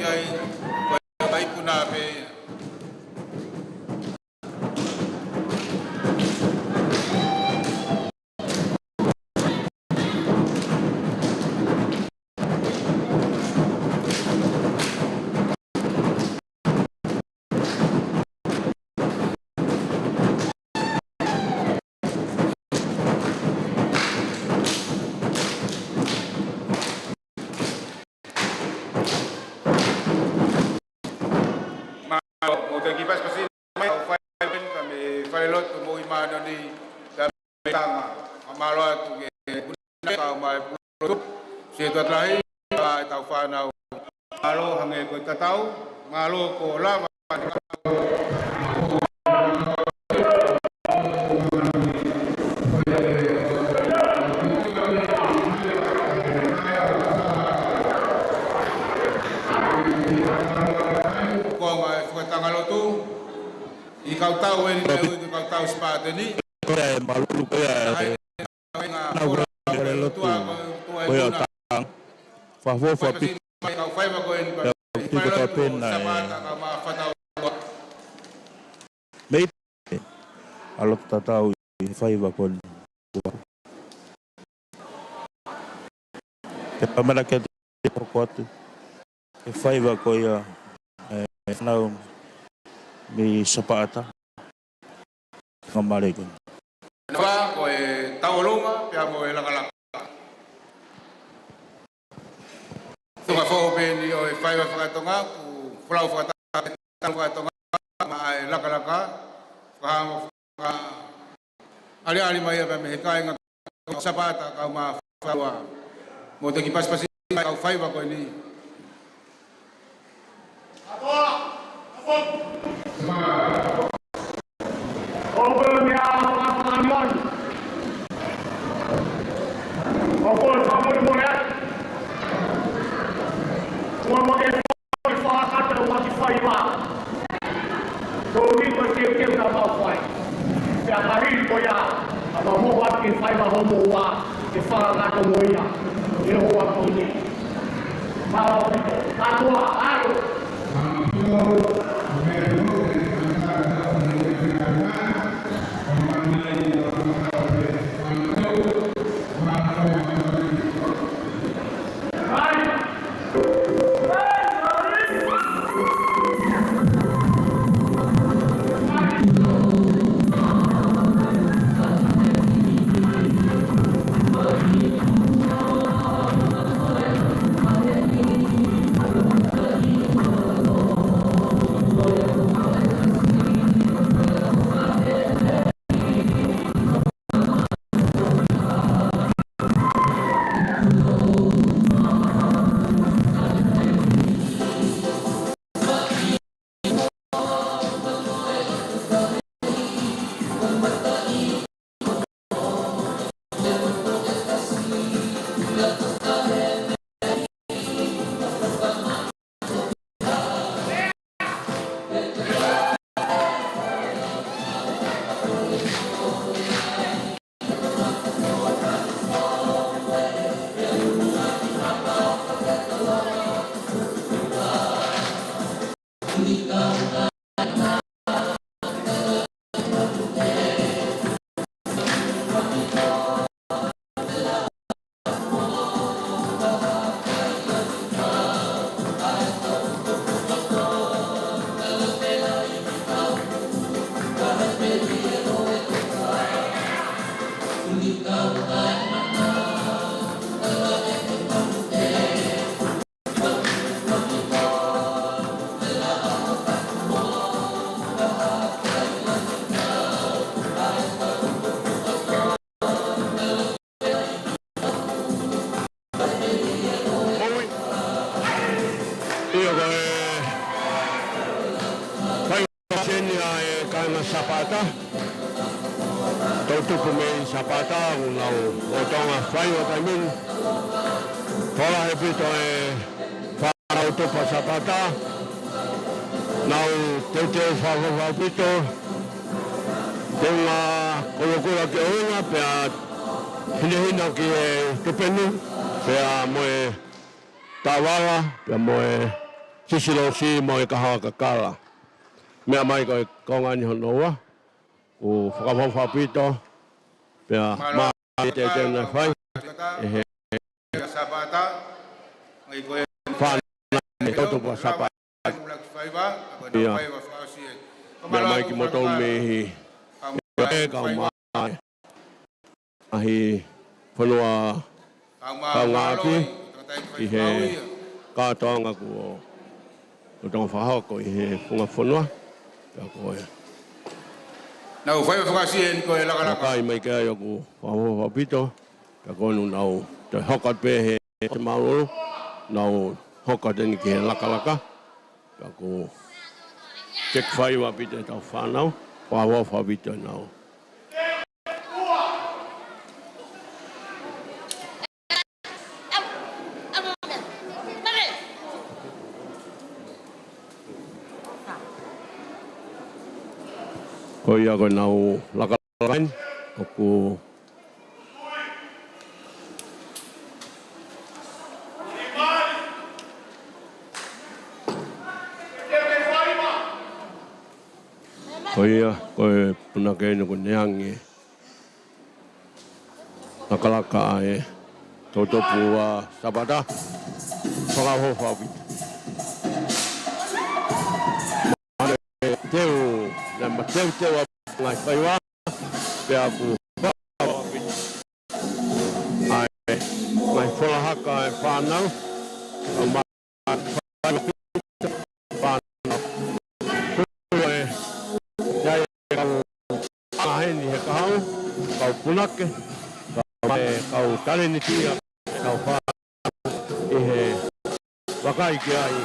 ai, ko e ikuna pē ia. Mālō, mou toki pasipasi mai, ʻoku fai pē ka mei Falelotu Moʻui Māʻoniʻoni, ka mei Tonga. Mālō atu ki he puna ka mai pulo tu, se tuat lahi, ʻa e tau fānau. Mālō hangē ko e tatau, mālō ko lava. Ko e ngaahi fakatanga lotu, ʻi he kautau eni, ko e kautau Sipateni. Ko e mālō ko ia, ʻa e ngaahi fakatanga lotu, ko e ʻOtua, ko e ikuna. Fakafofonga pē. Mai kau faiva ko eni, pea ʻoku tui kotoa pē naʻe Sapata ka ma fatau. Mei he ʻaloʻofa tatau ʻi he faiva ko eni. Ke pamela ke te hoko atu he faiva ko ia, ʻe, fānau mei Sapata. Fakamālō ʻEiki. Naʻa ko e tauʻolunga pea mo e lakalaka. Tuka fou pē eni ʻo e faiva fakatonga, kuo folau fakataha, tau fakatonga, maʻa e lakalaka, fakahanga, faka-, ʻaliʻali mai ia pea mei he kāinga Sapata kau ma fakaua. Mou toki pasipasi mai kau faiva ko eni. Ko e fakakata ua ki faiva. Ko e ui ko e teuteu ka mau fai. Pea ka hili ko ia, ka mau mou atu ki faiva hono ua, ke fakakata mo ia, ʻe hoa ko eni. Mau, kātoa, ʻalu. ʻIo, ko e faiva eni ʻa e kāinga Sapata. Toʻutupu mei Sapata, ʻoku nau ʻi Tonga faiva taimi ni. Tokolahi ʻaupito e fānau tupu ʻa Sapata. Nau teuteu fakafofonga ʻaupito. Teunga kolokolo ki ʻolunga, pea hinehina ki he tupenu, pea mo e taʻovala, pea mo e Sisi Losi mo e Kahoa Kakala. Meʻa mai ko e konga ni hono ua, ʻoku fakaʻofoʻofa ʻaupito, pea mālō e teuteu naʻe fai ʻe he fānau mei he Tautupu ʻa Sāpate. Ia. Meʻa mai kimoutolu mei he, ʻe kau mai ʻaʻahi fonua kaungāʻapi ʻi he kātoanga kuo ʻoku tau fakahoko ʻi he funga fonua. Pea ko e nau fai fakasi eni ko e lakalaka. Kai mai ke ai ʻoku fakaʻofoʻofa ʻaupito. Pea ko ʻenau nau toe hoko atu pē he te mālōlō, nau hoko atu eni ki he lakalaka. Pea ko e check fai ʻaupito ʻetau fānau, fakaʻofoʻofa ʻaupito ʻenau. Ko ia ko ʻenau lakalaka eni, ʻoku ko ia ko e punake eni ʻoku ne ange lakalaka ʻa e Tautupu ʻa Sāpate. Fakaʻofoʻofa ʻaupito. Teu, naʻe mateuteu ʻa e ngaahi faiva, pea ʻoku fakaʻofoʻofa ʻaupito ʻa e ngaahi fola haka ʻa e fānau, ʻa e ngaahi faiva fānau. Ko e, ʻi ai e kau ʻaʻahi ni he kahaʻu, kau punake, kau mai, kau talēniti ʻa e kau fānau ʻi he vakai ki ai.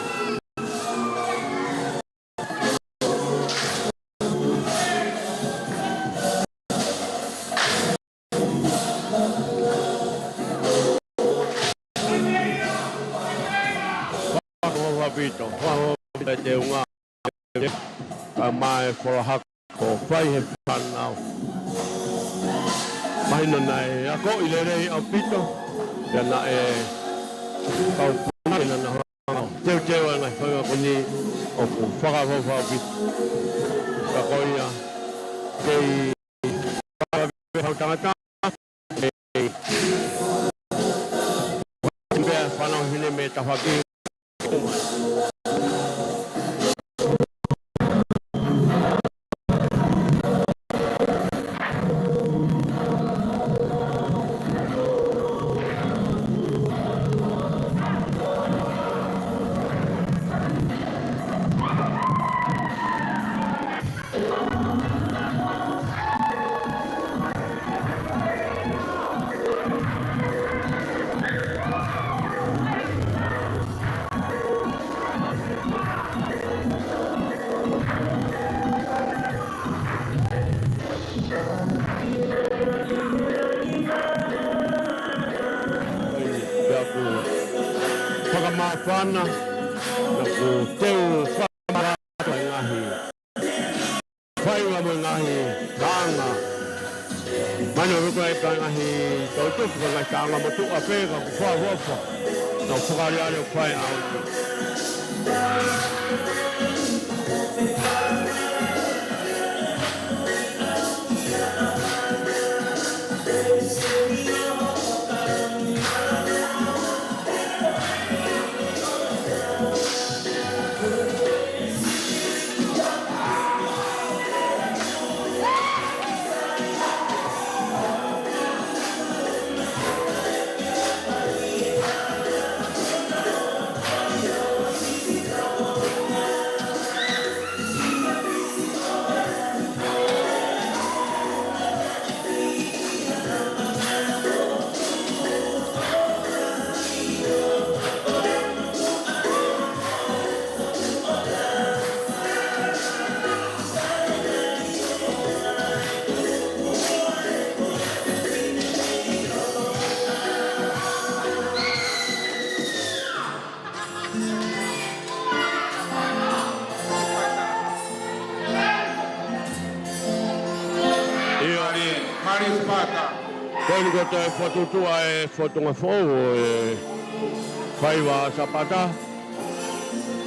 Fakaʻofoʻofa ʻaupito, fakaʻofoʻofa ʻaupito e teunga, kau mai e fola haka ʻoku fai he fānau. Mahino naʻe akoʻi lelei ʻaupito, pea naʻe kau punake naʻa nau teuteu ʻa e ngaahi faiva ko eni, ʻoku fakaʻofoʻofa ʻaupito. Ka ko ia, kei fakaʻofoʻofa ʻaupito tangata, kei pea fānau hine mei tafaʻaki. Pea ʻoku fakamāfana, naʻa ku teu fakamāfana e ngaahi faiva mo e ngaahi taʻanga. Mahino ʻoku ʻi ai e ngaahi tautupu, ngaahi taʻanga motuʻa pē ka ʻoku fakaʻofoʻofa. Nau fakaʻaliʻali ʻo fai ʻaupito. ʻIo, Mali, Mali Sipata. Ko eni kuo toe fokotuʻutuʻu ʻa e fōtunga foʻou ʻo e faiva Sāpate.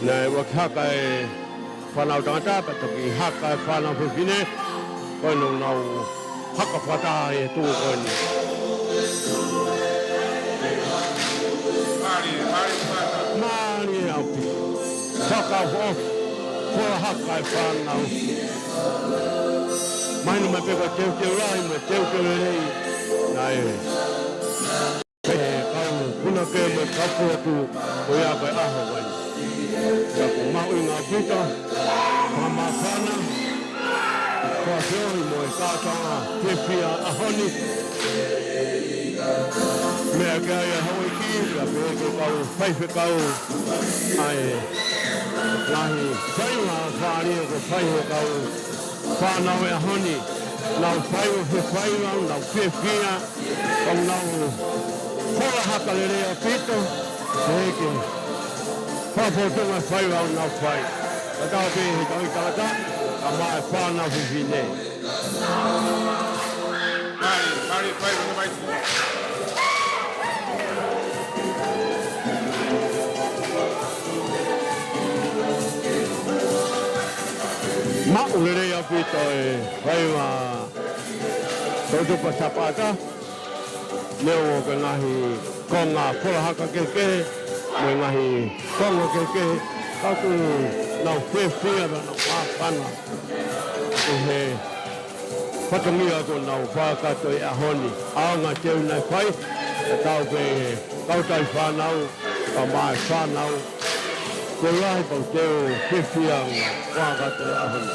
Naʻe ʻoua ke haka e fānau tangata, pea toki haka e fānau fefine, ko ʻenau nau haka fakataha he tuʻu ko eni. Mālie, mālie, mālie. Mālie ʻaupito. Fakaʻofoʻofa, fola haka e fānau. Mahino mai pē ko e teuteu lahi mo e teuteu lelei. Naʻe. Pea kau punake mo e kau pulotu ko ia ko e ʻaho ko eni. Pea ʻoku mahuʻinga ʻaupito, fakamāfana, fakafeohi mo e kātoanga fiefia ʻaho ni. Meʻa ke ai e houʻeiki, pea pehē ki he kau faifekau, ʻa e ngaahi faiva fālie ko e fai he kau fānau ʻo e ʻaho ni, nau fai ʻo he faiva, nau fiefia, ʻoku nau fola haka lelei ʻaupito, ʻe ke fakafotunga faiva ʻoku nau fai. Ka tau pē he kau tangata, ka mai fānau fefine. Mālie, mālie faiva, mālie. Maʻu lelei ʻaupito e faiva Tautupa Sapata, neongo ko e ngaahi konga fola haka kehekehe, mo e ngaahi konga kehekehe, ka ʻoku nau fiefia pea nau māfana ʻi he fatongia ʻoku nau fakakakato he ʻaho ni. ʻAonga e teu naʻe fai, ka tau pē kau tauhi fānau, ka mai fānau. Teu lahi pea teu fiefia ʻoku fakakakato he ʻaho ni.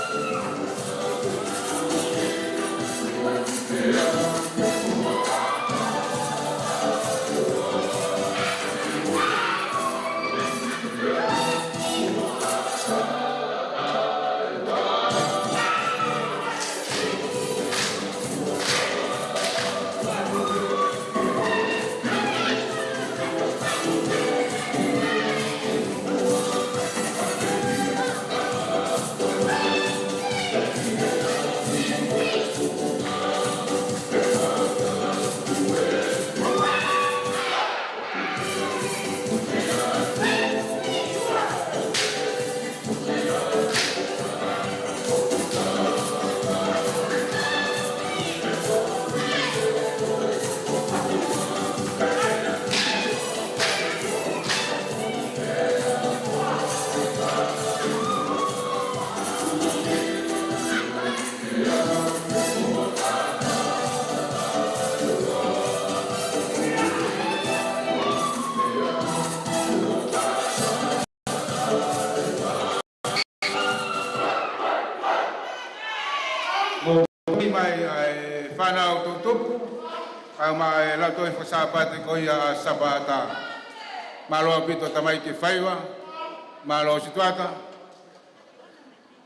Mou ʻi mai ʻa e fānau Tautupa, ʻa e ʻomai e lautohi fakasāpate ko ia ʻa Sapata. Mālō ʻaupito tamaiki e faiva, mālō Situata,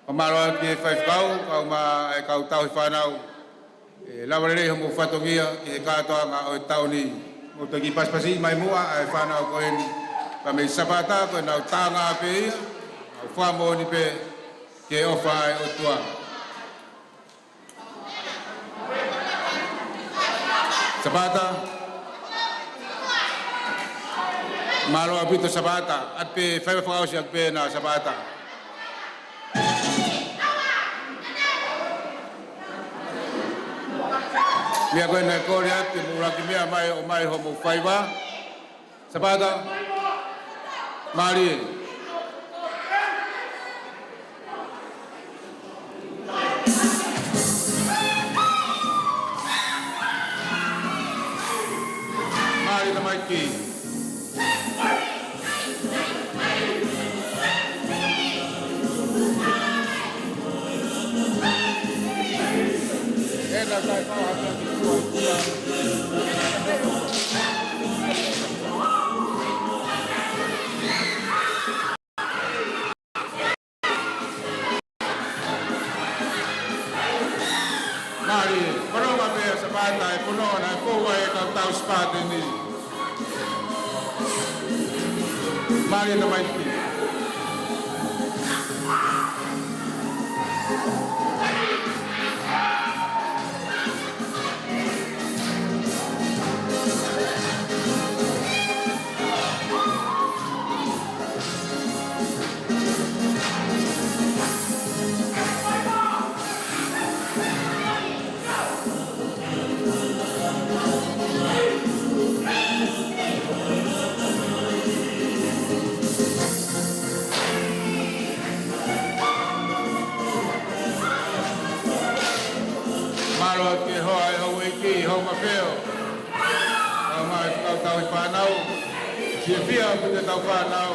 pea mālō atu ki he faifekau, kae ʻumaʻā e kau tauhi fānau. ʻE lava lelei hoʻomou fatongia ki he kātoanga ʻo e taʻu ni. Mou toki pasipasi mai muʻa ʻa e fānau ko eni. Ka mei Sapata ko ʻenau tānga pē ia, ʻoku fakamoʻoni pē ki he ʻofa ʻa e ʻOtua. Sapata. Mālō ʻaupito Sapata. ʻAtu pē faiva fakaʻosi atu pē ena Sapata. Meʻa ko ena ʻe kole atu ke mou laki meʻa mai ʻo ʻomai hoʻomou faiva. Sapata. Mālie. Mālie tamaiki. Mālie, fanongo pē Sapata, ʻe fanongo naʻe fou ai e kau tauhi Sapata ni. Mālie tamaiki. Ki Homa Feo. Tau mai kau tau ʻi fānau. Fiefia ʻaupito ʻetau fānau.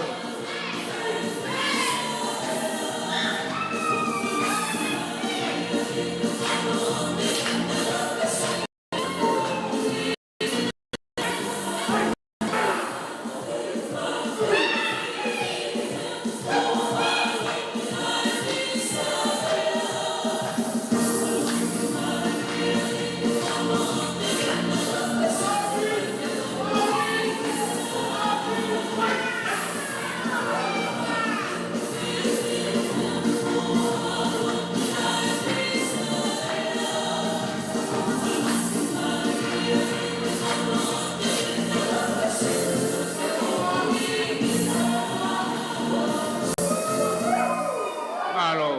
Mālō.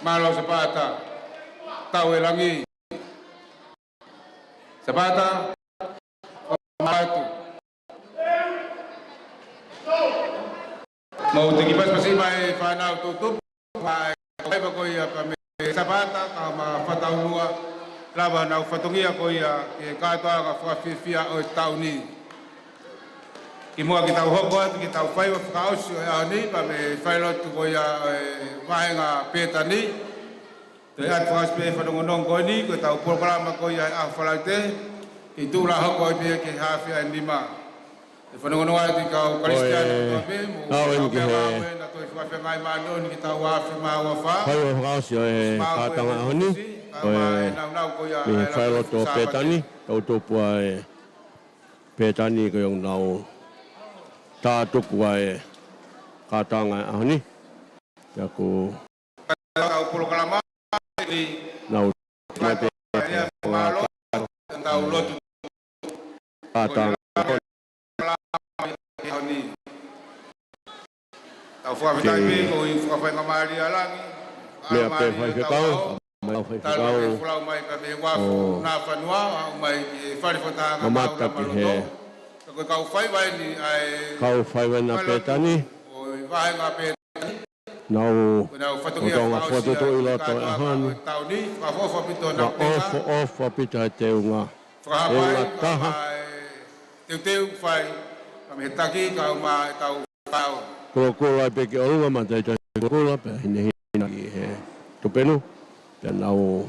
Mālō Sapata. Tau ʻe langi. Sapata. Mālō atu. Mau teki pasipasi mai fānau tutupu, mai kau faiva ko ia pea mei Sapata, ka ma fataulua, lava nau fatongia ko ia ke kātoanga fakafiefia ʻo e taʻu ni. Kimuʻa ke tau hoko atu ke tau faiva fakaʻosi ʻo e ʻaho ni, pea mei failotu ko ia ʻo e vahenga Pētani. Toe ʻatu fakaʻosi pē fanongonongo ko eni, ko ʻetau polokalama ko ia ʻa e ʻaho Falaite, ke tuʻu lā hoko ai pē ke haafe ʻa e nima. ʻE fanongonongo atu ki he kau Kalisitiane kotoa pē, mo e kau meʻa ʻe naʻa toe fakafeangai māʻoniʻoni ke tau afe mā ua fā. Faiva fakaʻosi ʻo e kātoanga ʻaho ni, ko e naunau ko ia ʻa e failotu ʻo Pētani, tau tupu ʻa e Pētani ko ia ʻoku nau tātuku ʻa e kātoanga ʻaho ni. Pea ko Kau polokalama, nau mai pē mālō, tau lotu. Kātoanga. Tau fakafetaʻi pē ko e fakafaingamālie ʻa langi. Meʻa pē faifekau, mai faifekau. Tau folau mai ka me uafu na fanua, ʻo mai ki he fale fakatahaʻanga mamata ki he. Ko e kau faiva eni ʻa e. Kau faiva ena Pētani. ʻO e vahenga Pētani. Nau, nau fatongia ʻoku tau fakaʻosi fokotuʻu ʻi loto ʻa e ʻaho ni. Tau ni, fakaʻofoʻofa ʻaupito ʻenau tenga. Fakaʻofoʻofa ʻaupito he teunga. Fakahapai, tenga taha. Teuteu fai, ka mei he taki, kau mai ʻetau kau. Kulokula pē ki ʻolunga, mātaʻitaʻi kulokula, pea hinehina ki he tupenu, pea nau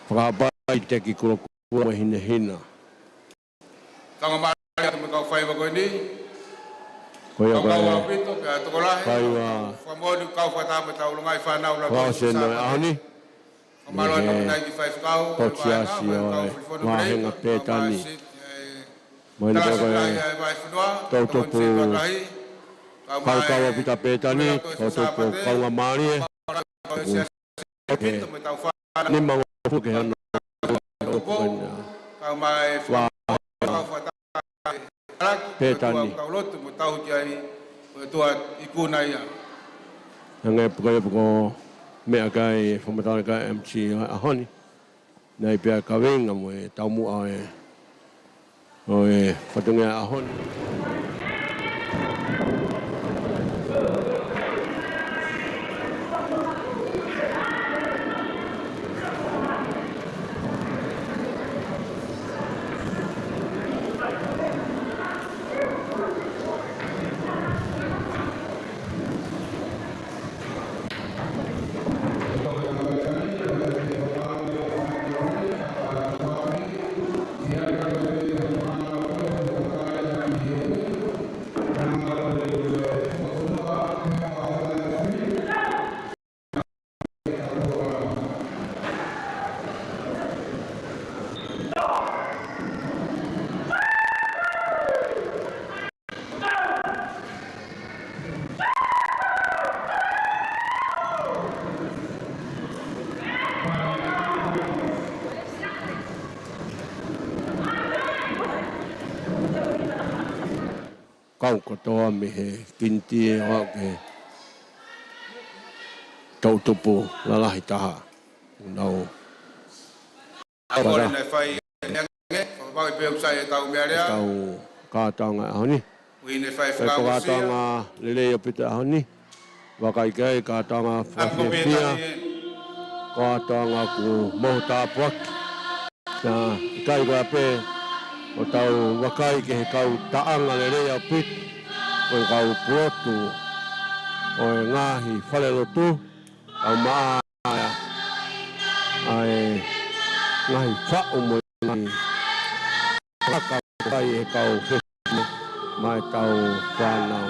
fakahapai teki kulokula mo e hinehina. Tanga mālie atu mo e kau faiva ko eni. Ko ia ko e kau ʻaupito, pea tokolahi. Faiva. Fakamoʻoni kau fakataha mo ʻetau longai fānau la. Fakaʻosi ʻo e ʻaho ni. Fakamālō atu ki he faifekau, Potiasi ʻo e vahenga Pētani. Mo e kau tau tupu. Kau kau ʻaupito Pētani, tau tupu kaungā mālie. Nima ngofulu ke hano. Kau mai fua. Pētani. Kau lotu mo tau ki ai, ko e ʻOtua ikuna ia. Hangē pē ko ia pē ko e meʻa kai, fakamatala kai M C ʻo e ʻaho ni. Naʻe pea kaveinga mo e taumuʻa ʻo e, ʻo e fatongia ʻaho ni. Kau kotoa mei he kinitie ʻo aʻu ki he toʻutupu lalahi taha. Nau. Ako le na fai ange, fakapau ʻe pehē ʻoku sai ʻetau meʻa lea. Tau kātoanga ʻaho ni. Ui ne fai fakamusia. Kātoanga lelei ʻaupito ʻaho ni. Vakai ki ai kātoanga fakafiefia. Kātoanga ʻoku mohu tāpuaki. Ka ʻikai ko ia pē, ʻo tau vakai ki he kau taʻanga lelei ʻaupito, ko e kau pulotu ʻo e ngaahi falelotu, kau maʻa ʻa e ngaahi faʻu mo e ngaahi laka ʻoku fai ʻe he kau fefine maʻa e kau fānau.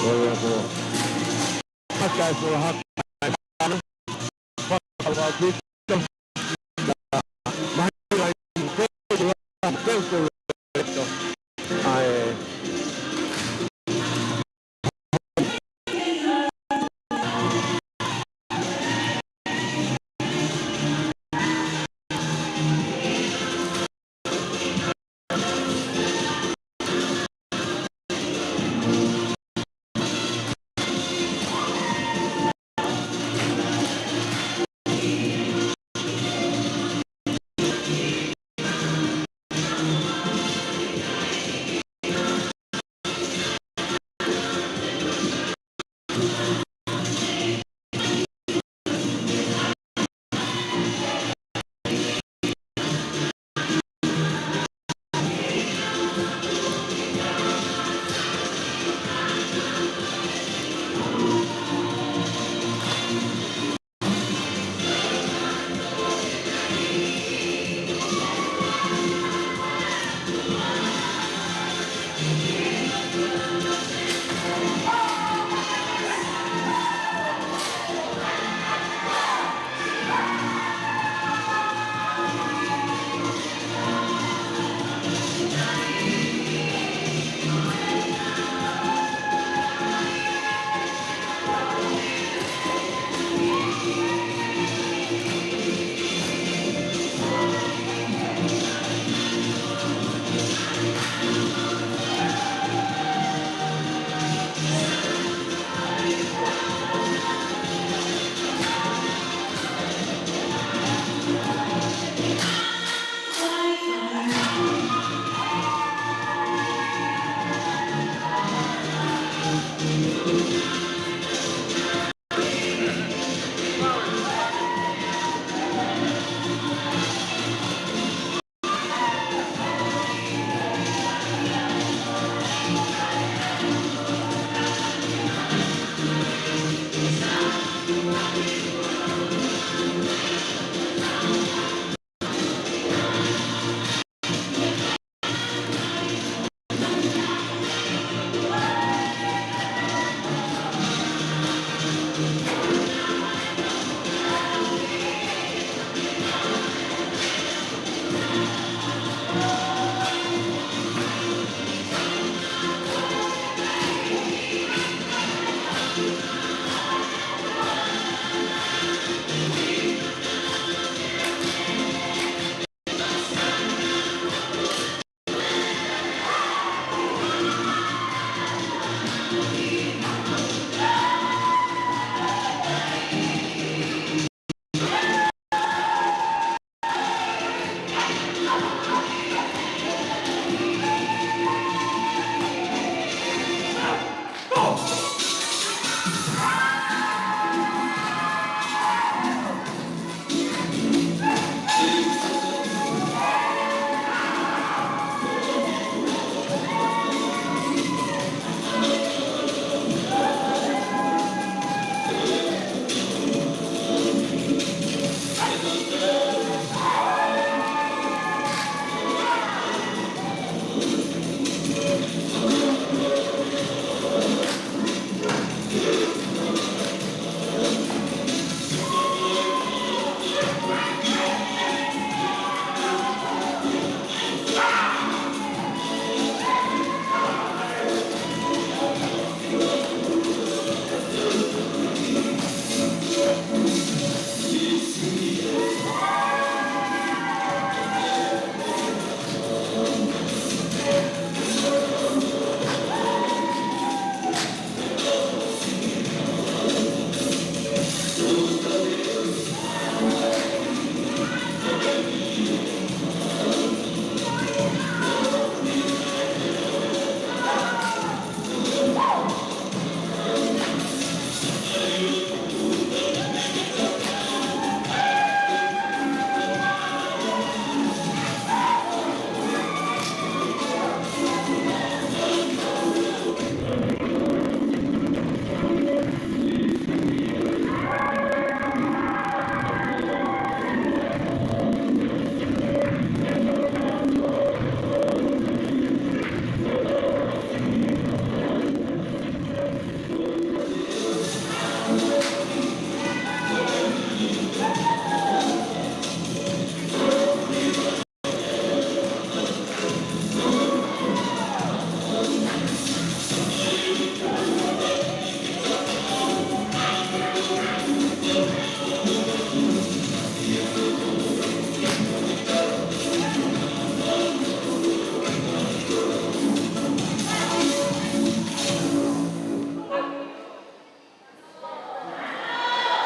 Ko ia ko e haka e fua haka e fānau. Fakaʻapaʻapa ʻaupito. Mahi lai teu teu teu teu. ʻAe.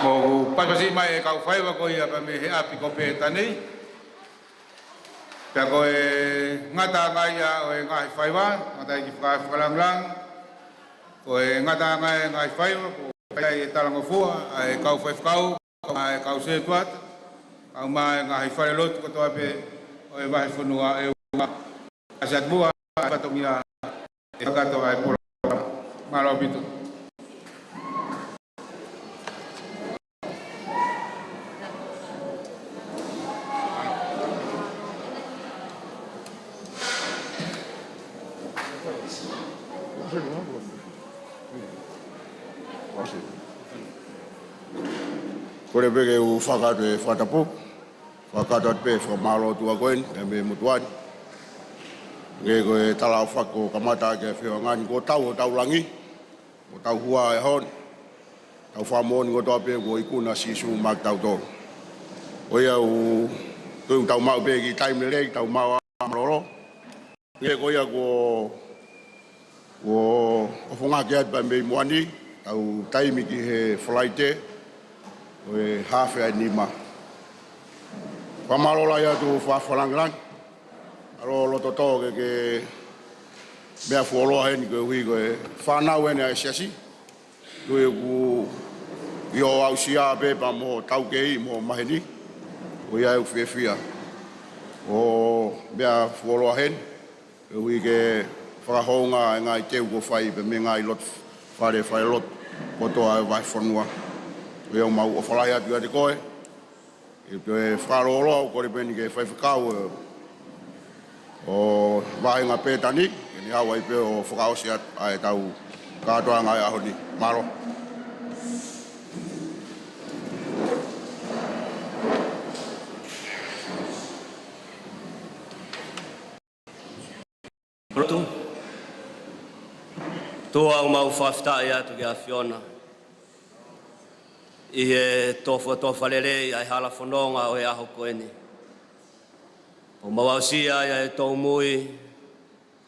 Mou pasipasi mai e kau faiva ko ia pea mei he ʻapi ko Pētani. Pea ko e ngataʻanga ia ʻo e ngaahi faiva, ngataʻanga ki he fakalāngilangi. Ko e ngataʻanga e ngaahi faiva, ko e talangofua ʻa e kau faifekau, ʻa e kau sētuata, kae ʻumaʻā e ngaahi falelotu kotoa pē ʻo e vahefonua ʻe ua. ʻAsi atu muʻa ʻa e fatongia ʻe kakato ʻa e polokalama. Mālō ʻaupito. Kole pē ke u fakatapu, fakatapu. Fakatapu atu pē, fakamālō atu ʻa koeni, ʻa e meʻa motuʻa ni. Ke ko e talaʻofa ko e kamata ke feoangaʻi ko hotau, hotau langi, ko hotau hua ʻi he ʻaho ni. Tau fakamoʻoni kotoa pē kuo ikuna ʻa Sīsū maʻa kitautolu. Ko ia ʻoku tau maʻu pē ki he taimi lelei, tau maʻu ʻa mālōlō. Ke ko ia kuo, kuo ʻofonga ke atu pē mei muʻa ni, tau taimi ki he Falaite, ko e hafe ʻa e nima. Fakamālō lahi atu fakafakalāngilangi. ʻAlo loto tō ke ke meʻa fuoloa heni koeʻuhi ko e fānau eni ʻa e siasi. Tui ʻoku ʻi hoʻo aʻusia pē pea mo taukei mo maheni. Ko ia ʻoku ou fiefia ʻo meʻa fuoloa heni. Koeʻuhi ke fakahounga e ngaahi teu kuo fai pea mei he ngaahi lotu fale, falelotu kotoa e vahefonua. Ko ia ʻoku mau ʻofa lahi atu kiate koe. ʻI he fakalōloa ʻoku kole pē eni ke faifekau ʻo e vāhenga Pētani, ke ne haʻu ai pē ʻo fakaʻosi atu ʻa e tau kātoanga ʻi he ʻaho ni. Mālō. Lotu. ʻOtua, ʻoku mau fakafetaʻi atu ki he ʻAfiona ʻi he tofotofa lelei ʻa e hala fononga ʻo e ʻaho ko eni. ʻOku mau aʻusia ai ʻa e tōmui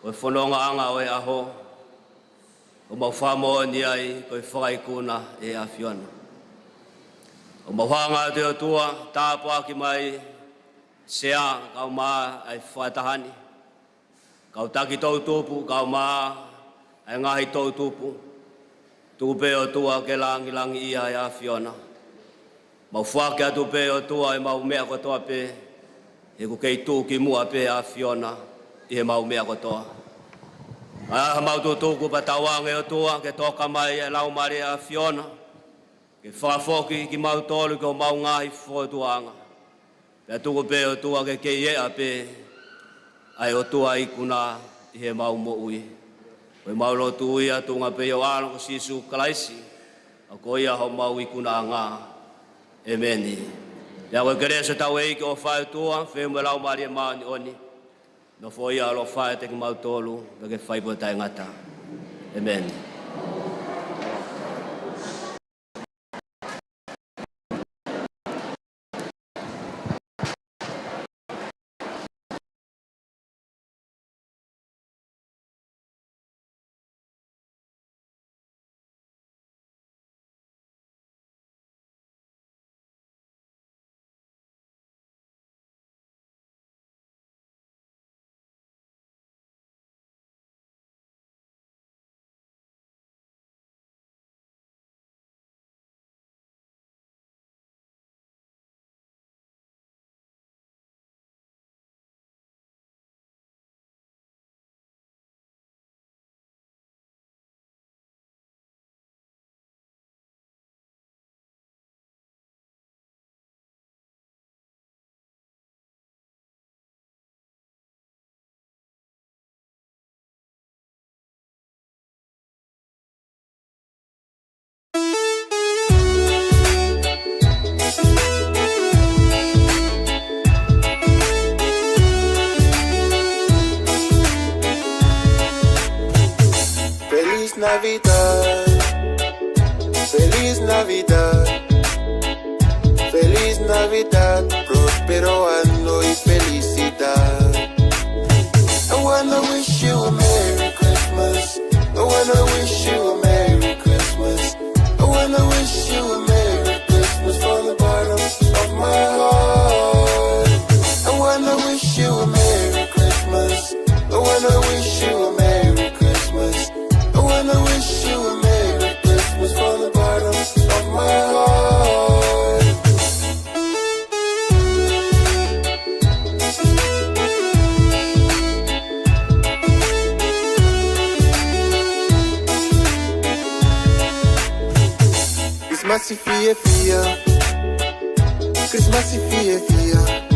ʻo e fonongaʻanga ʻo e ʻaho, ʻoku mau fakamoʻoni ai ko e fakaikuna ʻe he ʻAfiona. ʻOku mau hanga atu, ʻOtua, tāpuaki mai Sea kae ʻumaʻā ʻa e fakataha ni, kau taki toʻutupu kae ʻumaʻā ʻa e ngaahi toʻutupu. Tuku pē, ʻOtua, ke langilangiʻia ʻa e ʻAfiona. Mau foaki atu pē, ʻOtua, ʻemau meʻa kotoa pē, he ʻoku kei tuʻu ki muʻa pē ʻa e ʻAfiona ʻi heʻemau meʻa kotoa. ʻA ia ʻoku mau tutuku pea tauange, ʻOtua, ke toka mai ʻa e Laumālie ʻo e ʻAfiona ke fakafoki kimautolu ki homau ngaahi fokotuʻuʻanga. Pea tuku pē, ʻOtua, ke kei ʻi ai pē ʻa e ʻOtua ikuna ʻi heʻemau moʻui. Ko ʻemau lotu ia tuʻunga pē ʻi ho ʻAlo ko Sīsū Kalaisi, ʻa ia ko homau ikunaʻanga. ʻEmeni. Pea ko e kelesi ʻa hotau ʻEiki, ʻofa ʻa e ʻOtua, feohi mo e Laumālie Māʻoniʻoni, nofoʻia ʻo ʻaloʻofa ʻiate kimautolu, kae fai pē ʻo taʻengata. ʻEmeni. Feliz Navidad. Feliz Navidad. Feliz Navidad. Próspero año y felicidad. I wanna wish you a Merry Christmas. I wanna wish you a Merry Christmas. I wanna wish you a Merry Christmas. Christmas fiefia. Christmas fiefia.